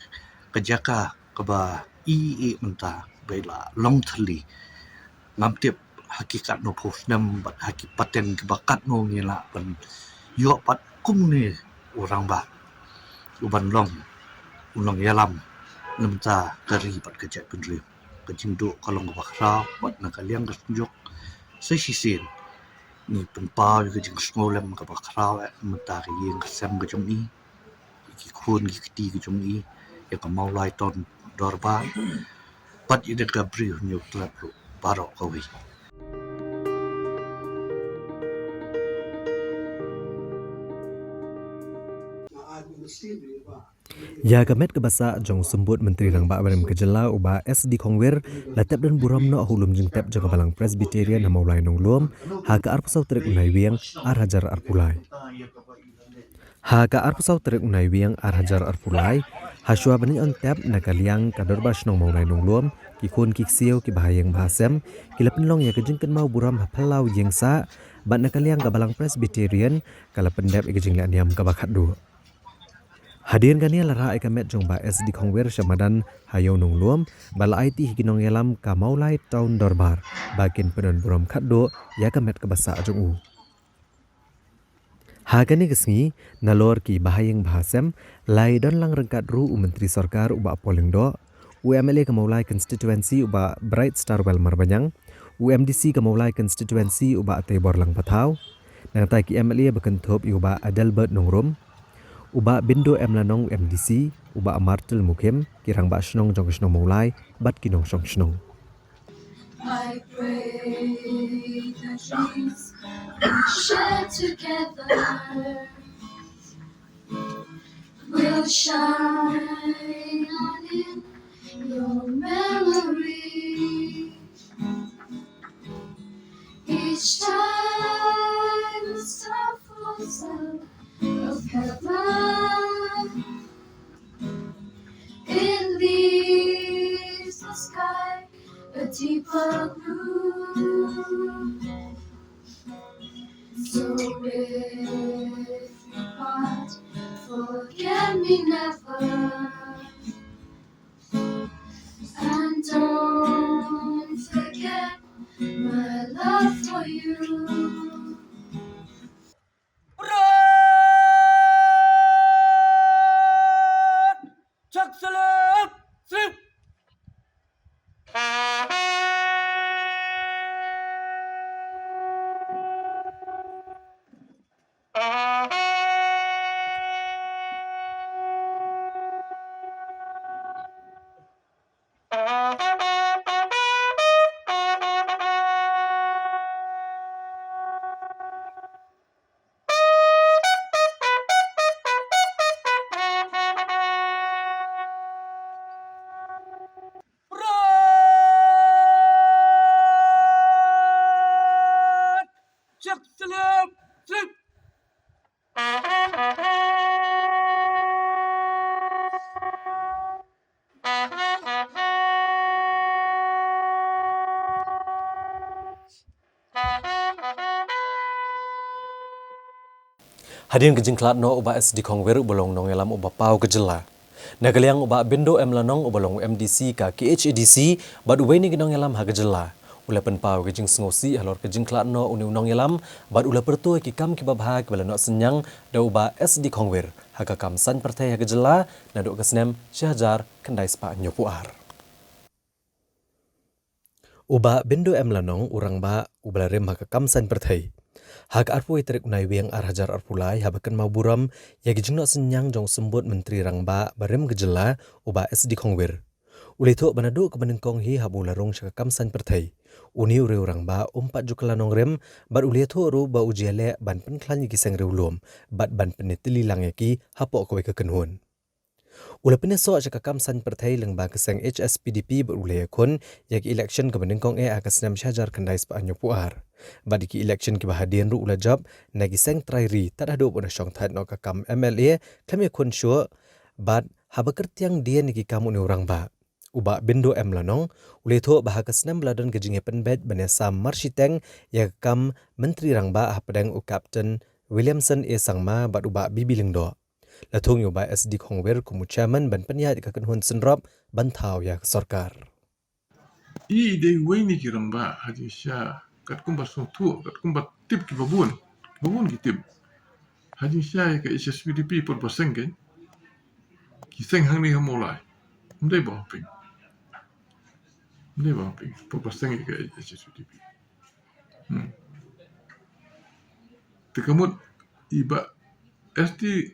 ka jaka kaba i i mynta ba i la long thylli, ngam tip ha ki katno phew snem bad ha ki pateng kiba katno ngi lah ban ïoh pat kumne u rangbah uban long u nongïalam na mynta ka ri bad ka jaitbynriew. Ka jingduh ka long kaba khraw bad na ka liang ka Synjuk sa shisien ngi pynpaw ïa ka jingsngewlem kaba khraw eh mynta ka ïing ka sem ka jong i, ïa ki khun ki kti ka jong i, ïa ka Mawlai Town Dorbar bad ïa ka Bri Hynñiewtrep ruh baroh kawei. Ïa ka met kaba sah jong u Symbud Myntri Rangbah Barim ka jylla u Bah S D Khongwir la tep don burom noh ha u lum jingtep jong ka Balang Presbyterian ha Mawlai Nonglum ha ka arphew saw tarik u Naiwieng ar hajar arphew lai. Ha ka arphew saw tarik u Naiwieng ar hajar arphew lai, ha shuwa ban ïeng tep na ka liang ka Dorbar Shnong Mawlai Nonglum, ki khun ki ksiew, ki bahaïing bahasem ki la pynlong ïa ka jingkynmaw burom ha phyllaw ïing sah, bad na ka liang ka Balang Presbyterian ka la pyndep ïa ka jingleh niam kaba khatduh. Hadien kane la rah ïa ka met jong Bah S D Khongwir sha madan ha Ïew Nonglum, bad la aiti ha ki nongïalam ka Mawlai Town Dorbar ba kin pyndon burom khatduh ïa ka met kaba sah jong u. Ha kane ka sngi, nalor ki bahaïing bahasem, la ïadon lang ryngkat ruh u Myntri Sorkar u Bah Paul Lyngdoh, u M L A ka Mawlai Constituency u Bah Bright Starwell Marbaniang, u M D C ka Mawlai Constituency u Bah Ateiborlang Pathaw, nangta ki M L A ba kynthup ïa u Bah Adelbert Nongrum, u Bah Bindo M Lanong u M D C, u Bah Martel Mukhim, ki rangbah shnong jong ka shnong Mawlai bad ki nongshong shnong. I pray the dreams we share together will shine on in your memory. Each time a star falls out of heaven, it leaves the sky a deeper blue. So if we part, forget me never, and don't forget my love for you. Pran! Chak salute! Salute! Pran! Chak salute! Salute! Hadien ka jingkhlad noh u Bah S D Khongwir uba long nongïalam uba paw ka jylla. Na ka liang u Bah Bindo M Lanong uba long M D C ka K H A D C bad uwei na ki nongïalam ha ka jylla u la pynpaw ka jingsngewsih halor ka jingkhlad noh une u nongïalam bad u la pyrto ïa ki kam kiba bha kiba la noh synñiang da u Bah S D Khongwir ha ka kam saiñ pyrthei ha ka jylla naduh ka snem shi hajar khyndai spah hynñiewphew ar. U Bah Bindo M Lanong u rangbah uba la rim ha ka kam saiñ pyrthei. Ha ka arphew tarik u Naiwieng ar hajar arphew lai haba kynmaw burom ïa ki jingnoh synñiang jong u Symbud Myntri Rangbah ba rim ka jylla u Bah S D Khongwir. U la ïathuh ba naduh kaba nyngkong hi haba u la rung sha ka kam saiñ pyrthei, une u riew rangbah um pat ju kylla nongrim bad u la ïathuh ruh ba u ju ïaleh ban pynkhlaiñ ïa ki seng riewlum bad ban pynïatylli lang ïa ki hapoh kawei ka kynhun. U la pynïasoh sha ka kam saiñ pyrthei lyngba ka seng H S P D P bad u la ïakhun ïa ki election kaba nyngkong eh ha ka snem shi hajar khyndai spah hynñiewphew ar. Bad ïa ki election kiba hadien ruh u la jop na ki seng trai ri tad haduh ba u la shongthait noh ka kam M L A khlem ïakhun shuh. Bad haba kyrtiang dien ïa ki kam une u rangbah, u Bah Bindo M Lanong u la ïathuh ba ha ka snem ba la don ka jingïapynbeit ban ïasam marshiteng ïa ka kam Myntri Rangbah hapdeng u Captain Williamson A Sangma bad u Bah B B Lyngdoh. La thung ïa u Bah S D Khongwir kum u chairman ban pynïaid ka kynhun synrop ban thaw ïa ka sorkar. I dei uwei na ki rangbah ha jingshisha katkum ba sngewthuh, katkum ba tip kiba bun, kiba bun ki tip. Ha jingshisha ïa ka H S P D P pud ba seng kein, ki seng hangne ha Mawlai. Ym dei Bah Hoping. Ym dei Bah Hoping pud ba seng ïa ka H S P D P. Hmm. Te ka mut i Bah S D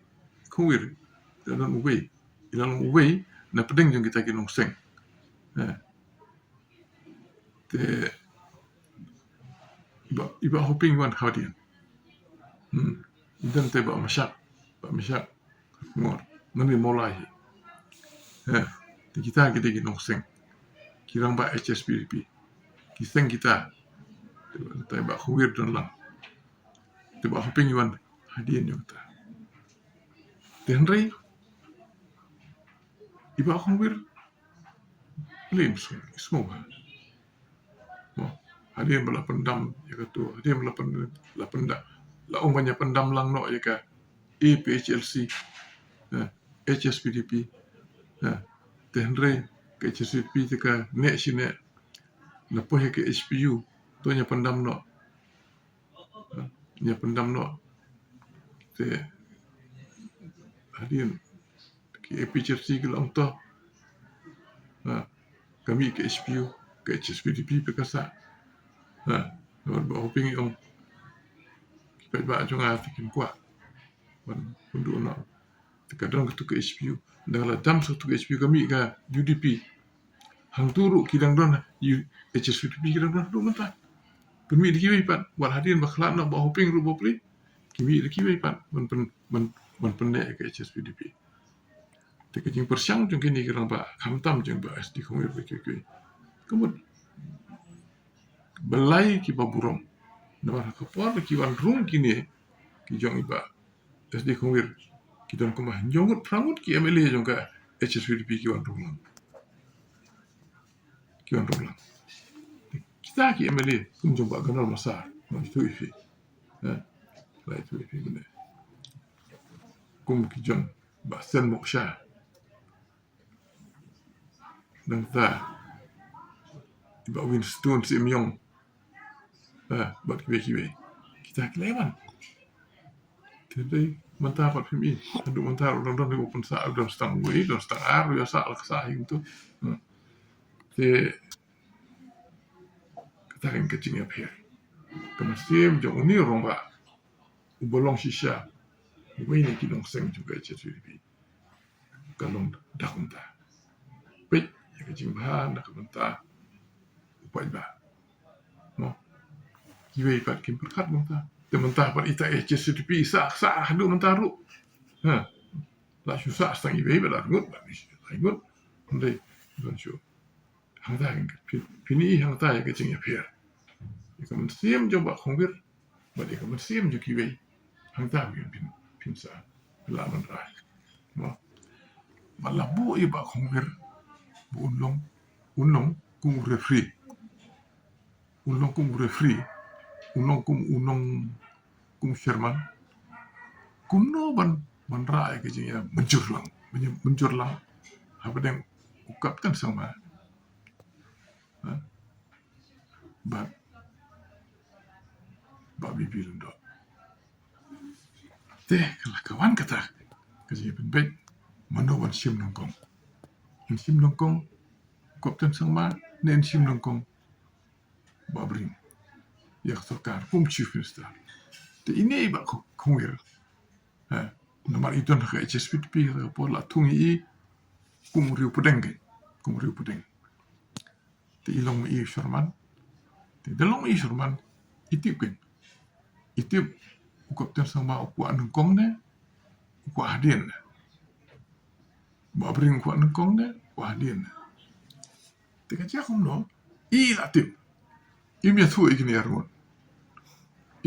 Khongwir i la long uwei, i la long uwei na pdeng jong kita ki nongseng. Eh. Te i Bah, i Bah Hoping i wan hadien. Hmm. I don te Bah Mashak, Bah Mashak Ngor, mane Mawlai hi. Eh, te kita ki dei ki nongseng, ki rangbah H S P D P. Ki seng kita. Te Bah Khongwir don lang. Te Bah Hoping i wan hadien jong kita. Te hynrei i Bah Khongwir lem sngewbha. Mo, hadien ba la pyndam ïa katu, hadien ba la pyn-, la pynda, la ong ban ïa pyndam lang noh ïa ka A P H L C, eh, H S P D P, eh, te hynrei ka H S P D P te ka neh shi neh, la poi ha ka H P U, to ïa pyndam noh, eh, ïa pyndam noh, te hadien ki A P H L C ki la ong to. Ha, ka mih ka H P U, ka H S P D P pat ka sah. Ha, namar Bah Hoping i ong, ki paidbah jong nga te kim kwah ban pynduh noh. Te ka don katu ka H P U, da la dam sa katu ka H P U ka mih ka U D P. Hangtu ruh ki dang don, ïa H S P D P ki dang don ruh mynta. Pynmih da kiwei pat, wat hadien ba khlad noh, ba hoping ruh ba plie. Ki mih da kiwei pat ban pyn, ban, ban pynneh ïa ka H S P D P. Te ka jingpyrshang jong kine ki rangbah, khamtam jong Bah S D Khongwir bad kiwei kiwei, ka mut ba lai kiba burom. Namar ha ka por ba ki wan rung kine ki jong i Bah S D Khongwir, ki don kumba hynñiew ngut phra ngut ki M L A jong ka H S P D P ki wan rung lang. Ki wan rung lang. Kita ki M L A kum jong Bah Ganol Massar, nga ïathuh ïa phi. Eh, nga ïathuh ïa phi mynne. Kum ki jong Bah Sen Mokshah. Nangta i Bah Winston Syiemlieh. Eh, bad kiwei kiwei. Kita ki la wan. Te dei mynta pat phim i. Haduh mynta ruh dang don, dang don, u pynsah, u don stang wei, don stang ar, u ïasah la ka sah hi kumto. Hmm. Te kata ka jingïapher. Ka mynsiem jong une u rangbah uba long shisha uwei na ki nongseng jong ka H S P D P. Ka long da kumta. Peit ïa ka jingbha na ka bynta u paidbah. Mo. Kiwei pat kim pyrkhat mynta. Te mynta pat ita H S P D P i sah, sah haduh mynta ruh. Ha. La shu sah tang iwei bad arngut bad lai ngut. Hynrei don shu. Hangta phin, phin i hangta ïa ka jingïapher. Ïa ka mynsiem jong Bah Khongwir bad ïa ka mynsiem jong kiwei. Hangta phin, phin, phin sa lah ban rai. Mo. Ba la buh ïa Bah Khongwir ba un long, un long kum u referee. Un long kum u referee. Un long kum, un long kum u chairman. Kumno ban, ban rah ïa ka jingïamynjur lang, mynjur lang hapdeng u Captain Sangma, ha? Bad Bah B P Lyngdoh. Te ka la ka wan kata ka jingïapynbeit, mano ban shim nyngkong. Yn shim nyngkong u Captain Sangma ne yn shim nyngkong Bah Bring ïa ka sorkar kum Chief Minister. Te ine i Bah Khongwir, ha, namar i don ha ka H S P D P ha ka por, la thung ïa i kum u riew pdeng, kum u riew pdeng. Te i long ma i u chairman. Te da long ma i u chairman, i tip kein. I tip u Captain Sangma u kwah nyngkong ne u kwah hadien ne. Bah Bring u kwah nyngkong ne u kwah hadien ne. Te ka jia kumno, i la tip. Im ïathuh ïa kine arngut.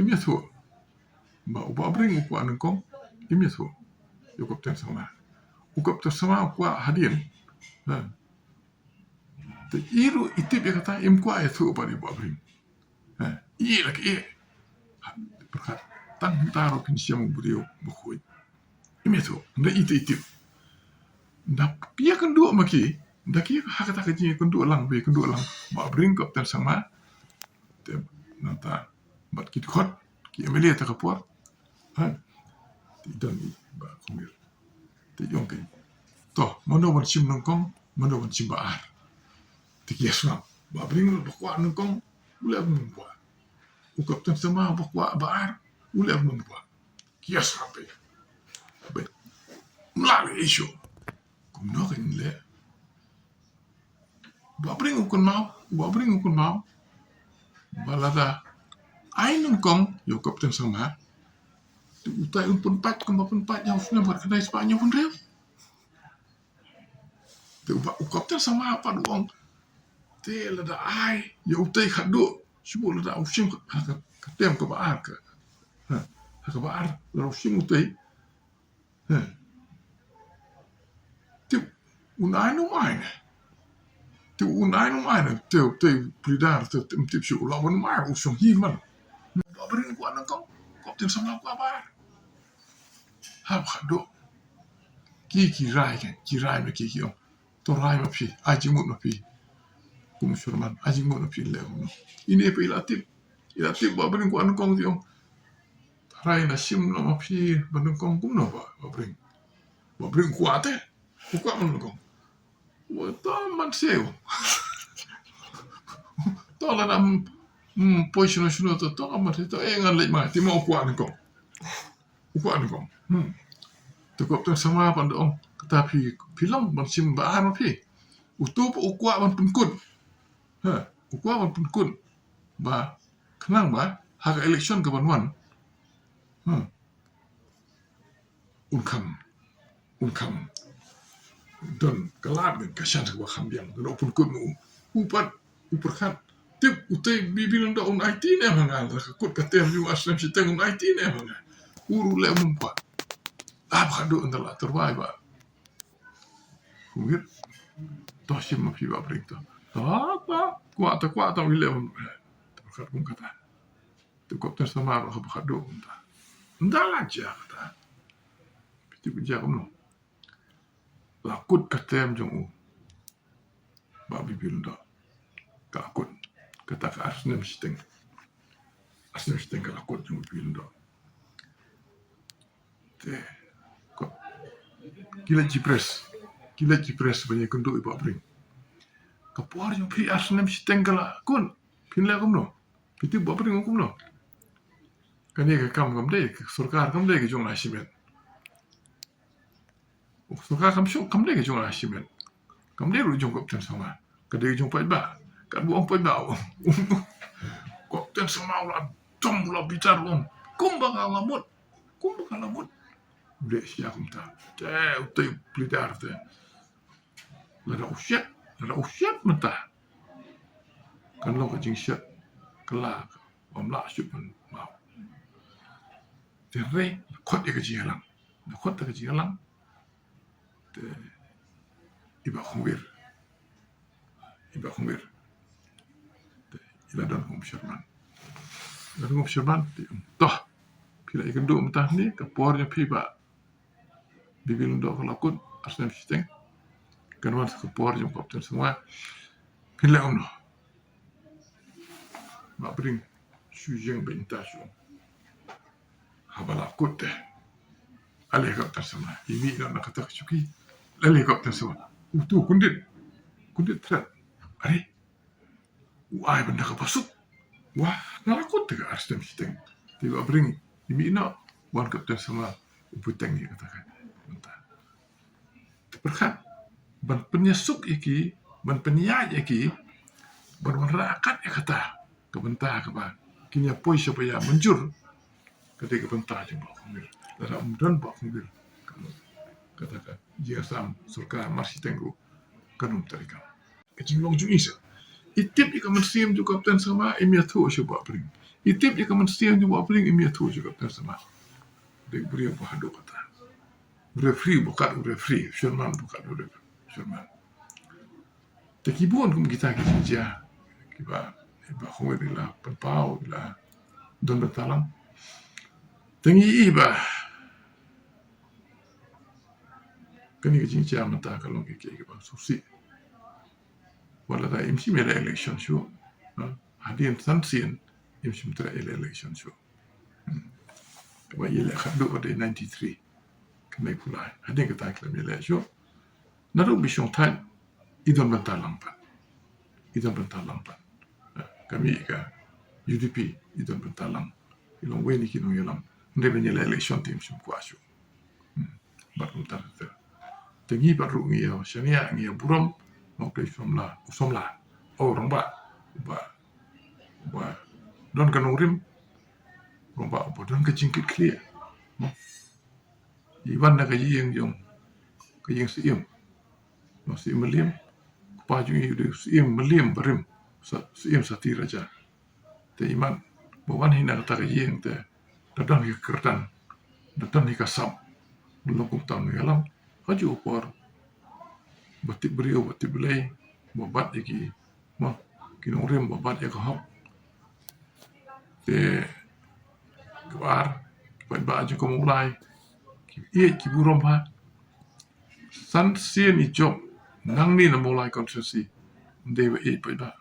Im ïathuh. Ba u Bah Bring u kwah nyngkong, im ïathuh ïa u Captain Sangma. U Captain Sangma u kwah hadien. Ha. Te i ruh i tip ïa kata, im kwah ïathuh pat ïa u Bah Bring. Ha, i la ki, i. Ha, pyrkhat tang hynta ruh phin shem u briew bakhuid. Im ïathuh, nda i te i tip. Nda phi ïakynduh ma ki, nda ki ha kata ka jingïakynduh lang, phi ïakynduh lang. Bah Bring, Captain Sangma. Te nangta bad ki dkhot, ki M L A ta ka por. Ha. Te i don i Bah Khongwir. Te i ong kein. To, mano ban shim nyngkong, mano ban shim ba ar. Te ki ïasngap. Bah Bring ba kwah nyngkong, u leh ban kwah. U Captain Sangma ba kwah ba ar, u leh ban kwah. Ki ïasngap beit. Beit. Mlak issue. Kumno kein leh. Bah Bring u kynmaw, Bah Bring u kynmaw. Ba lada ai nyngkong ïa u Captain Sangma, te utai un pynpait kumba pynpait ïa u snem khatkhyndai spah hynñiew phew hynriew. Te u Bah, u Captain Sangma pat u ong, te lada ai ïa utei khatduh, shu lada u shim ha ka, ka term kaba ar ka. Ha, ha kaba ar lada u shim utei. Ha. Te un ai ne um ai ne. Te un ai ne um ai ne. Te, te plie dar te, te, te shu la wan um ai u shong hi man. Bah Bring u kwah nyngkong, u Captain Sangma u kwah ba ar. Hap khatduh. Ki, ki rai kein, ki rai ma ki, ki ong. To rai ma phi, ai jingmut ma phi. Kum u chairman, ai jingmut ma phi leh kumno. Ine pat i la tip. I la tip Bah Bring u kwah nyngkong, te i ong. Tharai nga shim noh ma phi ba nyngkong kumno Bah, Bah Bring. Bah Bring u kwah te. U kwah ba nyngkong. Wa to man siew. To lada, mm, mm, poi shano shano to, to man siew to, eh, ngan leit ma, te ma u kwah nyngkong. U kwah nyngkong. Hmm. Te u Captain Sangma pat u ong, kata phi, phi long ban shim ba ar ma phi. Uto pat u kwah ban pynkut. Ha, u kwah ban pynkut. Ba, khnang ba, ha ka election ka ban wan. Ha. Un kham, un kham don ka lad ngan ka shan ka ba kham biang. Don u pynkut u, u pat, u pyrkhat. Tip u te bibil nda un aiti ne ma nga, ka kut ka tem yu asrem siteng un aiti ne ma nga. U ruh leh um pat. Ap khadu nda la terwai ba. Kumwit. To shim ma phi ba bring to. To kwah, kwah to kwah to wi leh um. To pyrkhat kum kata. To kop ten sama ba khadu um ta. Nda la ja kata. Piti ku ja kumno. La kut ka tem jong u. Ba bibil ndo. Ka la kut. Kata ka asrem siteng. Asrem siteng ka la kut jong bibil ndo. Te. Ko. Kila ji press. Kila ji press ba ngi kynduh i ba bring. Ka por jong phi asrem siteng ka la kut. Phin leh kumno. Piti ba bring kumno. Kane ka kam kam dei, ka sorkar kam dei ka jong la shimet. Ka sorkar kam shuk kam dei ka jong la shimet. Kam dei ruh jong kop ten sama. Ka dei jong paidbah. Ka bu ong paidbah. Kop ten sama u la dom u la bitar ong. Kumba ka la mut. Kumba ka la mut. Dei sia kumta. Te u te plidar te. Lada u shet, lada u shet mynta. Kan long ka jingshet. Ka la, bam la shet mynta. Te re, khot ïa ka jingïalang. Na khot ïa ka jingïalang. Te, i ba khongwir. I ba khongwir. Te, i la don kum sherman. I la don kum sherman, te, toh. Phi la i kynduh mynta ni, ka por jong phi ba. Bibil ndo ka la kut, asrem siteng. Kan wan sa ka por jong kop ten sama. Phin leh um no. Ma bring, shu jeng ba inta shu. Haba la kut te. Ale kop ten sama. Imi no na kata ka shuki. Ale kop ten sama. Utu kundit. Kundit thret. Are. U ai benda ka pasuk. Wah, nga la kut te ka asrem siteng. Te ba bring. Imi no. Wan kop ten sama. U puteng ïa kata ka. Mynta. Te pyrkhat. Ban pynïasuk ïa ki, ban pynïaid ïa ki, ban wanrah kat ïa kata, ka bynta kaba kin ïa poi sha ba ïa mynjur, ka dei ka bynta jong ba khongwir. Lada um don ba khongwir, kata ka jingïasam sorkar mar shiteng ruh, kan ym trei kam. Ka jinglong jong i sha. I tip ïa ka mynsiem jong ka Kop ten Sangma, im ïathuh sha ba bring. I tip ïa ka mynsiem jong ba bring, im ïathuh sha Kop ten Sangma. Dei briew ba haduh kata. U referee ba kat u referee, chairman ba kat u referee, chairman. Te ki bun kum kita ki jingjia, kiba, ba khongwir i la pynpaw, i la don bynta lang. Te ngi i ba kane ka jingjia mynta ka long ki, ki, kiba sngewsih. Wat la da im shym ïaleh election shuh. Ha? Hadien san sien im shym treh ïaleh election shuh. Hmm. Kaba ïaleh khatduh ka dei ninety-three. Ka Mei Pulai. Hadien kata ki la ïaleh shuh. Naduh ba shong thait i don bynta lang pat. I don bynta lang pat. Ha, ka mih ka U D P i don bynta lang. I long wei na ki nongïalam. Hynrei ban ïaleh election te im shym kwah shuh. Hmm. Bad kumta ter. Te ngi pat ruh ngi ïa shaniah, ngi ïa burom, ma u dei u samla, u samla. O rangbah, uba, uba don ka nongrim, rangbah uba don ka jingkitkhlieh. Hmm. I wan na ka ïing jong, ka ïing Syiem. Ma Syiem Mylliem, kpa jong i u dei Syiem Mylliem barim, Sa-, Syiem Sati Raja. Te i mat, ba wan hi na kata ka ïing te, da don hi ka kyrdan, da don hi ka sap, ba long kumta u nongïalam, ha kajuh ka por, ba tip briew, ba tip Blei, ba bat ïa ki, ma, ki nongrim, ba bat ïa ka hok. Te, kaba ar, ki paidbah jong ka Mawlai, ki ïeit, ki burom bha, san sien i jop, nangne na Mawlai constituency, ym dei ba ïeit paidbah.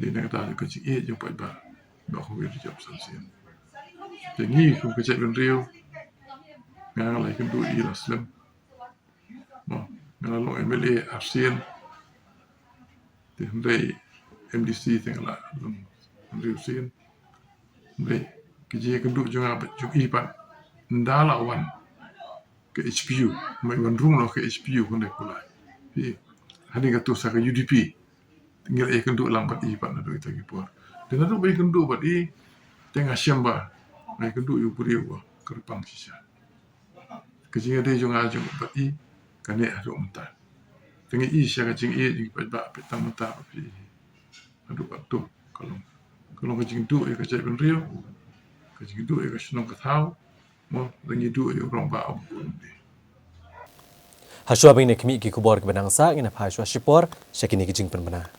Dei na kata ka jingïeit jong paidbah. Ba khongwir jop san sien. Te ngi kum ka jaitbynriew. Nga nga la ïakynduh ïa la slem. Mo, nga la long M L A ar sien. Te hynrei M D C te nga la long hynriew sien. Hynrei ka jingïakynduh jong nga bad jong i pat. Ynda la wan ka H P U. Mai wan rung noh ka H P U ka Mei Pulai. Phi, hangne katu sa ka U D P. Ngi la ïakynduh lang bad i pat naduh ita ki por. Te naduh ba ïakynduh bad i, te nga shem ba nga ïakynduh ïa u briew uba kyrpang shisha. Ka jingïadei jong nga jong bad i ka neh haduh mynta. Te nga i sha ka jingïeit jong i paidbah, peit tang mynta ba phi i. Haduh katto ka long, ka long ka jingduh ïa ka jaitbynriew, ka jingduh ïa ka shnong ka thaw. Mo, la ngi duh ïa u rangbah uba bun. Hashwa ba ngin ïa khmih ki khubor kiba dang sah, ngin ïa phai shuwa shipor sha kine ki jingpynbna.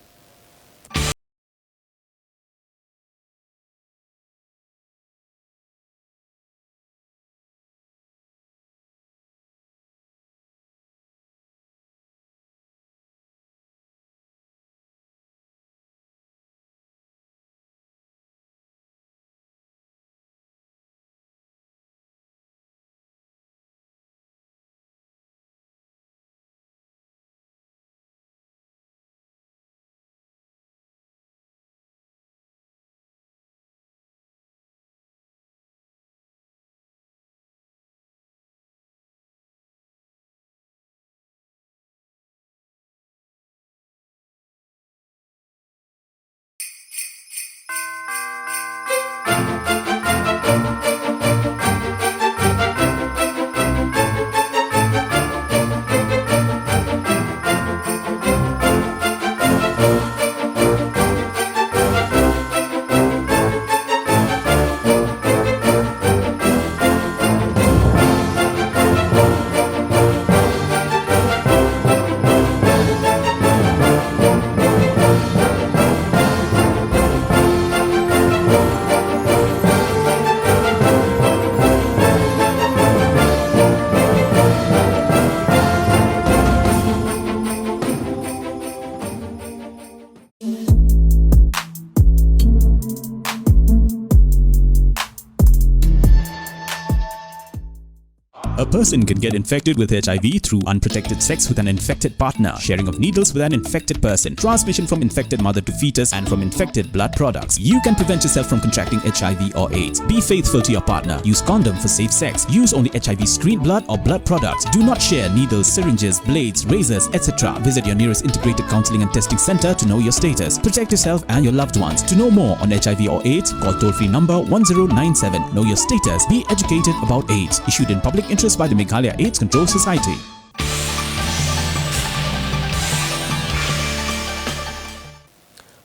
A person can get infected with H I V through unprotected sex with an infected partner, sharing of needles with an infected person, transmission from infected mother to fetus, and from infected blood products. You can prevent yourself from contracting H I V or AIDS. Be faithful to your partner. Use condom for safe sex. Use only H I V screened blood or blood products. Do not share needles, syringes, blades, razors, et cetera. Visit your nearest integrated counseling and testing center to know your status. Protect yourself and your loved ones. To know more on H I V or AIDS, call toll-free number one zero nine seven. Know your status. Be educated about AIDS. Issued in public interest by the Meghalaya AIDS Control Society.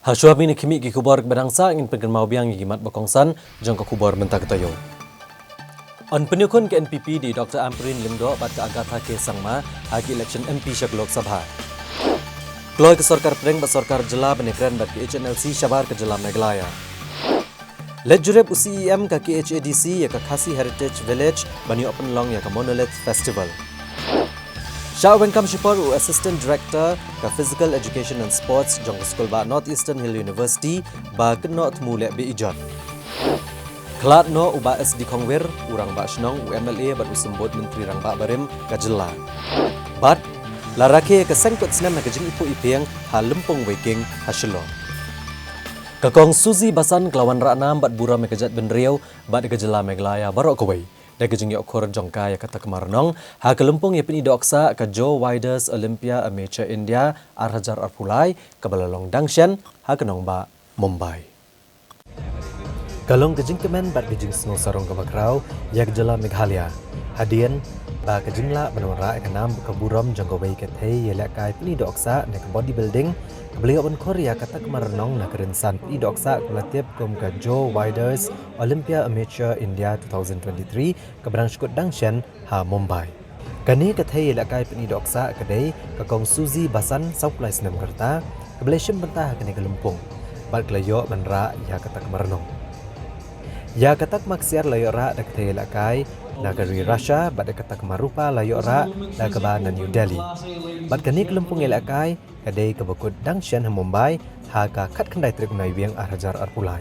Hashwa ba ngin ïa khmih ki khubor kiba dang sah, ngin pynkynmaw biang ïa ki mat ba kongsan jong ka khubor mynta ka taïew. Yn pynïakhun ka N P P da i Doctor Ampareen Lyngdoh bad ka Agatha K Sangma ha ki election M P sha ka Lok Sabha. Kloi ka sorkar pdeng bad sorkar jylla ban ïakren bad ka H N L C shabar ka jylla Meghalaya. Leit jurip u C E M ka K H A D C ïa ka Khasi Heritage Village ban ïoh pynlong ïa ka Monolith Festival. Shah weng kam shipor u Assistant Director ka Physical Education and Sports jong ka skulbah North Eastern Hill University ba kynnoh thmu leh beh ijot. Khlad noh u Bah S D Khongwir, u Rangbah Shnong, u M L A bad u Symbud Myntri Rangbah barim ka jylla. Bad la rakhe ïa ka seng kut snem ha ka jingiphuh iphieng ha Lympung Weiking ha Shillong. Ka Kong Suzie Basan ka la wanrah nam bad burom ïa ka jaitbynriew bad ïa ka jylla Meghalaya baroh kawei da ka jingïoh khur jong ka ïa ka takma rnong ha ka lympung ïa pyni dohksah ka Joe Widers Olympia Amateur India ar hajar arphew lai kaba la long dang shen ha ka nongbah Mumbai. Ka long ka jingkmen bad ka jingsngew sarong kaba khraw ïa ka jylla Meghalaya hadien ba ka jinglah ban wanrah ïa ka nam bad ka burom jong kawei ka thei ïalehkai pyni dohksah ne ka bodybuilding kaba la ïoh ban khur ïa ka takma rnong na ka rynsan pyni dohksah kaba la tip kum ka Joe Widers Olympia Amateur India two thousand twenty-three kaba dang shu kut dang shen ha Mumbai. Kane ka thei ïalehkai pyni dohksah ka dei ka Kong Suzie Basan, sawphew lai snem ka rta, kaba la shim bynta ha kane ka lympung bad ka la ïoh ban rah ïa ka takma rnong. Ïa ka takma ksiar la ïoh rah da ka thei ïalehkai na ka ri Russia bad ïa ka takma rupa la ïoh rah da kaba na New Delhi. Bad kane ka lympung ïalehkai ka dei kaba kut dang shen ha Mumbai ha ka khatkhyndai tarik u Naiwieng ar hajar arphew lai.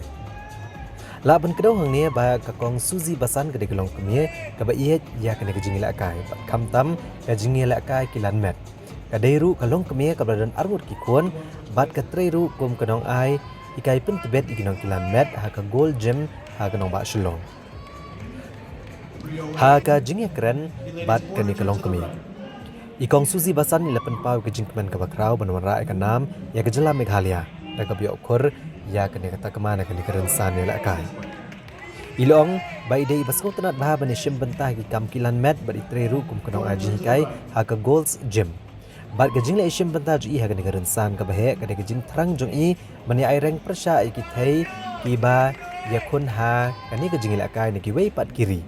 Lah ban kdew hangne ba ka Kong Suzie Basan ka dei ka longkmie kaba ïeit ïa kane ka jingïalehkai bad khamtam ka jingïalehkai kilan met. Ka dei ruh ka longkmie kaba la don arngut ki khun bad ka trei ruh kum ka nongai hikai pyntbit ïa ki nongkilan met ha ka Gold Gym ha ka nongbah Shillong ha ka jingïakren bad kane ka longkmie. I Kong Suzy Basan i la pynpaw ka jingkmen kaba khraw ban wanrah ïa ka nam ïa ka jylla Meghalaya da kaba ïoh khur ïa kane ka takma na kane ka rynsan ïalehkai. I la ong ba i dei iba sngewtynnat bha ban ïashim bynta ha ki kam kilan met bad i trei ruh kum ka nongai jinghikai ha ka Gold's Gym. Bad ka jingleh shim bynta jong i ha kane ka rynsan kaba heh ka dei ka jingthrang jong i ban ïa ai reng pyrshah ïa ki thei kiba ïakhun ha kane ka jingïalehkai na kiwei pat ki ri.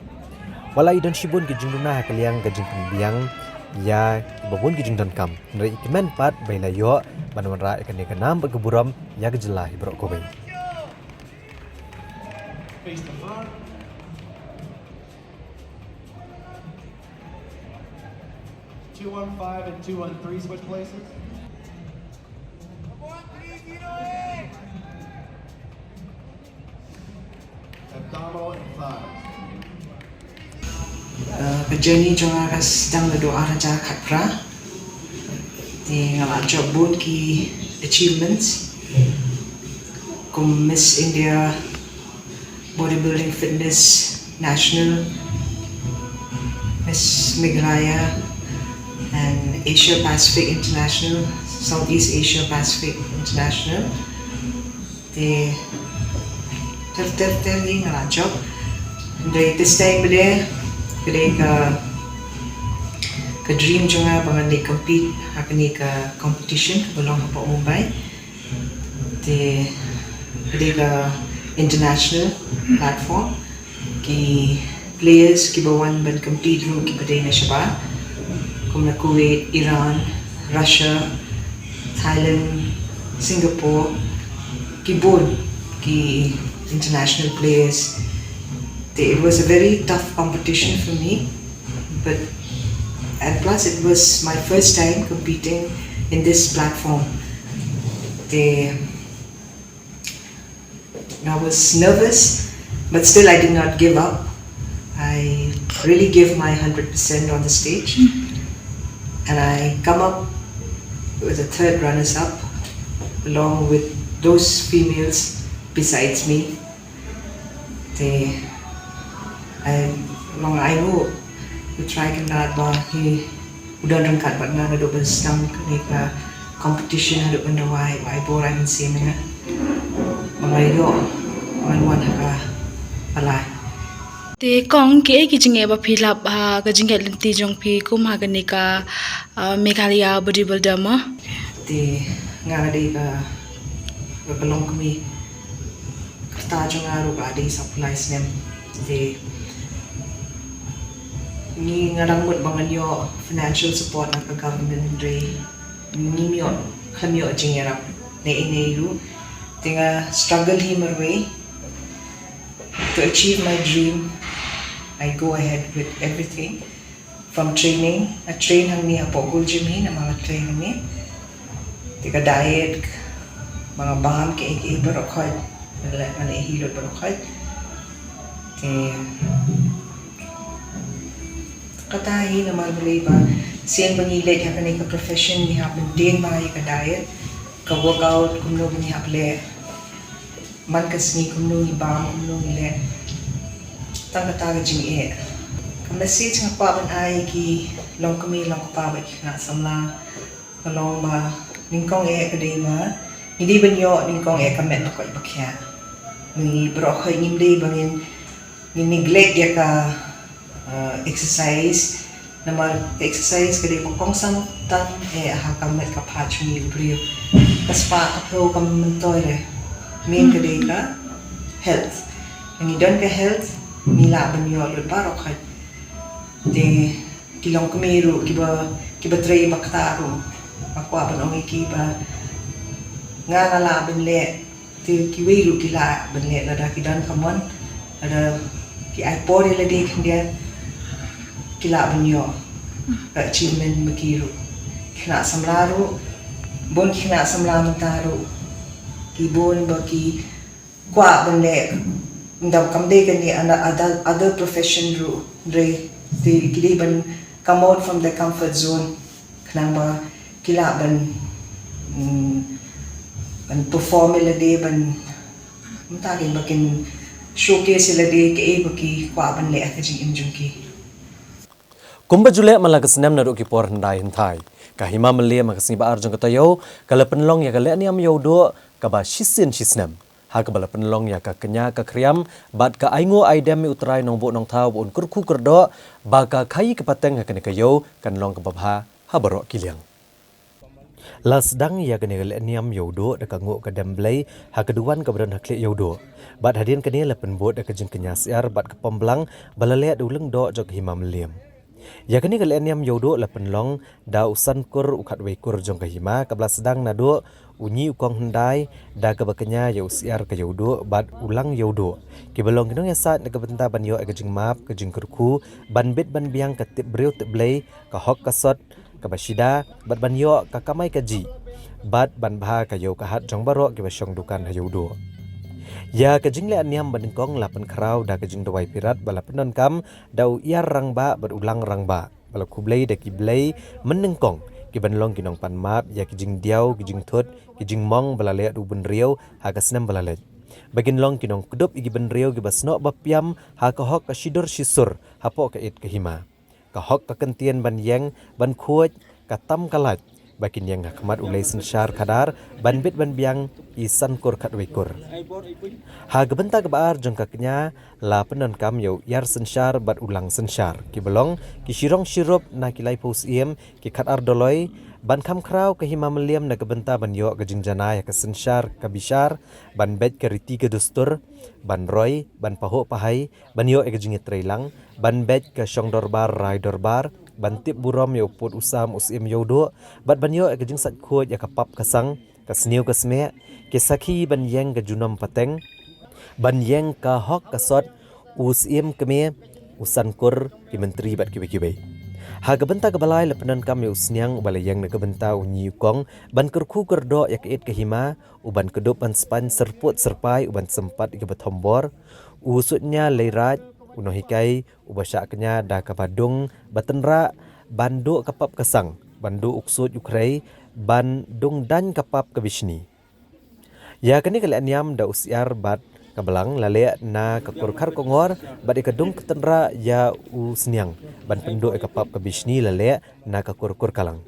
Wat la i don shibun ki jingduna ha ka liang ka jingpynbiang ïa kiba bun ki jingdonkam, hynrei i kmen pat ba i la ïoh ban wanrah ïa kane ka nam bad ka burom ïa ka jylla hi baroh kawei. Face the front. Two one five and two one three switch places. Abdominal and thighs. Uh, ka journey jong nga ka sdang naduh ar hajar khatphra. Te nga la jop bun ki achievements kum Miss India Bodybuilding Fitness National, Miss Meghalaya and Asia Pacific International, Southeast Asia Pacific International. Te ter ter ter hi nga la jop. Hynrei this time bad ka dei ka ka dream jong nga ba ngan dei compete ha kane ka competition kaba long hapoh Mumbai. Te ka dei ka international platform. Ki players kiba wan ban compete ruh kiba dei na shabar kum na Kuwait, Iran, Russia, Thailand, Singapore, ki bun ki international players. Te it was a very tough competition for me, but and plus it was my first time competing in this platform. Te I was nervous, but still I did not give up. I really gave my hundred percent on the stage, and I come up with a third runners up along with those females besides me. Te ai long ai ruh u Trai Kynrad ba hi u don ryngkat bad nga naduh ban sdang kane ka competition haduh ban dawa, u ai bor ai mynsiem ïa nga ba ngan ïoh ngan wan ha ka palai. Te Kong, kiei ki jingeh ba phi lap ha ka jingeh lynti jong phi kum ha kane ka, ah, Meghalaya Bodybuilder mo? Te nga dei ka, ka longkmie. Kata jong nga ruh ka dei saphew lai snem. Te ngi nga dang mut ba ngan ïoh financial support na ka government, hynrei ngim ïoh, khlem ïoh jingïarap na ei na ei ruh. Te nga struggle hi marwei. To achieve my dream, I go ahead with everything. From training, nga train hangne hapoh Gold's Gym hi namar nga train hangne. Te ka diet, ba nga bam kiei kiei baroh khoit, nga leh, nga leh hi lut baroh khoit. Te kata hi namar balei ba sien ba ngi leit ha kane ka profession ngi hap maintain bha ïa ka diet, ka workout kumno ba ngi hap leh. Man ka sngi kumno ngi bam, kumno ngi leh. Tang kata ka jingeh. Ka message nga kwah ban ai ïa ki longkmie longkpa bad ki khynnah samla ka long ba nyngkong eh ka dei ba ngi dei ban ïoh nyngkong eh ka met ba koit ba khiah. Ngi baroh khoit ngim dei ba ngin, ngin neglect ïa ka, uh, exercise. Namar ka exercise ka dei ba kongsan tam eh ha ka met ka phad jong ngi u briew. Ka spah ka phew kam myntoi re. Main ka dei ka health. Ngi don ka health, ngi lah ban ïoh lut baroh khoit. Te ki longkmie ruh kiba, kiba trei ba ktah ruh, nga kwah ban ong ïa ki ba nga nga lah ban leh. Te kiwei ruh ki lah ban leh lada ki don ka mon, lada ki ai por ïa lade khyndiat ki lah ban ïoh ka achievement ba ki ruh. Ki khynnah samla ruh, bun ki khynnah samla mynta ruh ki bun ba ki kwah ban leh, ynda kam dei kane, other, other profession ruh, hynrei te ki dei ban come out from the comfort zone. Khnang ba ki lah ban, mm, ban perform ïa lade, ban mynta kin ba kin showcase ïa lade kaei ba ki kwah ban leh ha ka jingim jong ki. Kumba ju leh man la ka snem naduh ki por hyndai hynthai, ka Hima Mylliem ha ka sngi ba ar jong ka taïew ka la pynlong ïa ka lehniam Ïewduh kaba shisien shisnem, ha kaba la pynlong ïa ka kñia ka khriam bad ka ainguh aidem ïa U Trai Nongbuh Nongthaw ba un kyrkhu kyrdoh, ba ka khaïi ka pateng ha kane ka ïew kan long kaba bha ha baroh ki liang. La sdang ïa kane ka lehniam Ïewduh da ka nguh ka dem Blei ha ka duwan kaba don ha Khlieh Ïewduh. Bad hadien kane la pynbud da ka jingkñia syiar bad ka pom blang ba la leh da u lyngdoh jong ka Hima Mylliem. Ïa kane ka lehniam Ïewduh la pynlong da u Sankur, u khatwei kur jong ka Hima, kaba la sdang naduh u Ñi u Kong Hyndai da kaba kñia ïa u syiar ka Ïewduh bad u Lang Ïewduh, kiba long ki nongïasaid na ka bynta ban ïoh ïa ka jingmap, ka jingkyrkhu, ban bit ban biang ka tip briew tip Blei, ka hok ka sot kaba shida, bad ban ïoh ka kamai kajih, bad ban bha ka ïew ka hat jong baroh kiba shong dukan ha Ïewduh. Ïa ka jinglehniam banyngkong la pynkhraw da ka jingduwai pirat ba la pyndonkam da u Iar Rangbah bad u Lang Rangbah, ba la khublei da ki blei mynnyngkong, ki ban long ki nongpan map ïa ki jingdiaw, ki jingthut, ki jingmong ba la leh da u bynriew ha ka snem ba la leit, ba kin long ki nongkdup ïa ki bynriew kiba snoh ba piam ha ka hok ka shidur shisur hapoh ka ïit ka hima. Ka hok ka kyntien ban ïeng, ban khuid, ka tam ka lait, ba kin ïeng ha khmat u Blei synshar khadar, ban bit ban biang ki Sankur khatwei kur. Ha ka bynta kaba ar jong ka kñia la pyndonkam ïa u Iar Synshar bad u Lang Synshar, kiba long ki shirong shirup na ki laiphew syiem, ki khatar doloi, ban kham khraw ka Hima Mylliem na ka bynta ban ïoh ka jingjanai ha ka synshar ka bishar, ban beit ka riti ka dustur, ban roi, ban pahuh pahai, ban ïoh ïa ka jingïatreilang, ban beit ka shong dorbar rai dorbar, ban tip burom ïa u pud u sam u syiem Ïewduh, bad ban ïoh ïa ka jingsait khuid ïa ka pap ka sang, ka sniew ka smeh, ki sakhi, ban ïeng ka junom pateng, ban ïeng ka hok ka sot, u syiem kmie, u Sankur, ki myntri bad kiwei kiwei. Ha ka bynta kaba lai la pyndonkam ïa u Sniang uba la ïeng na ka bynta u Ñi u Kong, ban kyrkhu kyrdoh ïa ka ïit ka hima, u ban kdup ban spaiñ syrpud syrpai, u ban sympat ïa kiba thombor, u Suidñia Leiraij, u nonghikai uba shah kñia da kaba dung ba tynrah, ban duh ka pap ka sang, ban duh u ksuid u khrei, ban dung daiñ ka pap ka bishni. Ïa kane ka lehniam da u syiar bad ka blang la leh na ka kur Kharkongor, bad ïa ka dung ka tynrah ïa u Sniang, ban pynduh ïa ka pap ka bishni la leh na ka kur Kurkalang.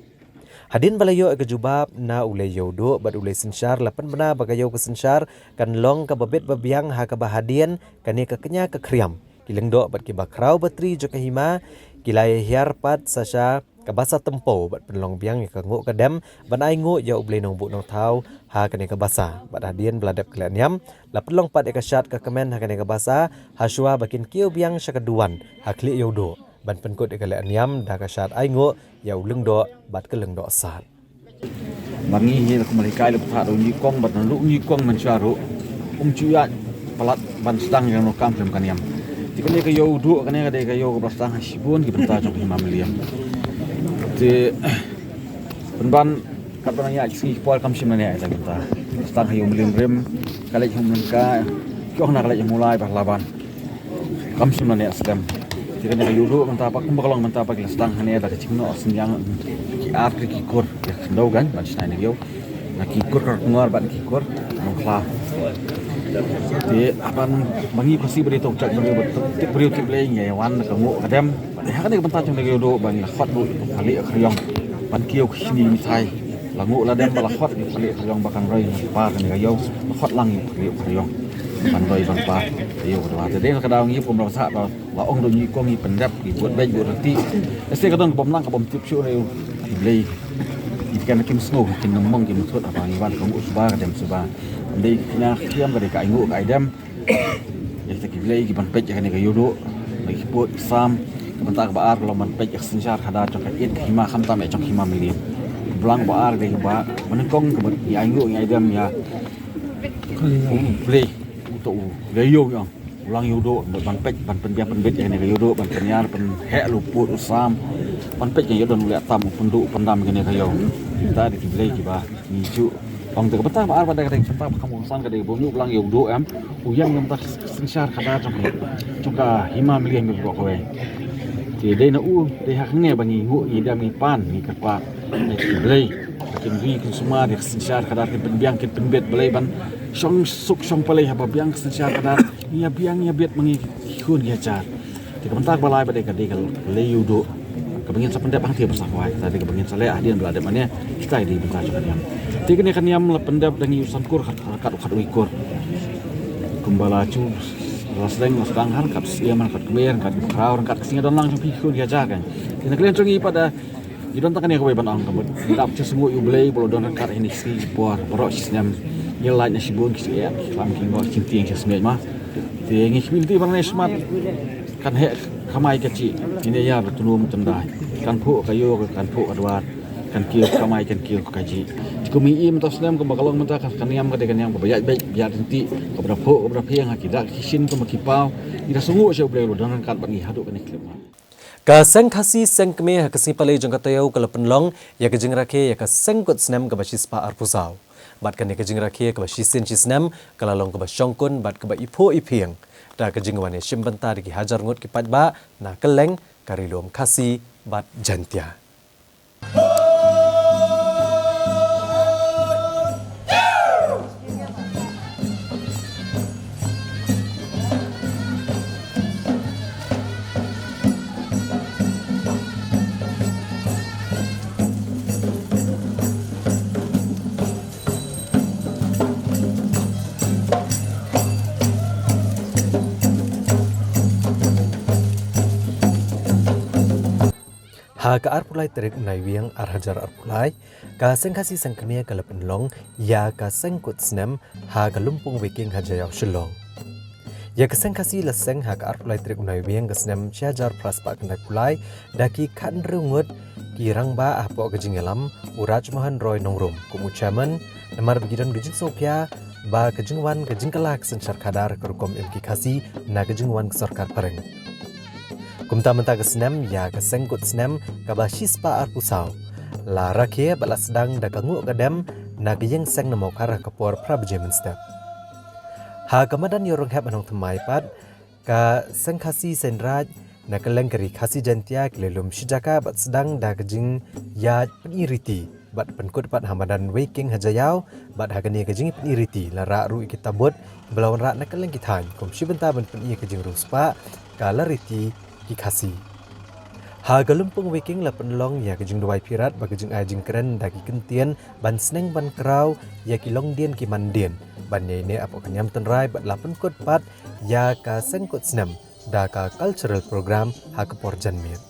Hadien ba la ïoh ïa ka jubab na u Lei Ïewduh bad u Lei Synshar, la pynbna ba ka ïew ka synshar kan long kaba bit ba biang, ha kaba hadien kane ka kñia ka khriam, ki lyngdoh bad kiba khraw batri jong ka hima ki la ïa hiar pat sa sha ka basa tympew bad pynlong biang ïa ka nguh ka dem ban ainguh ïa U Blei Nongbuh Nongthaw ha kane ka basa. Bad hadien ba la dep ka lehniam, la pynlong pat ïa ka shad ka kmen ha kane ka basa, ha shuwa ba kin kiew biang sha ka duwan ha Khlieh Ïewduh, ban pynkut ïa ka lehniam da ka shad ainguh ïa u lyngdoh bad ka lyngdoh sad. Ba ngi hi la kumba la hikai la bthah da u Ñi u Kong, bad naduh u Ñi u Kong mynshuwa ruh um ju ïaid palat ban sdang ïa kano ka kam khlem ka niam. Te kane ka Ïewduh kane ka dei ka ïew kaba la sdang ha shibun ki bynta jong ka Hima Mylliem. Te pynban katba nang ïaid ki sngi ki por kam shym la neh ïa ka bynta. Sdang ha Ïew Mylliem Rim, ka leit ha Umlyngka, ki ong na ka leit ha Mawlai ba la ban. Kam shym la neh slem. Te kane ka Ïewduh mynta pat kumba ka long mynta pat ki la sdang hangne da ka jingnoh synñiang ki ar tylli ki kur, ki khyndew gan ban shna ïa kane ka ïew, na ki kur Kharkongor bad ki kur Nongkhlaw. Te haba ngi Khasi ba dei tang u jaitbynriew ba tip briew tip Blei, ngi ïa wan da ka nguh ka dem. Bad ha kane ka bynta jong kane ka Ïewduh ba ngi la khot ruh ïa u khlieh khriong ban kiew ka shini mithai. La nguh la dem ba la khot ïa u khlieh khriong ba kan roi na ki par kane ka ïew, la khot lang ïa u khlieh khriong ban roi ban par ïa ka ïew. Ka daw te dei na ka daw ngi kum la bthah ba la ong da u Ñi u Kong ngi pyndep, ngi bud beit bud rtieh. Este ka don ka bym nang ka bym tip shuh na u Blei. Ngi ken kim sngew, kim nang mong, kim thut, haba ngi wan ka nguh suba ka dem suba. Dei ka kñia ka khriam, ka dei ka ainguh ka aidem. Ïa kita ki blei ki ban peit ïa kane ka Ïewduh, na ki pud ki sam. Ka bynta kaba ar ka long ban peit ïa ka synshar khadar jong ka ïit ka hima, khamtam ïa jong ka Hima Mylliem. Ka blang ba ar ka dei kaba, ba nyngkong kaba ngi ainguh ngi aidem ïa u Blei, uto u Blei ïew ngi ong, u Lang Ïewduh, ban peit ban pynbiang pynbit ïa kane ka Ïewduh, ban pynïar pynheh ïa u pud u sam, ban peit ïa ka ïoh don u leh tam u pynduh u pyndam ïa kane ka ïew. Kita dei ki blei kiba ngi ju ong. Te ka bynta ba ar pat ka dei, ka bynta ba kham kongsan ka dei ba u Lang Ïewduh em, u ïeng na ka bynta ka synshar khadar jong ka, jong ka Hima Mylliem baroh kawei. Te dei na u, dei ha kane ba ngi nguh, ngi dem, ngi pan, ngi kyrpad ïa ki blei ba kin ri kin sumar ïa ka synshar khadar, kin pynbiang kin pynbit, balei ban shong suk shong palei haba biang ka synshar khadar. Ngi ïa biang ïa bit ma ngi ki khun ki hajar. Te ka bynta kaba lai pat ka dei ka Lei Ïewduh. Kaba ngin sa pyndep hangtei ba sa khwai, kata dei kaba ngin sa leh hadien ba la dep mane, kita i dei bynta jong ka niam. Te kane ka niam la pyndep da ngi u san kur, kat, kat, kat u ikur. Kumba la ju, la sdang, la sdang ha ryngkat u Syiem, ryngkat u Kmie, ryngkat u Bakhraw, ryngkat ka sngi don lang jong phi ki khun ki hajar kan. Te na ka liang jong ngi pat da ngi don tang kane kawei ban ong, kaba ngi dap shisngew ïa U Blei ba u la don ryngkat ha kine ki sngi ki por baroh shi snem. Ngi lait na shibun ki sngi, ki klam ki ngok, ki tieng ki sngi ma. Te ngi kyrmen te ban ne smat. Kan heh kamai kajih, kine ïa ba tynum tyndai. Kan phuh ka ïew, kan phuh ka dwar. Kan kiew kamai, kan kiew kajih. Te kum i mynta u snem kumba ka long mynta, ka, ka niam ka dei ka niam kaba ïaid beit, ïaid ryntih, kaba da phuh, kaba da phieng, ha ki dak ki shin, kumba ki paw. Ngi da sngew sha U Blei u la don ryngkat bad ngi haduh kane ka khyllipmat. Ka Seng Khasi Seng Kmie ha ka sngi Palei jong ka taïew ka la pynlong ïa ka jingrakhe ïa ka seng kut snem kaba shispah arphew saw. Bad kane ka jingrakhe kaba shisien shisnem ka la long kaba shongkun bad kaba iphuh iphieng da ka jingwan ïashim bynta da ki hajar ngut ki paidbah na kylleng ka Ri Lum Khasi bad Jaintia. Ha ka arphew lai tarik u Naiwieng ar hajar arphew lai, ka Seng Khasi Seng Kmie ka la pynlong ïa ka seng kut snem ha ka Lympung Weiking ha Jaïaw Shillong. Ïa ka Seng Khasi la seng ha ka arphew lai tarik u Naiwieng ka snem shi hajar phra spah khyndai phew lai da ki khathynriew ngut ki rangbah hapoh ka jingïalam u Raj Mohan Roy Nongrum kum u chairman, namar ba ki don ka jingsngewkhia ba ka jingwan ka jingkylla ka synshar khadar ka rukom im ki Khasi na ka jingwan ka sorkar phareng. Kumta mynta ka snem ïa ka seng kut snem kaba shispah arphew saw la rakhe bad la sdang da ka nguh ka dem na ka ïing seng na Mawkhar ha ka por phra baje mynstep. Ha ka madan Ïew Rynghep ha Nongthymmai pat, ka Seng Khasi Seng Raij na kylleng ka Ri Khasi Jaintia ki la lum shi jaka bad sdang da ka jingïaid pyni riti bad pynkut pat ha madan Weiking ha Jaïaw, bad ha kane ka jingpyni riti la rah ruh ïa ki tabut ba la wanrah na kylleng ki thaiñ kum shi bynta ban pyni ïa ka jingriewspah ka la riti ki Khasi. Ha ka Lympung Weiking la pynlong ïa ka jingduwai phirat bad ka jingai jingkren da ki kyntien ban sneng ban kraw ïa ki longdien ki mandien ban ïaineh hapoh ka niam tynrai bad la pynkut pat ïa ka seng kut snem da ka cultural program ha ka por janmiet.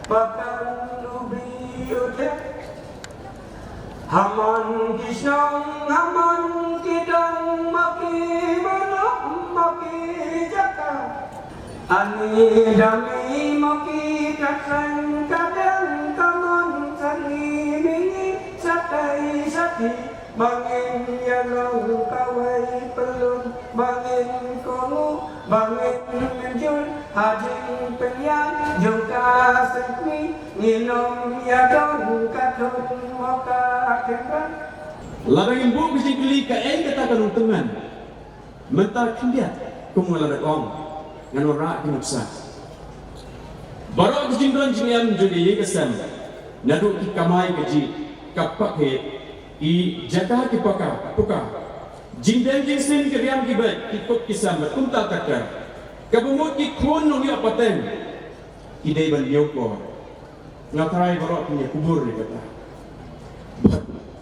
Pakan ubi utek. Hamon ki shnong, hamon ki dong, ma ki manok, ma ki jaka. Ani dami ma ki kateng kadeng, kamon sani mingi satai sati. Bangin ïa long kawei pelun, bangin komu, bangin menjul, hajing pynïaid jong ka sengkmi, nginom ïa don ka thung mo ka kynrad. Lada ngin buh ka jingkylli kaei kata ka nongtymmen. Mynta khyndiat kum nga la da ong, ngan wanrah ki nuksa. Baroh ki jingdon jingem jong ka ïing ka sem, naduh ki kamai kajih, ka pakhet, ki jaka ki paka, puka. Jingdeng jingsien ki riam ki beit, ki kup ki sem, bad kumta takar. Kaba mut ki khun nongïoh pateng, ki dei ban ïewkor. Nga tharai baroh phin ïa kubur ïa kata.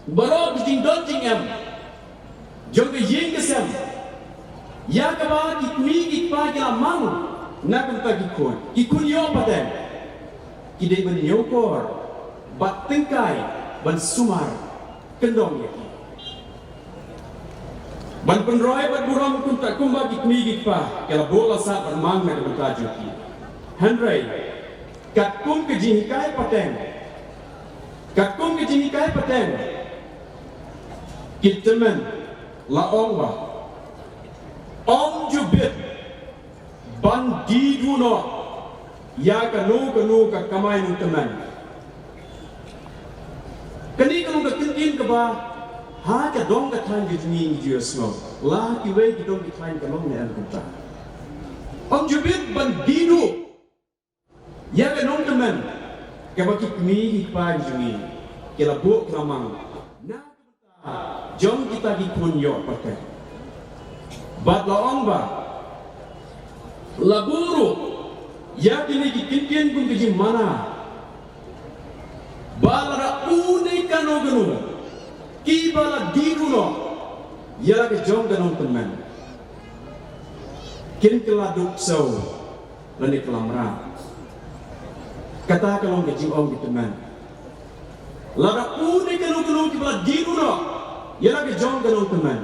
Baroh ki jingdon jingem jong ka ïing ka sem, ïa kaba ki kmie ki kpa ki la mang na ka bynta ki khun, ki khun ïoh pateng, ki dei ban ïewkor bad tyngkai ban sumar kyndong ïa ki. Ban pynroi bad burom kumta kumba ki kmie ki kpa ki la buh la sah ban mang na ka bynta jong ki. Hynrei katkum ka jinghikai pateng, katkum ka jinghikai pateng, ki tymmen la ong ba ym ju bit ban die duh noh ïa kano kano ka kamai nongtymmen. Kane ka long ka ktien kaba ha ka dong ka thaiñ ka jong ngi ngi ju ïohsngew, la ha kiwei ki dong ki thaiñ ka long ne em kumta. Ym ju bit ban die duh ïa ka nongtymmen kaba ki kmie ki kpa jong ngi ki la buh ki la mang na ka bynta jong kita ki khun ïoh pateng. Bad la ong ba la buh ruh ïa kine ki kyntien kum ka jingmana ba lada une kano kano kiba la die duh noh ïa la ka jong ka nongtymmen, kin kylla duk ksew lane kylla mrad. Kata ka long ka jingong ki tymmen. Lada une kano kano kiba la die duh noh ïa la ka jong ka nongtymmen,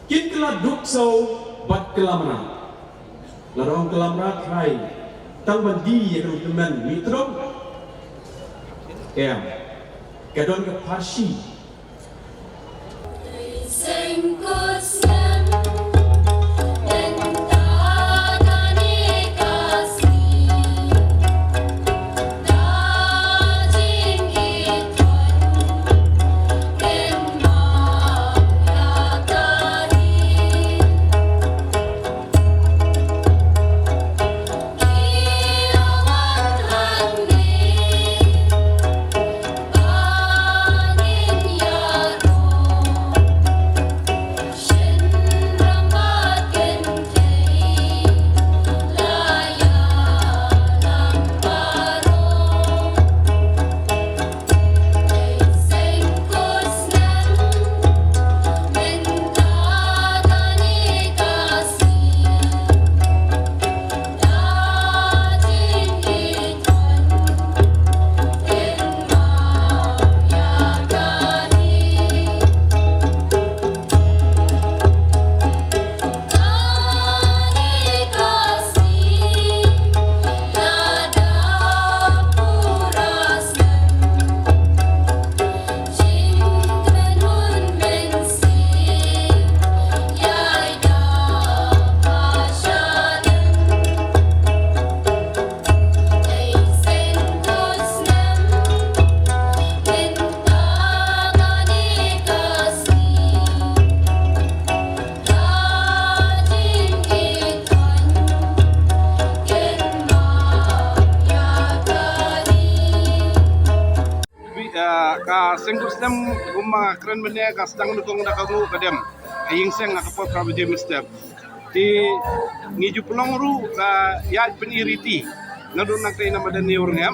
kin kylla duk ksew bad kylla mrad. Lada ong kylla mrad, hynrei tang ban die ïa ka nongtymmen mih tyrwa? Em. Ka don ka pharshi. Ka seng kut snem kumba kren mynne ka sdang nyngkong da ka nguh ka dem. Ka ïing seng ha ka por ka bajie mynstep. Te ngi ju pynlong ruh ka ïaid pyniriti naduh na ka ïing na madan ne u rngem.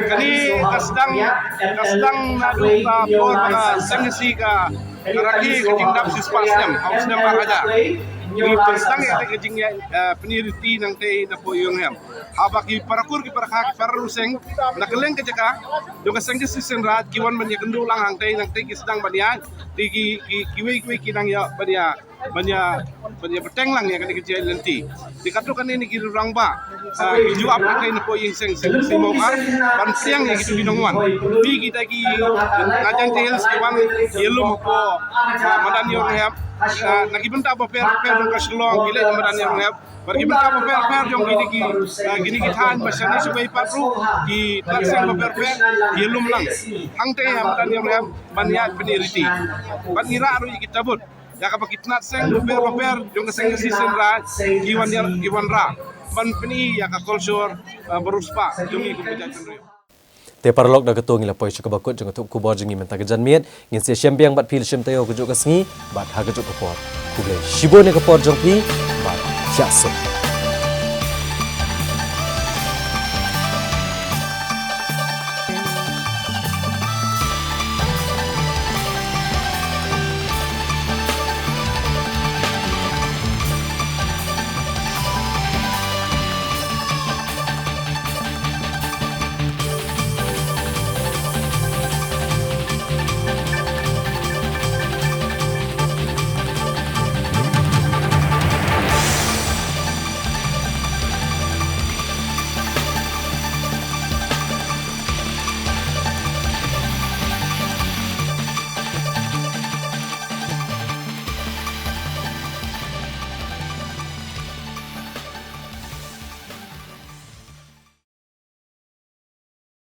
Kane ka sdang, ka sdang naduh ka por ka seng si ka rakhe ka jingdap shispah snem, ha u snem ar hajar. Ngi pynsdang ïa ka jingïa, eh, pynïariti nangtei napoh Ïewryngham. Haba ki parakur ki parakha ki paralok seng na kylleng ka jaka jong ka seng ka shisien Raid ki wan ban ïakynduh lang hangtei nangtei ki sdang ban ïaid. Te ki ki kiwei kiwei ki nang ïa ban ïa ban ïa ban ïa bteng lang ïa kane ka jingïaid lynti. Te katto katne ki rangbah, ah, ki ju ap hangtei napoh ïing seng Seng Seng Mawkar ban pdiang ïa kito ki nongwan. Phi kita ki na Jaintia Hills ki wan ïalum hapoh, ah, madan Ïewryngham, ah, na ki bynta bapher bapher jong ka Shillong ki leit na madan Ïewryngham. Bad ki bynta bapher bapher jong kine ki, ah, kine ki thaiñ ba shane shawei pat ruh ki tnat seng bapher bapher ki ïalum lang hangtei ha madan Ïewryngham ban ïaid pynïariti. Bad ngi rah ruh ïa ki tabut ïa kaba ki tnat seng bapher bapher jong ka seng ka shisien Raid ki wan ïa ki wanrah ban pyni ïa ka culture, ah, ba riewspah jong ngi kum ka jaitbynriew. Te paralok, da kato ngi la poi sha kaba kut jong ka thup khubor jong ngi mynta ka janmiet. Ngin sa ïashem biang bad phi la shim taïew ha kajuh ka sngi bad ha kajuh ka por. Khublei shibun ïa ka por jong phi bad thiah suk.